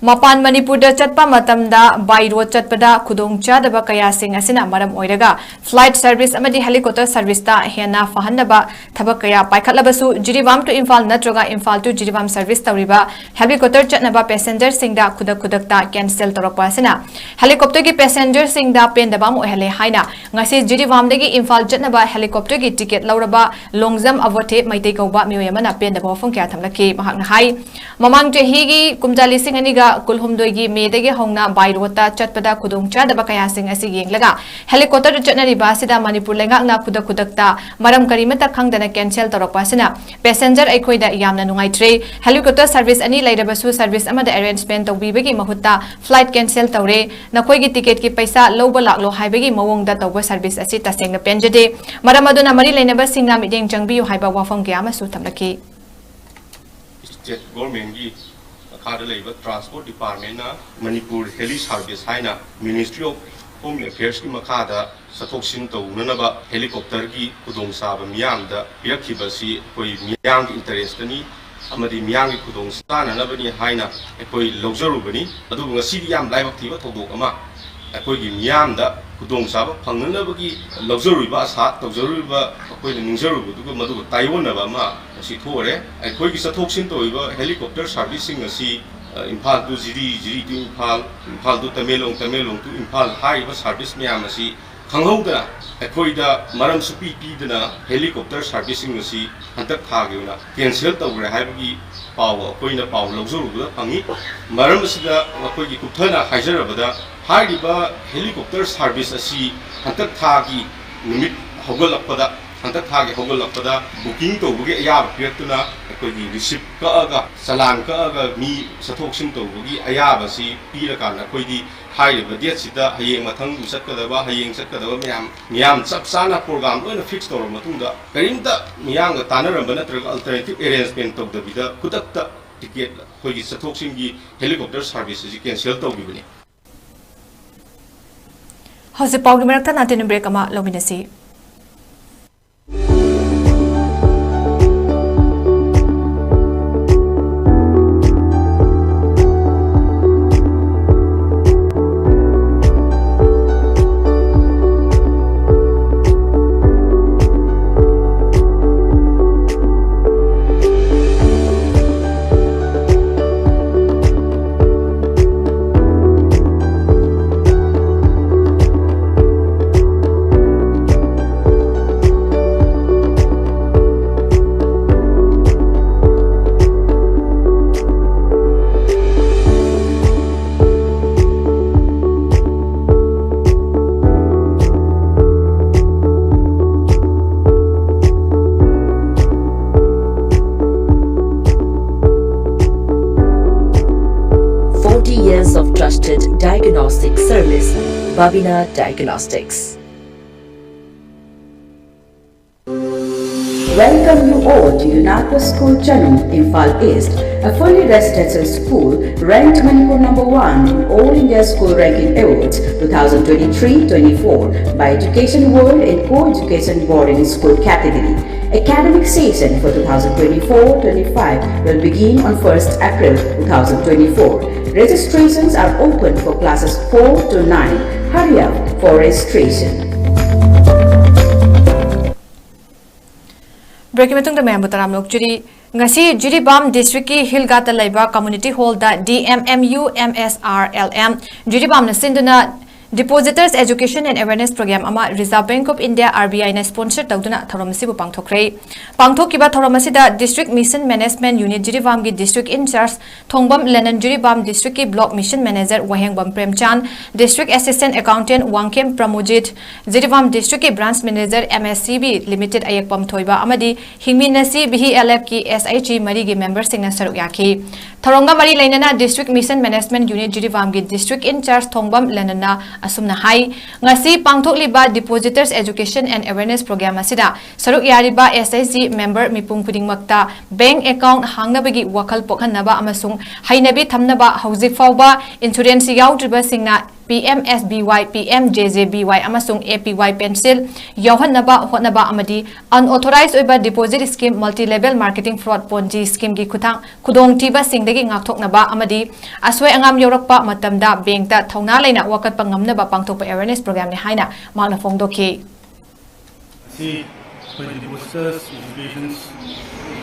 ꯃꯄꯥꯟ ꯃꯅꯤꯄꯨꯔꯗ ꯆꯠꯄ ꯃꯇꯝꯗ by road ꯆꯠꯄꯗ ꯈꯨꯗꯣꯡꯆꯥꯗꯕ ꯀꯌꯥꯁꯤꯡ ꯑꯁꯤꯅ ꯃꯔꯝ ꯑꯣꯏꯔꯒ flight service ꯑꯃꯗꯤ helicopter service ꯇ ꯍꯦꯟꯅ ꯐꯍꯟꯅꯕ ꯊꯕꯛ ꯀꯌꯥ ꯄꯥꯏꯈꯠꯂꯕꯁꯨ, ꯖꯤꯔꯤꯕꯥꯝ to ꯏꯝꯐꯥꯜ ꯅꯠꯇ꯭ꯔꯒ ꯏꯝꯐꯥꯜ to ꯖꯤꯔꯤꯕꯥꯝ service ꯇꯧꯔꯤꯕ helicopter ꯆꯠꯅꯕ passenger ꯁꯤꯡꯗ ꯈꯨꯗꯛ ꯈꯨꯗꯛꯇ cancel ꯇꯧꯔꯛꯄ ꯑꯁꯤꯅ helicopter ꯒꯤ passenger ꯁꯤꯡꯗ ꯄꯦꯟꯗꯕ ꯑꯃ ꯑꯣꯏꯍꯜꯂꯦ ꯍꯥꯏꯅ ꯉꯁꯤ ꯖꯤꯔꯤꯕꯥꯝꯗꯒꯤ ꯏꯝꯐꯥꯜ ꯆꯠꯅꯕ helicopter ꯒꯤ ticket ꯂꯧꯔꯕ ꯂꯣꯡꯖꯝ ꯑꯕꯣꯊꯦ ꯃꯩꯇꯩ ꯀꯧꯕ ꯃꯤꯑꯣꯏ ꯑꯃꯅ ꯄꯦꯟꯗꯕ ꯋꯥꯐꯝ ꯀꯌꯥ ꯊꯝꯂꯛꯈꯤ꯫ ꯃꯍꯥꯛꯅ ꯍꯥꯏ, ꯃꯃꯥꯡ ꯆꯍꯤꯒꯤ ꯀꯨꯝꯖꯥ ꯂꯤꯁꯤꯡ ꯑꯅꯤꯒ ꯀꯨꯟꯍꯨꯝꯗꯣꯏꯒꯤ ꯃꯦꯗꯒꯤ ꯍꯧꯅ by road ꯇ ꯆꯠꯄꯗ ꯈꯨꯗꯣꯡꯆꯥꯗꯕ ꯀꯌꯥꯁꯤꯡ ꯑꯁꯤ ꯌꯦꯡꯂꯒ helicopter ꯗ ꯆꯠꯅꯔꯤꯕ ꯑꯁꯤꯗ ꯃꯅꯤꯄꯨꯔ ꯂꯩꯉꯥꯛꯅ ꯈꯨꯗꯛ ꯈꯨꯗꯛꯇ ꯃꯔꯝ ꯀꯔꯤꯃꯠꯇ ꯈꯪꯗꯅ cancel ꯇꯧꯔꯛꯄ ꯑꯁꯤꯅ passenger ꯑꯩꯈꯣꯏꯗ ꯌꯥꯝꯅ ꯅꯨꯡꯉꯥꯏꯇ꯭ꯔꯦ꯫ Helicopter service ꯑꯅꯤ ꯂꯩꯔꯕꯁꯨ service ꯑꯃꯗ arrangement ꯇꯧꯕꯤꯕꯒꯤ ꯃꯍꯨꯠꯇ flight cancel ꯇꯧꯔꯦ꯫ ꯅꯈꯣꯏꯒꯤ ticket ꯀꯤ ꯄꯩꯁꯥ ꯂꯧꯕ ꯂꯥꯛꯂꯣ ꯍꯥꯏꯕꯒꯤ ꯃꯑꯣꯡꯗ ꯇꯧꯕ service ꯑꯁꯤ ꯇꯁꯦꯡꯅ ꯄꯦꯟꯖꯗꯦ꯫ ꯃꯔꯝ ꯑꯗꯨꯅ ꯃꯔꯤ ꯂꯩꯅꯕꯁꯤꯡꯅ ꯃꯤꯠꯌꯦꯡ ꯆꯪꯕꯤꯌꯨ ꯍꯥꯏꯕ ꯋꯥꯐꯝ ꯀꯌꯥ ꯑꯃꯁꯨ ꯊꯝꯂꯛꯈꯤ꯫ State government ꯀꯤ ꯃꯈꯥꯗ ꯂꯩꯕ Transport Department ꯅ ꯃꯅꯤꯄꯨꯔ Heli Service ꯍꯥꯏꯅ Ministry of Home Affairs ꯀꯤ ꯃꯈꯥꯗ ꯆꯠꯊꯣꯛ ꯆꯠꯁꯤꯟ ꯇꯧꯅꯅꯕ helicopter ꯒꯤ ꯈꯨꯗꯣꯡꯆꯥꯕ ꯃꯤꯌꯥꯝꯗ ꯄꯤꯔꯛꯈꯤꯕ ꯑꯁꯤ ꯑꯩꯈꯣꯏ ꯃꯤꯌꯥꯝꯒꯤ interest ꯅꯤ ꯑꯃꯗꯤ ꯃꯤꯌꯥꯝꯒꯤ ꯈꯨꯗꯣꯡ ꯆꯥꯅꯅꯕꯅꯤ ꯍꯥꯏꯅ ꯑꯩꯈꯣꯏ ꯂꯧꯖꯔꯨꯕꯅꯤ꯫ ꯑꯗꯨꯕꯨ ꯉꯁꯤꯗꯤ ꯌꯥꯝ ꯂꯥꯏꯕꯛ ꯊꯤꯕ ꯊꯧꯗꯣꯛ ꯑꯃ, ꯑꯩꯈꯣꯏꯒꯤ ꯃꯤꯌꯥꯝꯗ ꯈꯨꯗꯣꯡꯆꯥꯕ ꯐꯪꯅꯅꯕꯒꯤ ꯂꯧꯖꯔꯨꯔꯤꯕ ꯑꯁꯥ, ꯇꯧꯖꯔꯨꯔꯤꯕ ꯑꯩꯈꯣꯏꯅ ꯅꯤꯡꯖꯔꯨꯕꯗꯨꯒ ꯃꯗꯨꯒ ꯇꯥꯏꯑꯣꯟꯅꯕ ꯑꯃ ꯉꯁꯤ ꯊꯣꯛꯑꯔꯦ꯫ ꯑꯩꯈꯣꯏꯒꯤ ꯆꯠꯊꯣꯛ ꯆꯠꯁꯤꯟ ꯇꯧꯔꯤꯕ helicopter service ꯁꯤꯡ ꯑꯁꯤ, ꯑ, Imphal to Jiri, Jiri to Imphal, Imphal to Tamenglong, Tamenglong to Imphal ꯍꯥꯏꯔꯤꯕ service ꯃꯌꯥꯝ ꯑꯁꯤ ꯈꯪꯍꯧꯗꯅ ꯑꯩꯈꯣꯏꯗ ꯃꯔꯝ ꯁꯨꯄꯤ ꯄꯤꯗꯅ helicopter service ꯁꯤꯡ ꯑꯁꯤ ꯍꯟꯗꯛ ꯊꯥꯒꯤ ꯑꯣꯏꯅ cancel ꯇꯧꯈ꯭ꯔꯦ ꯍꯥꯏꯕꯒꯤ ꯄꯥꯎ ꯑꯩꯈꯣꯏꯅ ꯄꯥꯎ ꯂꯧꯖꯔꯨꯕꯗ ꯐꯪꯉꯤ꯫ ꯃꯔꯝ ꯑꯁꯤꯗ ꯑꯩꯈꯣꯏꯒꯤ ꯀꯨꯞꯊꯅ ꯍꯥꯏꯖꯔꯕꯗ, ꯍꯥꯏꯔꯤꯕ helicopter service ꯑꯁꯤ ꯍꯟꯗꯛ ꯊꯥꯒꯤ ꯅꯨꯃꯤꯠ ꯍꯧꯒꯠꯂꯛꯄꯗ, ꯍꯟꯗꯛ ꯊꯥꯒꯤ ꯍꯧꯒꯠꯂꯛꯄꯗ booking ꯇꯧꯕꯒꯤ ꯑꯌꯥꯕ ꯄꯤꯔꯛꯇꯨꯅ ꯑꯩꯈꯣꯏꯒꯤ receipt ꯀꯛꯑꯒ, ꯆꯂꯥꯟ ꯀꯛꯑꯒ ꯃꯤ ꯆꯠꯊꯣꯛ ꯆꯠꯁꯤꯟ ꯇꯧꯕꯒꯤ ꯑꯌꯥꯕꯁꯤ ꯄꯤꯔꯀꯥꯟꯗ ꯑꯩꯈꯣꯏꯗꯤ ꯍꯥꯏꯔꯤꯕ date ꯁꯤꯗ ꯍꯌꯦꯡ ꯃꯊꯪ ꯆꯠꯀꯗꯕ, ꯍꯌꯦꯡ ꯆꯠꯀꯗꯕ ꯃꯌꯥꯝ, ꯃꯤꯌꯥꯝ ꯆꯞ ꯆꯥꯅ program ꯂꯣꯏꯅ fix ꯇꯧꯔꯕ ꯃꯇꯨꯡꯗ, ꯀꯔꯤꯝꯇ ꯃꯤꯌꯥꯝꯒ ꯇꯥꯟꯅꯔꯝꯕ ꯅꯠꯇ꯭ꯔꯒ alternative arrangement ꯇꯧꯗꯕꯤꯗ ꯈꯨꯗꯛꯇ ticket, ꯑꯩꯈꯣꯏꯒꯤ ꯆꯠꯊꯣꯛ ꯆꯠꯁꯤꯟꯒꯤ helicopter service ꯑꯁꯤ cancel ꯇꯧꯈꯤꯕꯅꯤ꯫ ꯍꯧꯖꯤꯛ ꯄꯥꯎꯒꯤ ꯃꯔꯛꯇ ꯅꯥꯇꯤꯟ break ꯑꯃ ꯂꯧꯃꯤꯟꯅꯁꯤ꯫ Forty years of trusted diagnostic service, Babina Diagnostics. Welcome you all to Yunako School Chanung, Imphal East, a fully residential school ranked Manipur number one in All India School Ranking Awards twenty twenty-three twenty-four by Education World in Co-Education Boarding School category. Academic session for twenty twenty-four twenty-five will begin on first April twenty twenty-four. Registrations are open for classes four to nine. Hurry up for registration. Break ꯃꯇꯨꯡꯗ ꯃꯌꯥꯝꯕꯨ ꯇꯔꯥꯝꯅ ꯑꯣꯛꯆꯔꯤ꯫ ꯉꯁꯤ ꯖꯤꯔꯤꯕꯥꯝ district ꯀꯤ Hill Ghat ꯇ ꯂꯩꯕ community hall ꯗ D M M U M S R L M ꯖꯤꯔꯤꯕꯥꯝꯅ ꯁꯤꯟꯗꯨꯅ Depositors Education and Awareness Program ꯑꯃ Reserve Bank of India, R B I ꯅ sponsor ꯇꯧꯗꯨꯅ ꯊꯧꯔꯝ ꯑꯁꯤꯕꯨ ꯄꯥꯡꯊꯣꯛꯈ꯭ꯔꯦ꯫ ꯄꯥꯡꯊꯣꯛꯈꯤꯕ ꯊꯧꯔꯝ ꯑꯁꯤꯗ District Mission Management Unit ꯖꯤꯔꯤꯕꯥꯝꯒꯤ district in charge ꯊꯣꯡꯕꯝ ꯂꯦꯅꯟ, Jiribam district ꯀꯤ block mission manager ꯋꯥꯍꯦꯡꯕꯝ ꯄ꯭ꯔꯦꯝꯆꯥꯟ, district assistant accountant Wangkhem ꯄ꯭ꯔꯃꯣꯖꯤꯠ, Jiribam district ꯀꯤ branch manager M S C B Limited ꯑꯌꯦꯛꯄꯝ ꯊꯣꯏꯕ ꯑꯃꯗꯤ ꯍꯤꯡꯃꯤꯟꯅꯁꯤ B H L F ꯀꯤ S H G ꯃꯔꯤꯒꯤ member ꯁꯤꯡꯅ ꯁꯔꯨꯛ ꯌꯥꯈꯤ꯫ ꯊꯧꯔꯝꯒ ꯃꯔꯤ ꯂꯩꯅꯅ District Mission Management Unit ꯖꯤꯔꯤꯕꯥꯝꯒꯤ district in charge ꯊꯣꯡꯕꯝ ꯂꯦꯅꯟꯅ ꯑꯁꯨꯝꯅ ꯍꯥꯏ, ꯉꯁꯤ ꯄꯥꯡꯊꯣꯛꯂꯤꯕ Depositors Education and Awareness Program ꯑꯁꯤꯗ ꯁꯔꯨꯛ ꯌꯥꯔꯤꯕ S H G member ꯃꯤꯄꯨꯝ ꯈꯨꯗꯤꯡꯃꯛꯇ bank account ꯍꯥꯡꯅꯕꯒꯤ ꯋꯥꯈꯜ ꯄꯣꯛꯍꯟꯅꯕ ꯑꯃꯁꯨꯡ ꯍꯩꯅꯕꯤ ꯊꯝꯅꯕ ꯍꯧꯖꯤꯛ ꯐꯥꯎꯕ insurance ꯌꯥꯎꯗ꯭ꯔꯤꯕꯁꯤꯡꯅ P M S B Y, P M J J B Y ꯑꯃꯁꯨꯡ A P Y pencil ꯌꯥꯎꯍꯟꯅꯕ ꯍꯣꯠꯅꯕ ꯑꯃꯗꯤ unauthorized ꯑꯣꯏꯕ deposit scheme, multi level marketing fraud, Ponzi scheme ꯒꯤ ꯈꯨꯊꯥꯡ ꯈꯨꯗꯣꯡꯊꯤꯕꯁꯤꯡꯗꯒꯤ ꯉꯥꯛꯊꯣꯛꯅꯕ ꯑꯃꯗꯤ ꯑꯁꯣꯏ ꯑꯉꯥꯝ ꯌꯥꯎꯔꯛꯄ ꯃꯇꯝꯗ bank ꯇ ꯊꯧꯅꯥ ꯂꯩꯅ ꯋꯥꯀꯠꯄ ꯉꯝꯅꯕ ꯄꯥꯡꯊꯣꯛꯄ awareness program ꯅꯤ ꯍꯥꯏꯅ ꯃꯍꯥꯛꯅ ꯐꯣꯡꯗꯣꯛꯈꯤ꯫ ꯁꯤ ꯑꯩꯈꯣꯏ Depositors Education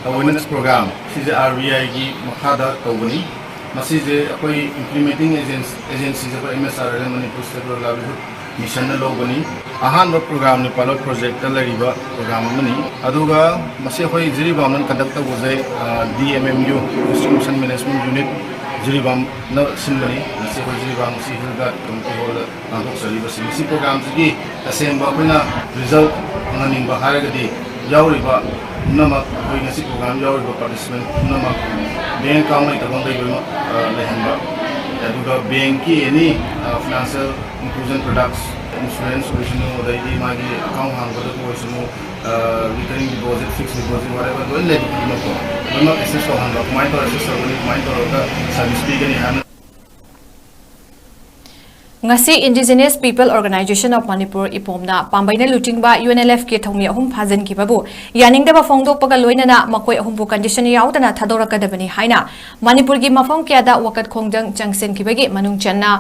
Awareness Program, ꯁꯤꯁꯦ R B I ꯒꯤ ꯃꯈꯥꯗ ꯇꯧꯕꯅꯤ꯫ ꯃꯁꯤꯁꯦ ꯑꯩꯈꯣꯏ implementing agency, agency ꯁꯦ ꯑꯩꯈꯣꯏ M S R L M, Manipur State Rural Livelihood Mission ꯅ ꯂꯧꯕꯅꯤ꯫ ꯑꯍꯥꯟꯕ program ꯅꯤ, pilot project ꯇ ꯂꯩꯔꯤꯕ program ꯑꯃꯅꯤ꯫ ꯑꯗꯨꯒ ꯃꯁꯤ ꯑꯩꯈꯣꯏ ꯖꯤꯔꯤꯕꯥꯝꯅ conduct ꯇꯧꯕꯁꯦ, ꯑ, D M M U, District Mission Management Unit, ꯖꯤꯔꯤꯕꯥꯝꯅ ꯁꯤꯟꯕꯅꯤ꯫ ꯃꯁꯤ ꯑꯩꯈꯣꯏ ꯖꯤꯔꯤꯕꯥꯝ ꯁꯤ Hill Ghat Community Hall ꯗ ꯄꯥꯡꯊꯣꯛꯆꯔꯤꯕꯁꯤ꯫ ꯃꯁꯤ program ꯁꯤꯒꯤ ꯇꯁꯦꯡꯕ ꯑꯩꯈꯣꯏꯅ result ꯐꯪꯍꯟꯅꯤꯡꯕ ꯍꯥꯏꯔꯒꯗꯤ ꯌꯥꯎꯔꯤꯕ ꯄꯨꯝꯅꯃꯛ, ꯑꯩꯈꯣꯏ ꯉꯁꯤ program ꯌꯥꯎꯔꯤꯕ participant ꯄꯨꯝꯅꯃꯛ bank account ꯂꯩꯇꯕ ꯃꯈꯩ ꯂꯣꯏꯅꯃꯛ, ꯑ, ꯂꯩꯍꯟꯕ, ꯑꯗꯨꯒ bank ꯀꯤ any, ꯑ, financial inclusion products Insurance ꯑꯣꯏꯁꯅꯨ, ꯑꯗꯩꯗꯤ ꯃꯥꯒꯤ account ꯍꯥꯡꯕꯗꯕꯨ ꯑꯣꯏꯁꯅꯨ, recurring deposit, fixed deposit, whatever, ꯂꯣꯏ ꯂꯩꯕ ꯈꯨꯗꯤꯡꯃꯛꯇꯣ ꯂꯣꯏꯅꯃꯛ access ꯇꯧꯍꯟꯕ, ꯀꯃꯥꯏꯅ ꯇꯧꯔ access ꯇꯧꯒꯅꯤ, ꯀꯃꯥꯏꯅ ꯇꯧꯔꯒ service ꯄꯤꯒꯅꯤ ꯍꯥꯏꯕ꯫ ꯉꯁꯤ Indigenous People Organization of Manipur, ꯏꯄꯣꯝꯅ ꯄꯥꯝꯕꯩꯅ ꯂꯨꯆꯤꯡꯕ UNLFꯀꯤ ꯊꯧꯃꯤ ꯑꯍꯨꯝ ꯐꯥꯖꯤꯟꯈꯤꯕꯕꯨ ꯌꯥꯅꯤꯡꯗꯕ ꯐꯣꯡꯗꯣꯛꯄꯒ ꯂꯣꯏꯅꯅ ꯃꯈꯣꯏ ꯑꯍꯨꯝꯕꯨ condition ꯌꯥꯎꯗꯅ ꯊꯥꯗꯣꯔꯛꯀꯗꯕꯅꯤ ꯍꯥꯏꯅ ꯃꯅꯤꯄꯨꯔꯒꯤ ꯃꯐꯝ ꯀꯌꯥꯗ ꯋꯥꯀꯠ ꯈꯣꯡꯖꯪ ꯆꯪꯁꯤꯟꯈꯤꯕꯒꯤ ꯃꯅꯨꯡ ꯆꯟꯅ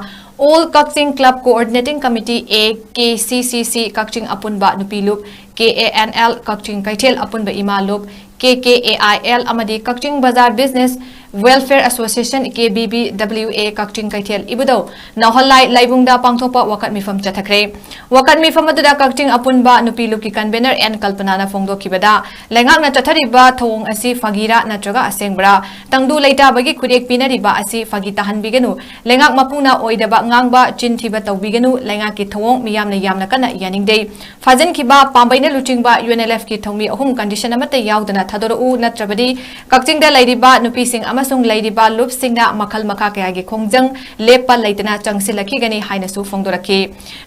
All Kakching Club Coordinating Committee, A K C C C, ꯀꯛꯆꯤꯡ ꯑꯄꯨꯟꯕ ꯅꯨꯄꯤ ꯂꯨꯞ, K A N L, ꯀꯛꯆꯤꯡ ꯀꯩꯊꯦꯜ ꯑꯄꯨꯟꯕ ꯏꯃꯥ ꯂꯨꯞ, K K A I L, ꯑꯃꯗꯤ ꯀꯛꯆꯤꯡ ꯕꯖꯥꯔ Business Welfare Association, K B B W A, ꯀꯛꯆꯤꯡ ꯀꯩꯊꯦꯜ ꯏꯕꯨꯙꯧ ꯅꯥꯎꯍꯜꯂꯥꯏ ꯂꯥꯏꯕꯨꯡꯗ ꯄꯥꯡꯊꯣꯛꯄ ꯋꯥꯀꯠ ꯃꯤꯐꯝ ꯆꯠꯊꯈ꯭ꯔꯦ꯫ ꯋꯥꯀꯠ ꯃꯤꯐꯝ ꯑꯗꯨꯗ ꯀꯛꯆꯤꯡ ꯑꯄꯨꯟꯕ ꯅꯨꯄꯤ ꯂꯨꯞꯀꯤ convener N ꯀꯜꯄꯅꯥꯅ ꯐꯣꯡꯗꯣꯛꯈꯤꯕꯗ, ꯂꯩꯉꯥꯛꯅ ꯆꯠꯊꯔꯤꯕ ꯊꯧꯑꯣꯡ ꯑꯁꯤ ꯐꯥꯒꯤꯔꯥ ꯅꯠꯇ꯭ꯔꯒ ꯑꯁꯦꯡꯕꯔꯥ? ꯇꯪꯗꯨ ꯂꯩꯇꯥꯕꯒꯤ ꯈꯨꯠꯌꯦꯛ ꯄꯤꯅꯔꯤꯕ ꯑꯁꯤ ꯐꯥꯒꯤ ꯇꯥꯍꯟꯕꯤꯒꯅꯨ꯫ ꯂꯩꯉꯥꯛ ꯃꯄꯨꯅ ꯑꯣꯏꯗꯕ ꯉꯥꯡꯕ, ꯆꯤꯟ ꯊꯤꯕ ꯇꯧꯕꯤꯒꯅꯨ꯫ ꯂꯩꯉꯥꯛꯀꯤ ꯊꯧꯑꯣꯡ ꯃꯤꯌꯥꯝꯅ ꯌꯥꯝꯅ ꯀꯟꯅ ꯌꯥꯅꯤꯡꯗꯦ꯫ ꯐꯥꯖꯤꯟꯈꯤꯕ ꯄꯥꯝꯕꯩꯅ ꯂꯨꯆꯤꯡꯕ UNLFꯀꯤ ꯊꯧꯃꯤ ꯑꯍꯨꯝ condition ꯑꯃꯠꯇ ꯌꯥꯎꯗꯅ ꯊꯥꯗꯣꯔꯛꯎ, ꯅꯠꯇ꯭ꯔꯕꯗꯤ ꯀꯛꯆꯤꯡꯗ ꯂꯩꯔꯤꯕ ꯅꯨꯄꯤꯁꯤꯡ ꯑꯃꯁꯨꯡ ꯂꯩꯔꯤꯕ ꯂꯨꯞꯁꯤꯡꯅ ꯃꯈꯜ ꯃꯈꯥ ꯀꯌꯥꯒꯤ ꯈꯣꯡꯖꯪ ꯂꯦꯞꯄ ꯂꯩꯇꯅ ꯆꯪꯁꯤꯜꯂꯛꯈꯤꯒꯅꯤ ꯍꯥꯏꯅꯁꯨ ꯐꯣꯡꯗꯣꯔꯛꯈꯤ꯫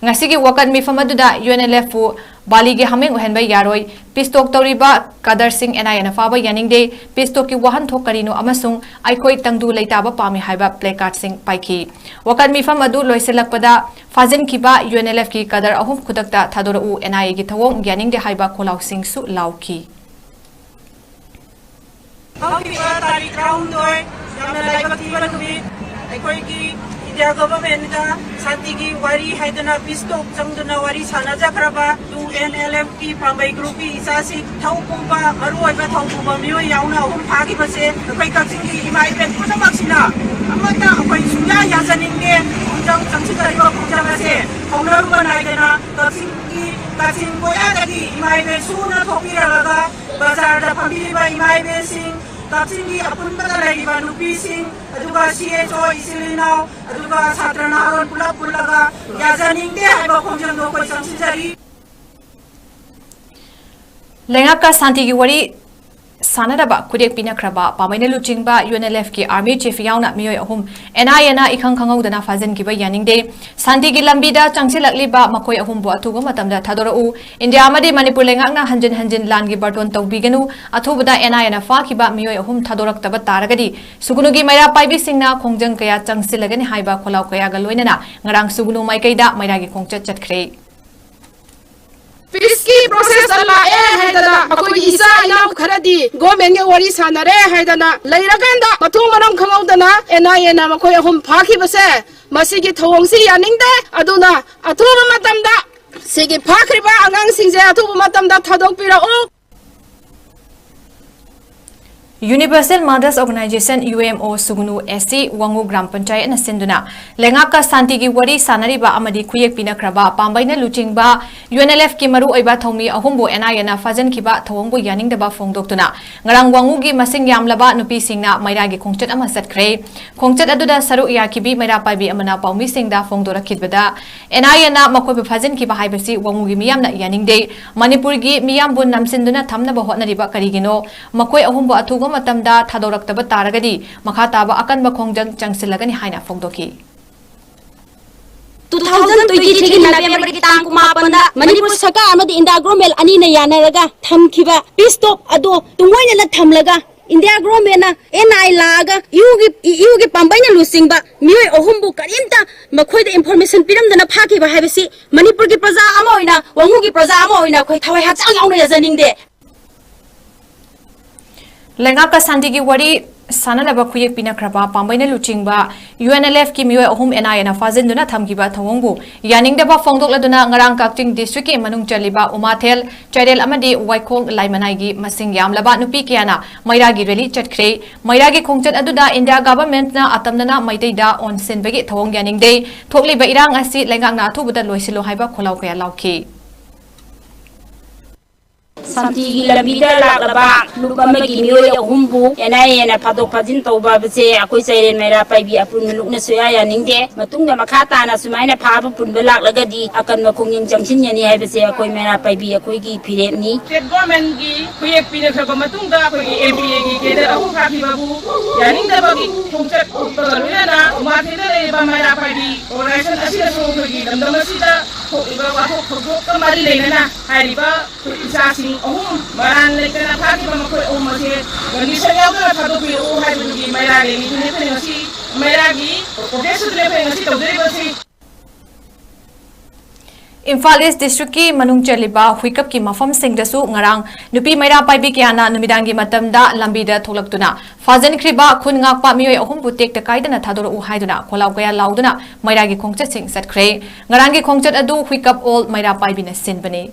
ꯉꯁꯤꯒꯤ ꯋꯥꯀꯠ ꯃꯤꯐꯝ ꯑꯗꯨꯗ UNLFꯄꯨ ꯕꯥꯂꯤꯒꯤ ꯍꯥꯃꯦꯡ ꯑꯣꯏꯍꯟꯕ ꯌꯥꯔꯣꯏ, peace talk ꯇꯧꯔꯤꯕ cadreꯁꯤꯡ NIAꯅ ꯐꯥꯕ ꯌꯥꯅꯤꯡꯗꯦ, peace talkꯀꯤ ꯋꯥꯍꯟꯊꯣꯛ ꯀꯔꯤꯅꯣ ꯑꯃꯁꯨꯡ ꯑꯩꯈꯣꯏ ꯇꯪꯗꯨ ꯂꯩꯇꯥꯕ ꯄꯥꯝꯃꯤ ꯍꯥꯏꯕ placardꯁꯤꯡ ꯄꯥꯏꯈꯤ꯫ ꯋꯥꯀꯠ ꯃꯤꯐꯝ ꯑꯗꯨ ꯂꯣꯏꯁꯤꯜꯂꯛꯄꯗ ꯐꯥꯖꯤꯟꯈꯤꯕ UNLFꯀꯤ cadre ꯑꯍꯨꯝ ꯈꯨꯗꯛꯇ ꯊꯥꯗꯣꯔꯛꯎ, NIAꯒꯤ ꯊꯧꯑꯣꯡ ꯌꯥꯅꯤꯡꯗꯦ ꯍꯥꯏꯕ ꯈꯣꯜꯂꯥꯎꯁꯤꯡꯁꯨ ꯂꯥꯎꯈꯤ꯫ ꯍꯧꯈꯤꯕ ꯇꯥꯔꯤꯛ ꯇꯔꯥꯍꯨꯝꯗꯣꯏ, ꯌꯥꯝꯅ ꯂꯥꯏꯕꯛ ꯊꯤꯕ ꯅꯨꯃꯤꯠ, ꯑꯩꯈꯣꯏꯒꯤ India governmentꯇ ꯁꯥꯟꯇꯤꯒꯤ ꯋꯥꯔꯤ ꯍꯥꯏꯗꯅ peace talk ꯆꯪꯗꯨꯅ ꯋꯥꯔꯤ ꯁꯥꯟꯅꯖꯈ꯭ꯔꯕ UNLFꯀꯤ ꯄꯥꯝꯕꯩ groupꯀꯤ ꯏꯆꯥꯁꯤꯡ, ꯊꯧ ꯄꯨꯕ, ꯃꯔꯨꯑꯣꯏꯕ ꯊꯧ ꯄꯨꯕ ꯃꯤꯑꯣꯏ ꯌꯥꯎꯅ ꯑꯍꯨꯝ ꯐꯥꯈꯤꯕꯁꯦ ꯑꯩꯈꯣꯏ ꯀꯛꯆꯤꯡꯒꯤ ꯏꯃꯥ ꯏꯕꯦꯟ ꯄꯨꯝꯅꯃꯛꯁꯤꯅ ꯑꯃꯠꯇ ꯑꯩꯈꯣꯏ ꯁꯨꯡꯌꯥ ꯌꯥꯖꯅꯤꯡꯗꯦ꯫ ꯈꯣꯡꯖꯪ ꯆꯪꯁꯤꯟꯅꯔꯤꯕ ꯈꯣꯡꯖꯪ ꯑꯁꯦ ꯍꯧꯅꯔꯨꯕ ꯅꯥꯏꯗꯅ ꯀꯛꯆꯤꯡꯒꯤ, ꯀꯛꯆꯤꯡ ꯀꯣꯌꯥꯗꯒꯤ ꯏꯃꯥ ꯏꯕꯦꯟ ꯁꯨꯅ ꯊꯣꯛꯄꯤꯔꯛꯂꯒ ꯕꯖꯥꯔꯗ ꯐꯝꯕꯤꯔꯤꯕ ꯏꯃꯥ ꯏꯕꯦꯟꯁꯤꯡ, ꯀꯛꯆꯤꯡꯒꯤ ꯑꯄꯨꯟꯕꯗ ꯂꯩꯔꯤꯕ ꯅꯨꯄꯤꯁꯤꯡ, ꯑꯗꯨꯒ CSO ꯏꯆꯤꯜ ꯏꯅꯥꯎ, ꯑꯗꯨꯒ ꯁꯥꯇ꯭ꯔ ꯅꯍꯥꯔꯣꯜ ꯄꯨꯂꯞ ꯄꯨꯜꯂꯒ ꯌꯥꯖꯅꯤꯡꯗꯦ ꯍꯥꯏꯕ ꯈꯣꯡꯖꯪꯗꯣ ꯑꯩꯈꯣꯏ ꯆꯪꯁꯤꯟꯖꯔꯤ꯫ ꯂꯩꯉꯥꯛꯀ ꯁꯥꯟꯇꯤꯒꯤ ꯋꯥꯔꯤ ꯁꯥꯟꯅꯗꯕ ꯈꯨꯗꯦꯛ ꯄꯤꯅꯈ꯭ꯔꯕ ꯄꯥꯝꯕꯩꯅ ꯂꯨꯆꯤꯡꯕ UNLFꯀꯤ army chief ꯌꯥꯎꯅ ꯃꯤꯑꯣꯏ ꯑꯍꯨꯝ NIAꯅ ꯏꯈꯪ ꯈꯪꯍꯧꯗꯅ ꯐꯥꯖꯤꯟꯈꯤꯕ ꯌꯥꯅꯤꯡꯗꯦ꯫ ꯁꯥꯟꯇꯤꯒꯤ ꯂꯝꯕꯤꯗ ꯆꯪꯁꯤꯜꯂꯛꯂꯤꯕ ꯃꯈꯣꯏ ꯑꯍꯨꯝꯕꯨ ꯑꯊꯨꯕ ꯃꯇꯝꯗ ꯊꯥꯗꯣꯔꯛꯎ꯫ ꯏꯟꯗꯤꯌꯥ ꯑꯃꯗꯤ ꯃꯅꯤꯄꯨꯔ ꯂꯩꯉꯥꯛꯅ ꯍꯟꯖꯤꯟ ꯍꯟꯖꯤꯟ ꯂꯥꯟꯒꯤ ꯕꯥꯔꯇꯣꯟ ꯇꯧꯕꯤꯒꯅꯨ꯫ ꯑꯊꯨꯕꯗ NIAꯅ ꯐꯥꯈꯤꯕ ꯃꯤꯑꯣꯏ ꯑꯍꯨꯝ ꯊꯥꯗꯣꯔꯛꯇꯕ ꯇꯥꯔꯒꯗꯤ ꯁꯨꯒꯅꯨꯒꯤ ꯃꯩꯔꯥ ꯄꯥꯏꯕꯤꯁꯤꯡꯅ ꯈꯣꯡꯖꯪ ꯀꯌꯥ ꯆꯪꯁꯤꯜꯂꯒꯅꯤ ꯍꯥꯏꯕ ꯈꯣꯜꯂꯥꯎ ꯀꯌꯥꯒ ꯂꯣꯏꯅꯅ ꯉꯔꯥꯡ ꯁꯨꯒꯅꯨ ꯃꯥꯏꯀꯩꯗ ꯃꯩꯔꯥꯒꯤ ꯈꯣꯡꯆꯠ ꯆꯠꯈ꯭ꯔꯦ꯫ Peaceꯀꯤ processꯇ ꯂꯥꯛꯑꯦ ꯍꯥꯏꯗꯅ ꯑꯩꯈꯣꯏꯒꯤ ꯏꯆꯥ ꯏꯅꯥꯎ ꯈꯔꯗꯤ governmentꯒ ꯋꯥꯔꯤ ꯁꯥꯟꯅꯔꯦ ꯍꯥꯏꯗꯅ ꯂꯩꯔꯀꯥꯟꯗ ꯃꯊꯣꯡ ꯃꯔꯝ ꯈꯪꯍꯧꯗꯅ NIAꯅ ꯃꯈꯣꯏ ꯑꯍꯨꯝ ꯐꯥꯈꯤꯕꯁꯦ, ꯃꯁꯤꯒꯤ ꯊꯧꯑꯣꯡꯁꯤ ꯌꯥꯅꯤꯡꯗꯦ꯫ ꯑꯗꯨꯅ ꯑꯊꯨꯕ ꯃꯇꯝꯗ ꯁꯤꯒꯤ ꯐꯥꯈ꯭ꯔꯤꯕ ꯑꯉꯥꯡꯁꯤꯡꯁꯦ ꯑꯊꯨꯕ ꯃꯇꯝꯗ ꯊꯥꯗꯣꯛꯄꯤꯔꯛꯎ꯫ Universal Mothers Organization, UMO, ꯁꯨꯒꯅꯨ S C ꯋꯥꯉꯨ gram ꯄꯟꯆꯥꯌꯠꯅ ꯁꯤꯟꯗꯨꯅ ꯂꯩꯉꯥꯛꯀ ꯁꯥꯟꯇꯤꯒꯤ ꯋꯥꯔꯤ ꯁꯥꯟꯅꯔꯤꯕ ꯑꯃꯗꯤ ꯈꯨꯌꯦꯛ ꯄꯤꯅꯈ꯭ꯔꯕ ꯄꯥꯝꯕꯩꯅ ꯂꯨꯆꯤꯡꯕ UNLFꯀꯤ ꯃꯔꯨꯑꯣꯏꯕ ꯊꯧꯃꯤ ꯑꯍꯨꯝꯕꯨ NIAꯅ ꯐꯥꯖꯤꯟꯈꯤꯕ ꯊꯧꯑꯣꯡꯕꯨ ꯌꯥꯅꯤꯡꯗꯕ ꯐꯣꯡꯗꯣꯛꯇꯨꯅ ꯉꯔꯥꯡ ꯋꯥꯉꯨꯒꯤ ꯃꯁꯤꯡ ꯌꯥꯝꯂꯕ ꯅꯨꯄꯤꯁꯤꯡꯅ ꯃꯩꯔꯥꯒꯤ ꯈꯣꯡꯆꯠ ꯑꯃ ꯆꯠꯈ꯭ꯔꯦ꯫ ꯈꯣꯡꯆꯠ ꯑꯗꯨꯗ ꯁꯔꯨꯛ ꯌꯥꯈꯤꯕꯤ ꯃꯩꯔꯥ ꯄꯥꯏꯕꯤ ꯑꯃꯅ ꯄꯥꯎꯃꯤꯁꯤꯡꯗ ꯐꯣꯡꯗꯣꯔꯛꯈꯤꯕꯗ, NIAꯅ ꯃꯈꯣꯏꯕꯨ ꯐꯥꯖꯤꯟꯈꯤꯕ ꯍꯥꯏꯕꯁꯤ ꯋꯥꯉꯨꯒꯤ ꯃꯤꯌꯥꯝꯅ ꯌꯥꯅꯤꯡꯗꯦ꯫ ꯃꯅꯤꯄꯨꯔꯒꯤ ꯃꯤꯌꯥꯝꯕꯨ ꯅꯝꯁꯤꯟꯗꯨꯅ ꯊꯝꯅꯕ ꯍꯣꯠꯅꯔꯤꯕ ꯀꯔꯤꯒꯤꯅꯣ? ꯃꯈꯣꯏ ꯑꯍꯨꯝꯕꯨ ꯑꯊꯨꯕ ꯃꯇꯝꯗ ꯊꯥꯗꯣꯔꯛꯇꯕ ꯇꯥꯔꯒꯗꯤ ꯃꯈꯥ ꯇꯥꯕ ꯑꯀꯟꯕ ꯈꯣꯡꯖꯪ ꯆꯪꯁꯤꯜꯂꯒꯅꯤ ꯍꯥꯏꯅ ꯐꯣꯡꯗꯣꯛꯈꯤ꯫ Two thousand twenty threeꯒꯤ Novemberꯒꯤ ꯇꯥꯡ ꯀꯨꯟꯃꯥꯄꯟꯗ ꯃꯅꯤꯄꯨꯔ ꯁꯔꯀꯥꯔ ꯑꯃꯗꯤ ꯏꯟꯗꯤꯌꯥ ꯒꯣꯔꯃꯦꯟ ꯑꯅꯤꯅ ꯌꯥꯅꯔꯒ ꯊꯝꯈꯤꯕ peace talk ꯑꯗꯣ ꯇꯨꯡꯑꯣꯏꯅꯅ ꯊꯝꯂꯒ ꯏꯟꯗꯤꯌꯥ ꯒꯣꯔꯃꯦꯟꯅ NIA ꯂꯥꯛꯑꯒ ꯌꯨꯒꯤ ꯌꯨꯒꯤ ꯄꯥꯝꯕꯩꯅ ꯂꯨꯆꯤꯡꯕ ꯃꯤꯑꯣꯏ ꯑꯍꯨꯝꯕꯨ ꯀꯔꯤꯝꯇ ꯃꯈꯣꯏꯗ information ꯄꯤꯔꯝꯗꯅ ꯐꯥꯈꯤꯕ ꯍꯥꯏꯕꯁꯤ ꯃꯅꯤꯄꯨꯔꯒꯤ ꯄ꯭ꯔꯖꯥ ꯑꯃ ꯑꯣꯏꯅ, ꯋꯥꯉꯨꯒꯤ ꯄ꯭ꯔꯖꯥ ꯑꯃ ꯑꯣꯏꯅ ꯑꯩꯈꯣꯏ ꯊꯋꯥꯏ ꯍꯛꯆꯥꯡ ꯌꯥꯎꯅ ꯌꯥꯖꯅꯤꯡꯗꯦ꯫ ꯂꯩꯉꯥꯛꯀ ꯁꯥꯟꯇꯤꯒꯤ ꯋꯥꯔꯤ ꯁꯥꯟꯅꯅꯕ ꯈꯨꯌꯦꯛ ꯄꯤꯅꯈ꯭ꯔꯕ ꯄꯥꯝꯕꯩꯅ ꯂꯨꯆꯤꯡꯕ UNLFꯀꯤ ꯃꯤꯑꯣꯏ ꯑꯍꯨꯝ NIAꯅ ꯐꯥꯖꯤꯟꯗꯨꯅ ꯊꯝꯈꯤꯕ ꯊꯧꯑꯣꯡꯕꯨ ꯌꯥꯅꯤꯡꯗꯕ ꯐꯣꯡꯗꯣꯛꯂꯗꯨꯅ ꯉꯔꯥꯡ ꯀꯛꯆꯤꯡ districtꯀꯤ ꯃꯅꯨꯡ ꯆꯜꯂꯤꯕ ꯎꯃꯥꯊꯦꯜ, ꯆꯥꯏꯔꯦꯜ ꯑꯃꯗꯤ ꯋꯥꯏꯈꯣꯡ ꯂꯥꯏꯃꯅꯥꯏꯒꯤ ꯃꯁꯤꯡ ꯌꯥꯝꯂꯕ ꯅꯨꯄꯤ ꯀꯌꯥꯅ ꯃꯩꯔꯥꯒꯤ rally ꯆꯠꯈ꯭ꯔꯦ꯫ ꯃꯩꯔꯥꯒꯤ ꯈꯣꯡꯆꯠ ꯑꯗꯨꯗ ꯏꯟꯗꯤꯌꯥ governmentꯅ ꯑꯇꯝꯅꯅ ꯃꯩꯇꯩꯗ ꯑꯣꯟꯁꯤꯟꯕꯒꯤ ꯊꯧꯑꯣꯡ ꯌꯥꯅꯤꯡꯗꯦ꯫ ꯊꯣꯛꯂꯤꯕ ꯏꯔꯥꯡ ꯑꯁꯤ ꯂꯩꯉꯥꯛꯅ ꯑꯊꯨꯕꯗ ꯂꯣꯏꯁꯤꯜꯂꯣ ꯍꯥꯏꯕ ꯈꯣꯜꯂꯥꯎ ꯀꯌꯥ ꯂꯥꯎꯈꯤ꯫ ꯁꯥꯟꯇꯤꯒꯤ ꯂꯝꯕꯤꯗ ꯂꯥꯛꯂꯕ ꯂꯨꯞ ꯑꯃꯒꯤ ꯃꯤꯑꯣꯏ ꯑꯍꯨꯝꯕꯨ ꯑꯦꯟ ꯑꯥꯏ ꯑꯦꯅ ꯐꯥꯗꯣꯛ ꯐꯥꯖꯤꯟ ꯇꯧꯕ ꯍꯥꯏꯕꯁꯦ ꯑꯩꯈꯣꯏ ꯆꯩꯔꯦꯟ ꯃꯩꯔꯥ ꯄꯥꯏꯕꯤ ꯑꯄꯨꯟꯕ ꯂꯨꯞꯅ ꯁꯨꯡꯌꯥ ꯌꯥꯅꯤꯡꯗꯦ꯫ ꯃꯇꯨꯡꯗ ꯃꯈꯥ ꯇꯥꯅ ꯁꯨꯃꯥꯏꯅ ꯐꯥꯕ ꯄꯨꯟꯕ ꯂꯥꯛꯂꯒꯗꯤ ꯑꯀꯟꯕ ꯈꯣꯡꯖꯪ ꯆꯪꯁꯤꯟꯒꯅꯤ ꯍꯥꯏꯕꯁꯦ ꯑꯩꯈꯣꯏ ꯃꯩꯔꯥ ꯄꯥꯏꯕꯤ ꯑꯩꯈꯣꯏꯒꯤ ꯐꯤꯔꯦꯞꯅꯤ꯫ ꯁ꯭ꯇꯦꯠ ꯒꯣꯔꯃꯦꯟꯒꯤ ꯈꯨꯌꯦꯛ ꯄꯤꯅꯈ꯭ꯔꯕ ꯃꯇꯨꯡꯗ ꯑꯩꯈꯣꯏꯒꯤ ꯑꯦꯝ ꯄꯤ ꯑꯦꯒꯤ ꯀꯦꯗꯔ ꯑꯍꯨꯝ ꯐꯥꯈꯤꯕꯕꯨ ꯌꯥꯅꯤꯡꯗꯕꯒꯤ ꯈꯣꯡꯆꯠ ꯎꯠꯄꯒ ꯂꯣꯏꯅꯅ ꯎꯃꯥꯊꯦꯜꯗ ꯂꯩꯔꯤꯕ ꯃꯩꯔꯥ ꯄꯥꯏꯕꯤ ꯑꯣꯔꯒꯅꯥꯏꯖꯦꯁꯟ ꯑꯁꯤꯅꯁꯨ ꯑꯩꯈꯣꯏꯒꯤ ꯂꯝꯗꯝ ꯑꯁꯤꯗ ꯊꯣꯛꯂꯤꯕ ꯋꯥꯊꯣꯛ ꯊꯧꯗꯣꯛꯀ ꯃꯔꯤ ꯂꯩꯅꯅ ꯍꯥꯏꯔꯤꯕ ꯑꯩꯈꯣꯏ ꯏꯆꯥꯁꯤꯡ ꯑꯍꯨꯝ ꯃꯔꯥꯟ ꯂꯩꯇꯅ ꯐꯥꯈꯤꯕ ꯃꯈꯣꯏ ꯑꯍꯨꯝ ꯑꯁꯦ ꯀꯟꯗꯤꯁꯟ ꯌꯥꯎꯗꯅ ꯊꯥꯗꯣꯛꯄꯤꯔꯛꯎ ꯍꯥꯏꯕꯗꯨꯒꯤ ꯃꯩꯔꯥ ꯔꯦꯂꯤꯗꯨꯅꯤ ꯑꯩꯈꯣꯏꯅ ꯉꯁꯤ, ꯃꯩꯔꯥꯒꯤ ꯄ꯭ꯔꯣꯇꯦꯁ ꯑꯗꯨꯅꯤ ꯑꯩꯈꯣꯏꯅ ꯉꯁꯤ ꯇꯧꯖꯔꯤꯕꯁꯤ꯫ ꯏꯝꯐꯥꯜ ꯏꯁ ꯗꯤꯁꯇ꯭ꯔꯤꯛꯀꯤ ꯃꯅꯨꯡ ꯆꯜꯂꯤꯕ ꯍꯨꯏꯀꯞꯀꯤ ꯃꯐꯝꯁꯤꯡꯗꯁꯨ ꯉꯔꯥꯡ ꯅꯨꯄꯤ ꯃꯩꯔꯥ ꯄꯥꯏꯕꯤ ꯀꯌꯥꯅ ꯅꯨꯃꯤꯗꯥꯡꯒꯤ ꯃꯇꯝꯗ ꯂꯝꯕꯤꯗ ꯊꯣꯛꯂꯛꯇꯨꯅ ꯐꯥꯖꯤꯟꯈ꯭ꯔꯤꯕ ꯈꯨꯟ ꯉꯥꯛꯄ ꯃꯤꯑꯣꯏ ꯑꯍꯨꯝꯕꯨ ꯇꯦꯛꯇ ꯀꯥꯏꯗꯅ ꯊꯥꯗꯣꯔꯛꯎ ꯍꯥꯏꯗꯨꯅ ꯈꯣꯜꯂꯥꯎ ꯀꯌꯥ ꯂꯥꯎꯗꯨꯅ ꯃꯩꯔꯥꯒꯤ ꯈꯣꯡꯆꯠꯁꯤꯡ ꯆꯠꯈ꯭ꯔꯦ꯫ ꯉꯔꯥꯡꯒꯤ ꯈꯣꯡꯆꯠ ꯑꯗꯨ ꯍꯨꯏꯀꯞ ꯑꯣꯜ ꯃꯩꯔꯥ ꯄꯥꯏꯕꯤꯅ ꯁꯤꯟꯕꯅꯤ꯫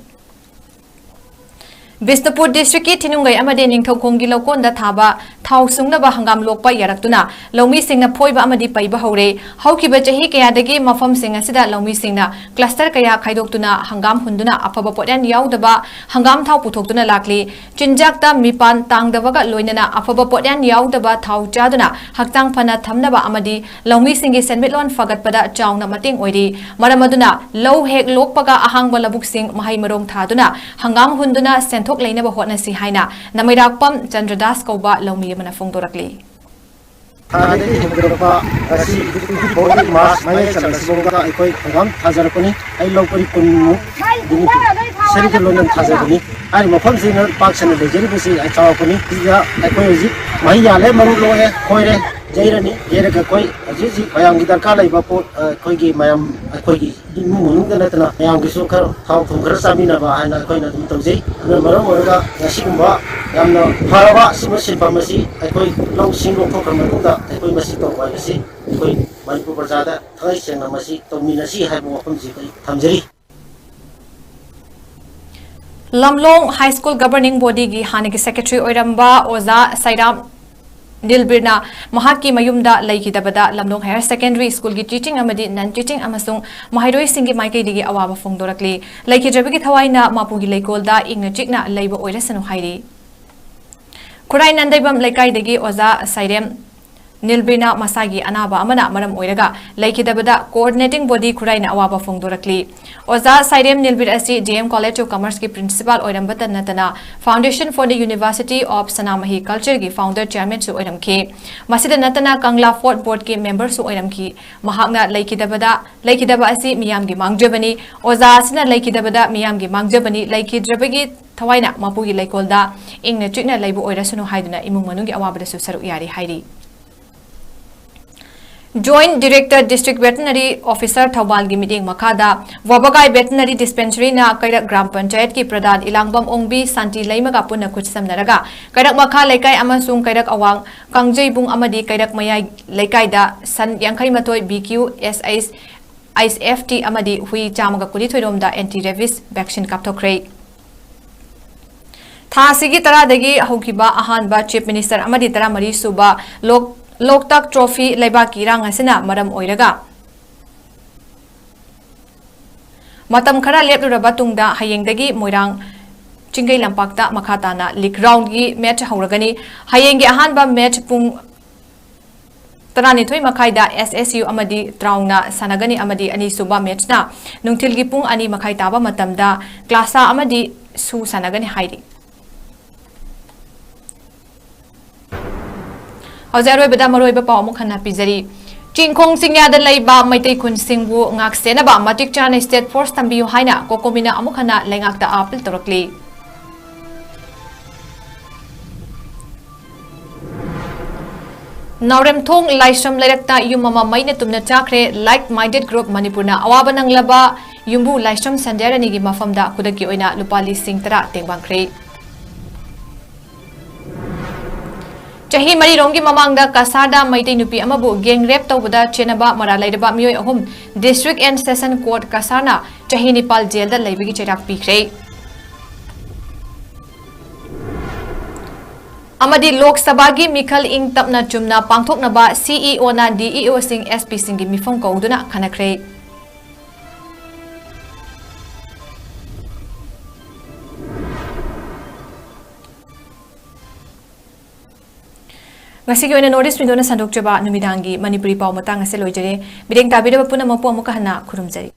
ꯕꯤꯁꯅꯨꯄꯨꯔ ꯗꯤꯁꯇ꯭ꯔꯤꯛꯀꯤ ꯊꯤꯅꯨꯡꯒꯩ ꯑꯃꯗꯤ ꯅꯤꯡꯊꯧꯈꯣꯡꯒꯤ ꯂꯧꯀꯣꯟꯗ ꯊꯥꯕ ꯊꯥꯎ ꯁꯨꯡꯅꯕ ꯍꯪꯒꯥꯝ ꯂꯣꯛꯄ ꯌꯥꯔꯛꯇꯨꯅ ꯂꯧꯃꯤꯁꯤꯡꯅ ꯐꯣꯏꯕ ꯑꯃꯗꯤ ꯄꯩꯕ ꯍꯧꯔꯦ꯫ ꯍꯧꯈꯤꯕ ꯆꯍꯤ ꯀꯌꯥꯗꯒꯤ ꯃꯐꯝꯁꯤꯡ ꯑꯁꯤꯗ ꯂꯧꯃꯤꯁꯤꯡꯅ ꯀ꯭ꯂꯁꯇꯔ ꯀꯌꯥ ꯈꯥꯏꯗꯣꯛꯇꯨꯅ ꯍꯪꯒꯥꯝ ꯍꯨꯟꯗꯨꯅ ꯑꯐꯕ ꯄꯣꯠꯌꯥꯟ ꯌꯥꯎꯗꯕ ꯍꯪꯒꯥꯝ ꯊꯥꯎ ꯄꯨꯊꯣꯛꯇꯨꯅ ꯂꯥꯛꯂꯤ꯫ ꯆꯤꯟꯖꯥꯛꯇ ꯃꯤꯄꯥꯟ ꯇꯥꯡꯗꯕꯒ ꯂꯣꯏꯅꯅ ꯑꯐꯕ ꯄꯣꯠꯌꯥꯟ ꯌꯥꯎꯗꯕ ꯊꯥꯎ ꯆꯥꯗꯨꯅ ꯍꯛꯆꯥꯡ ꯐꯅ ꯊꯝꯅꯕ ꯑꯃꯗꯤ ꯂꯧꯃꯤꯁꯤꯡꯒꯤ ꯁꯦꯟꯃꯤꯠꯂꯣꯟ ꯐꯒꯠꯄꯗ ꯆꯥꯎꯅ ꯃꯇꯦꯡ ꯑꯣꯏꯔꯤ꯫ ꯃꯔꯝ ꯑꯗꯨꯅ ꯂꯧ ꯍꯦꯛ ꯂꯣꯛꯄꯒ ꯑꯍꯥꯡꯕ ꯂꯧꯕꯨꯛꯁꯤꯡ ꯃꯍꯩ ꯃꯔꯣꯡ ꯊꯥꯗꯨꯅ ꯍꯪꯒꯥꯝ ꯍꯨꯟꯗꯨꯅ ꯁꯦꯟꯊꯣꯛ ꯂꯩꯅꯕ ꯍꯣꯠꯅꯁꯤ ꯍꯥꯏꯅ ꯅꯃꯩꯔꯥꯛꯄꯝ ꯆꯟꯗ꯭ꯔꯗꯥꯁ ꯀꯧꯕ ꯂꯧꯃꯤ ꯑꯃꯅ ꯐꯣꯡꯗꯣꯔꯛꯂꯤ꯫ ꯊꯥꯗꯒꯤ ꯍꯧꯗꯣꯔꯛꯄ ꯉꯁꯤ ꯐꯣꯔꯇꯤ ꯃꯥꯔꯆ ꯃꯌꯥꯏ ꯆꯜꯂꯁꯤꯐꯥꯎꯗ ꯑꯩꯈꯣꯏ ꯍꯪꯒꯥꯝ ꯊꯥꯖꯔꯛꯄꯅꯤ꯫ ꯑꯩ ꯂꯧ ꯄꯔꯤ ꯀꯨꯟꯃꯨꯛ ꯁꯔꯤꯗ ꯂꯣꯏꯅ ꯊꯥꯖꯕꯅꯤ꯫ ꯍꯥꯏꯔꯤꯕ ꯃꯐꯝꯁꯤꯅ ꯄꯥꯛ ꯁꯟꯅ ꯂꯩꯖꯔꯤꯕꯁꯤ ꯆꯥꯎꯔꯛꯄꯅꯤ꯫ ꯁꯤꯗ ꯑꯩꯈꯣꯏ ꯍꯧꯖꯤꯛ ꯃꯍꯩ ꯌꯥꯜꯂꯦ, ꯃꯔꯨ ꯂꯣꯛꯑꯦ, ꯈꯣꯏꯔꯦ, ꯌꯩꯔꯅꯤ꯫ ꯌꯩꯔꯒ ꯑꯩꯈꯣꯏ ꯍꯧꯖꯤꯛ ꯍꯧꯖꯤꯛ ꯃꯌꯥꯝꯒꯤ ꯗꯔꯀꯥꯔ ꯂꯩꯕ ꯄꯣꯠ, ꯑ, ꯑꯩꯈꯣꯏꯒꯤ ꯃꯌꯥꯝ, ꯑꯩꯈꯣꯏꯒꯤ ꯏꯃꯨꯡ ꯃꯅꯨꯡꯗ ꯅꯠꯇꯅ ꯃꯌꯥꯝꯒꯤꯁꯨ ꯈꯔ ꯊꯥꯎ ꯊꯨꯝ ꯈꯔ ꯆꯥꯃꯤꯟꯅꯕ ꯍꯥꯏꯅ ꯑꯩꯈꯣꯏꯅ ꯑꯗꯨꯝ ꯇꯧꯖꯩ꯫ ꯑꯗꯨꯅ ꯃꯔꯝ ꯑꯣꯏꯔꯒ ꯉꯁꯤꯒꯨꯝꯕ ꯌꯥꯝꯅ ꯐꯔꯕ ꯑꯁꯤꯒꯨꯝꯕ ꯁꯤꯟꯐꯝ ꯑꯁꯤ ꯑꯩꯈꯣꯏ ꯂꯧꯁꯤꯡ ꯂꯣꯛꯊꯣꯛꯈ꯭ꯔ ꯃꯇꯨꯡꯗ ꯑꯩꯈꯣꯏ ꯃꯁꯤ ꯇꯧꯕ ꯍꯥꯏꯕꯁꯤ ꯑꯩꯈꯣꯏ ꯃꯅꯤꯄꯨꯔ ꯄ꯭ꯔꯖꯥꯗ ꯊꯥꯡꯒꯩ ꯁꯦꯡꯅ ꯃꯁꯤ ꯇꯧꯃꯤꯟꯅꯁꯤ ꯍꯥꯏꯕ ꯋꯥꯐꯝꯁꯤ ꯑꯩꯈꯣꯏ ꯊꯝꯖꯔꯤ꯫ ꯂꯝꯂꯣꯡ ꯍꯥꯏ ꯁ꯭ꯀꯨꯜ ꯒꯕꯔꯅꯤꯡ ꯕꯣꯗꯤꯒꯤ ꯍꯥꯟꯅꯒꯤ ꯁꯦꯀ꯭ꯔꯦꯇꯔꯤ ꯑꯣꯏꯔꯝꯕ ꯑꯣꯖꯥ ꯁꯥꯏꯔꯥꯝ ꯅꯤꯜꯕꯤꯔꯅ ꯃꯍꯥꯛꯀꯤ ꯃꯌꯨꯝꯗ ꯂꯩꯈꯤꯗꯕꯗ ꯂꯝꯂꯣꯡ ꯍꯥꯌꯔ ꯁꯦꯀꯦꯟꯗꯔꯤ ꯁ꯭ꯀꯨꯜꯒꯤ ꯇꯤꯆꯤꯡ ꯑꯃꯗꯤ ꯅꯟ ꯇꯤꯆꯤꯡ ꯑꯃꯁꯨꯡ ꯃꯍꯩꯔꯣꯏꯁꯤꯡꯒꯤ ꯃꯥꯏꯀꯩꯗꯒꯤ ꯑꯋꯥꯕ ꯐꯣꯡꯗꯣꯔꯛꯂꯤ꯫ ꯂꯩꯈꯤꯗ꯭ꯔꯕꯒꯤ ꯊꯋꯥꯏꯅ ꯃꯄꯨꯒꯤ ꯂꯩꯀꯣꯜꯗ ꯏꯪꯅ ꯆꯤꯛꯅ ꯂꯩꯕ ꯑꯣꯏꯔꯁꯅꯨ ꯍꯥꯏꯔꯤ꯫ ꯈꯨꯔꯥꯏ ꯅꯟꯗꯩꯕꯝ ꯂꯩꯀꯥꯏꯗꯒꯤ ꯑꯣꯖꯥ ꯁꯥꯏꯔꯦꯝ ꯅꯤꯜꯕꯤꯔꯅ ꯃꯁꯥꯒꯤ ꯑꯅꯥꯕ ꯑꯃꯅ ꯃꯔꯝ ꯑꯣꯏꯔꯒ ꯂꯩꯈꯤꯗꯕꯗ coordinating body ꯈꯨꯔꯥꯏꯅ ꯑꯋꯥꯕ ꯐꯣꯡꯗꯣꯔꯛꯂꯤ꯫ ꯑꯣꯖꯥ ꯁꯥꯏꯔꯦꯝ ꯅꯤꯜꯕꯤꯔ ꯑꯁꯤ D M College of Commerceꯀꯤ principal ꯑꯣꯏꯔꯝꯕꯇ ꯅꯠꯇꯅ Foundation for the University of Sanamahi Cultureꯒꯤ founder chairmanꯁꯨ ꯑꯣꯏꯔꯝꯈꯤ꯫ ꯃꯁꯤꯗ ꯅꯠꯇꯅ ꯀꯪꯂꯥ Fort Boardꯀꯤ memberꯁꯨ ꯑꯣꯏꯔꯝꯈꯤ꯫ ꯃꯍꯥꯛꯅ ꯂꯩꯈꯤꯗꯕꯗ, "ꯂꯩꯈꯤꯗꯕ ꯑꯁꯤ ꯃꯤꯌꯥꯝꯒꯤ ꯃꯥꯡꯖꯕꯅꯤ꯫ ꯑꯣꯖꯥ ꯑꯁꯤꯅ ꯂꯩꯈꯤꯗꯕꯗ ꯃꯤꯌꯥꯝꯒꯤ ꯃꯥꯡꯖꯕꯅꯤ꯫ ꯂꯩꯈꯤꯗ꯭ꯔꯕꯒꯤ ꯊꯋꯥꯏꯅ ꯃꯄꯨꯒꯤ ꯂꯩꯀꯣꯜꯗ ꯏꯪꯅ ꯆꯤꯛꯅ ꯂꯩꯕ ꯑꯣꯏꯔꯁꯅꯨ" ꯍꯥꯏꯗꯨꯅ ꯏꯃꯨꯡ ꯃꯅꯨꯡꯒꯤ ꯑꯋꯥꯕꯗꯁꯨ ꯁꯔꯨꯛ ꯌꯥꯔꯤ ꯍꯥꯏꯔꯤ꯫ Joint Director District Veterinary Officer ꯊꯧꯕꯥꯜꯒꯤ ꯃꯤꯠꯌꯦꯡ ꯃꯈꯥꯗ ꯋꯥꯕꯒꯥꯏ Veterinary Dispensaryꯅ ꯀꯩꯔꯛ ꯒ꯭ꯔꯥꯝ ꯄꯟꯆꯥꯌꯠꯀꯤ ꯄ꯭ꯔꯙꯥꯟ ꯏꯂꯥꯡꯕꯝ ꯑꯣꯡꯕꯤ ꯁꯥꯟꯇꯤ ꯂꯩꯃꯒ ꯄꯨꯟꯅ ꯈꯨꯠꯁꯝꯅꯔꯒ ꯀꯩꯔꯛ ꯃꯈꯥ ꯂꯩꯀꯥꯏ ꯑꯃꯁꯨꯡ ꯀꯩꯔꯛ ꯑꯋꯥꯡ ꯀꯥꯡꯖꯩꯕꯨꯡ ꯑꯃꯗꯤ ꯀꯩꯔꯛ ꯃꯌꯥꯏ ꯂꯩꯀꯥꯏꯗ ꯁꯟ ꯌꯥꯡꯈꯩ ꯃꯥꯊꯣꯏ, B Q S H, I S F T ꯑꯃꯗꯤ ꯍꯨꯏ ꯆꯥꯝꯃꯒ ꯀꯨꯟꯅꯤꯊꯣꯏ ꯔꯣꯝꯗ anti rabies vaccine ꯀꯥꯞꯊꯣꯛꯈ꯭ꯔꯦ꯫ ꯊꯥ ꯑꯁꯤꯒꯤ ꯇꯔꯥꯗꯒꯤ ꯍꯧꯈꯤꯕ ꯑꯍꯥꯟꯕ Chief Minister ꯑꯃꯗꯤ ꯇꯔꯥꯃꯔꯤ ꯁꯨꯕ ꯂꯣꯛ-, ꯂꯣꯛꯇꯥꯛ Trophy ꯂꯩꯕꯥꯛꯀꯤ ꯏꯔꯥꯡ ꯑꯁꯤꯅ ꯃꯔꯝ ꯑꯣꯏꯔꯒ ꯃꯇꯝ ꯈꯔ ꯂꯦꯞꯂꯨꯔꯕ ꯇꯨꯡꯗ ꯍꯌꯦꯡꯗꯒꯤ ꯃꯣꯏꯔꯥꯡ ꯆꯤꯡꯒꯩ ꯂꯝꯄꯥꯛꯇ ꯃꯈꯥ ꯇꯥꯅ league roundꯒꯤ match ꯍꯧꯔꯒꯅꯤ꯫ ꯍꯌꯦꯡꯒꯤ ꯑꯍꯥꯟꯕ match ꯄꯨꯡ ꯇꯔꯥꯅꯤꯊꯣꯏ ꯃꯈꯥꯏꯗ S S U ꯑꯃꯗꯤ ꯇ꯭ꯔꯥꯎꯅ ꯁꯥꯟꯅꯒꯅꯤ ꯑꯃꯗꯤ ꯑꯅꯤꯁꯨꯕ matchꯅ ꯅꯨꯡꯊꯤꯜꯒꯤ ꯄꯨꯡ ꯑꯅꯤ ꯃꯈꯥꯏ ꯇꯥꯕ ꯃꯇꯝꯗ ꯀ꯭ꯂꯥꯁꯥ ꯑꯃꯗꯤ ꯁꯨ ꯁꯥꯟꯅꯒꯅꯤ ꯍꯥꯏꯔꯤ꯫ ꯍꯧꯖꯤꯛ ꯑꯔꯣꯏꯕꯗ ꯃꯔꯨꯑꯣꯏꯕ ꯄꯥꯎ ꯑꯃꯨꯛ ꯍꯟꯅ ꯄꯤꯖꯔꯤ꯫ ꯆꯤꯡꯈꯣꯡ ꯆꯤꯡꯌꯥꯗ ꯂꯩꯕ ꯃꯩꯇꯩ ꯈꯨꯟꯁꯤꯡꯕꯨ ꯉꯥꯛꯁꯦꯟꯅꯕ ꯃꯇꯤꯛ ꯆꯥꯅ state force ꯊꯝꯕꯤꯌꯨ ꯍꯥꯏꯅ ꯀꯣꯀꯣꯃꯤꯅ ꯑꯃꯨꯛ ꯍꯟꯅ ꯂꯩꯉꯥꯛꯇ appeal ꯇꯧꯔꯛꯂꯤ꯫ ꯅꯥꯎꯔꯦꯝꯊꯣꯡ ꯂꯥꯏꯁ꯭ꯔꯝ ꯂꯩꯔꯛꯇ ꯌꯨꯝ ꯑꯃ ꯃꯩꯅ ꯇꯨꯝꯅ ꯆꯥꯈ꯭ꯔꯦ꯫ Like Minded Group ꯃꯅꯤꯄꯨꯔꯅ ꯑꯋꯥꯕ ꯅꯪꯂꯕ ꯌꯨꯝꯕꯨ ꯂꯥꯏꯁ꯭ꯔꯝ ꯁꯟꯗ꯭ꯌꯥꯔꯥꯅꯤꯒꯤ ꯃꯐꯝꯗ ꯈꯨꯗꯛꯀꯤ ꯑꯣꯏꯅ ꯂꯨꯄꯥ ꯂꯤꯁꯤꯡ ꯇꯔꯥ ꯇꯦꯡꯕꯥꯡꯈ꯭ꯔꯦ꯫ ꯆꯍꯤ ꯃꯔꯤꯔꯣꯝꯒꯤ ꯃꯃꯥꯡꯗ ꯀꯁꯥꯔꯗ ꯃꯩꯇꯩ ꯅꯨꯄꯤ ꯑꯃꯕꯨ gang rape ꯇꯧꯕꯗ ꯆꯦꯟꯅꯕ ꯃꯔꯥꯜ ꯂꯩꯔꯕ ꯃꯤꯑꯣꯏ ꯑꯍꯨꯝ District and Session Court ꯀꯁꯥꯔꯅ ꯆꯍꯤ ꯅꯤꯄꯥꯜ ꯖꯦꯜꯗ ꯂꯩꯕꯒꯤ ꯆꯩꯔꯥꯛ ꯄꯤꯈ꯭ꯔꯦ꯫ ꯑꯃꯗꯤ ꯂꯣꯛ ꯁꯚꯥꯒꯤ ꯃꯤꯈꯜ ꯏꯪ ꯇꯞꯅ ꯆꯨꯝꯅ ꯄꯥꯡꯊꯣꯛꯅꯕ ꯁꯤꯏꯑꯣꯅ ꯗꯤꯏꯑꯣꯁꯤꯡ, ꯑꯦꯁꯄꯤꯁꯤꯡꯒꯤ ꯃꯤꯐꯝ ꯀꯧꯗꯨꯅ ꯈꯟꯅꯈ꯭ꯔꯦ꯫ ꯉꯁꯤꯒꯤ ꯑꯣꯏꯅ North East Window ꯅ ꯁꯟꯗꯣꯛꯆꯕ ꯅꯨꯃꯤꯗꯥꯡꯒꯤ ꯃꯅꯤꯄꯨꯔꯤ ꯄꯥꯎ ꯃꯇꯥꯡ ꯑꯁꯤ ꯂꯣꯏꯖꯔꯦ꯫ ꯃꯤꯠꯌꯦꯡ ꯇꯥꯕꯤꯔꯕ ꯄꯨꯝꯅꯃꯛꯄꯨ ꯑꯃꯨꯛꯀ ꯍꯟꯅ ꯈꯨꯔꯨꯝꯖꯔꯤ꯫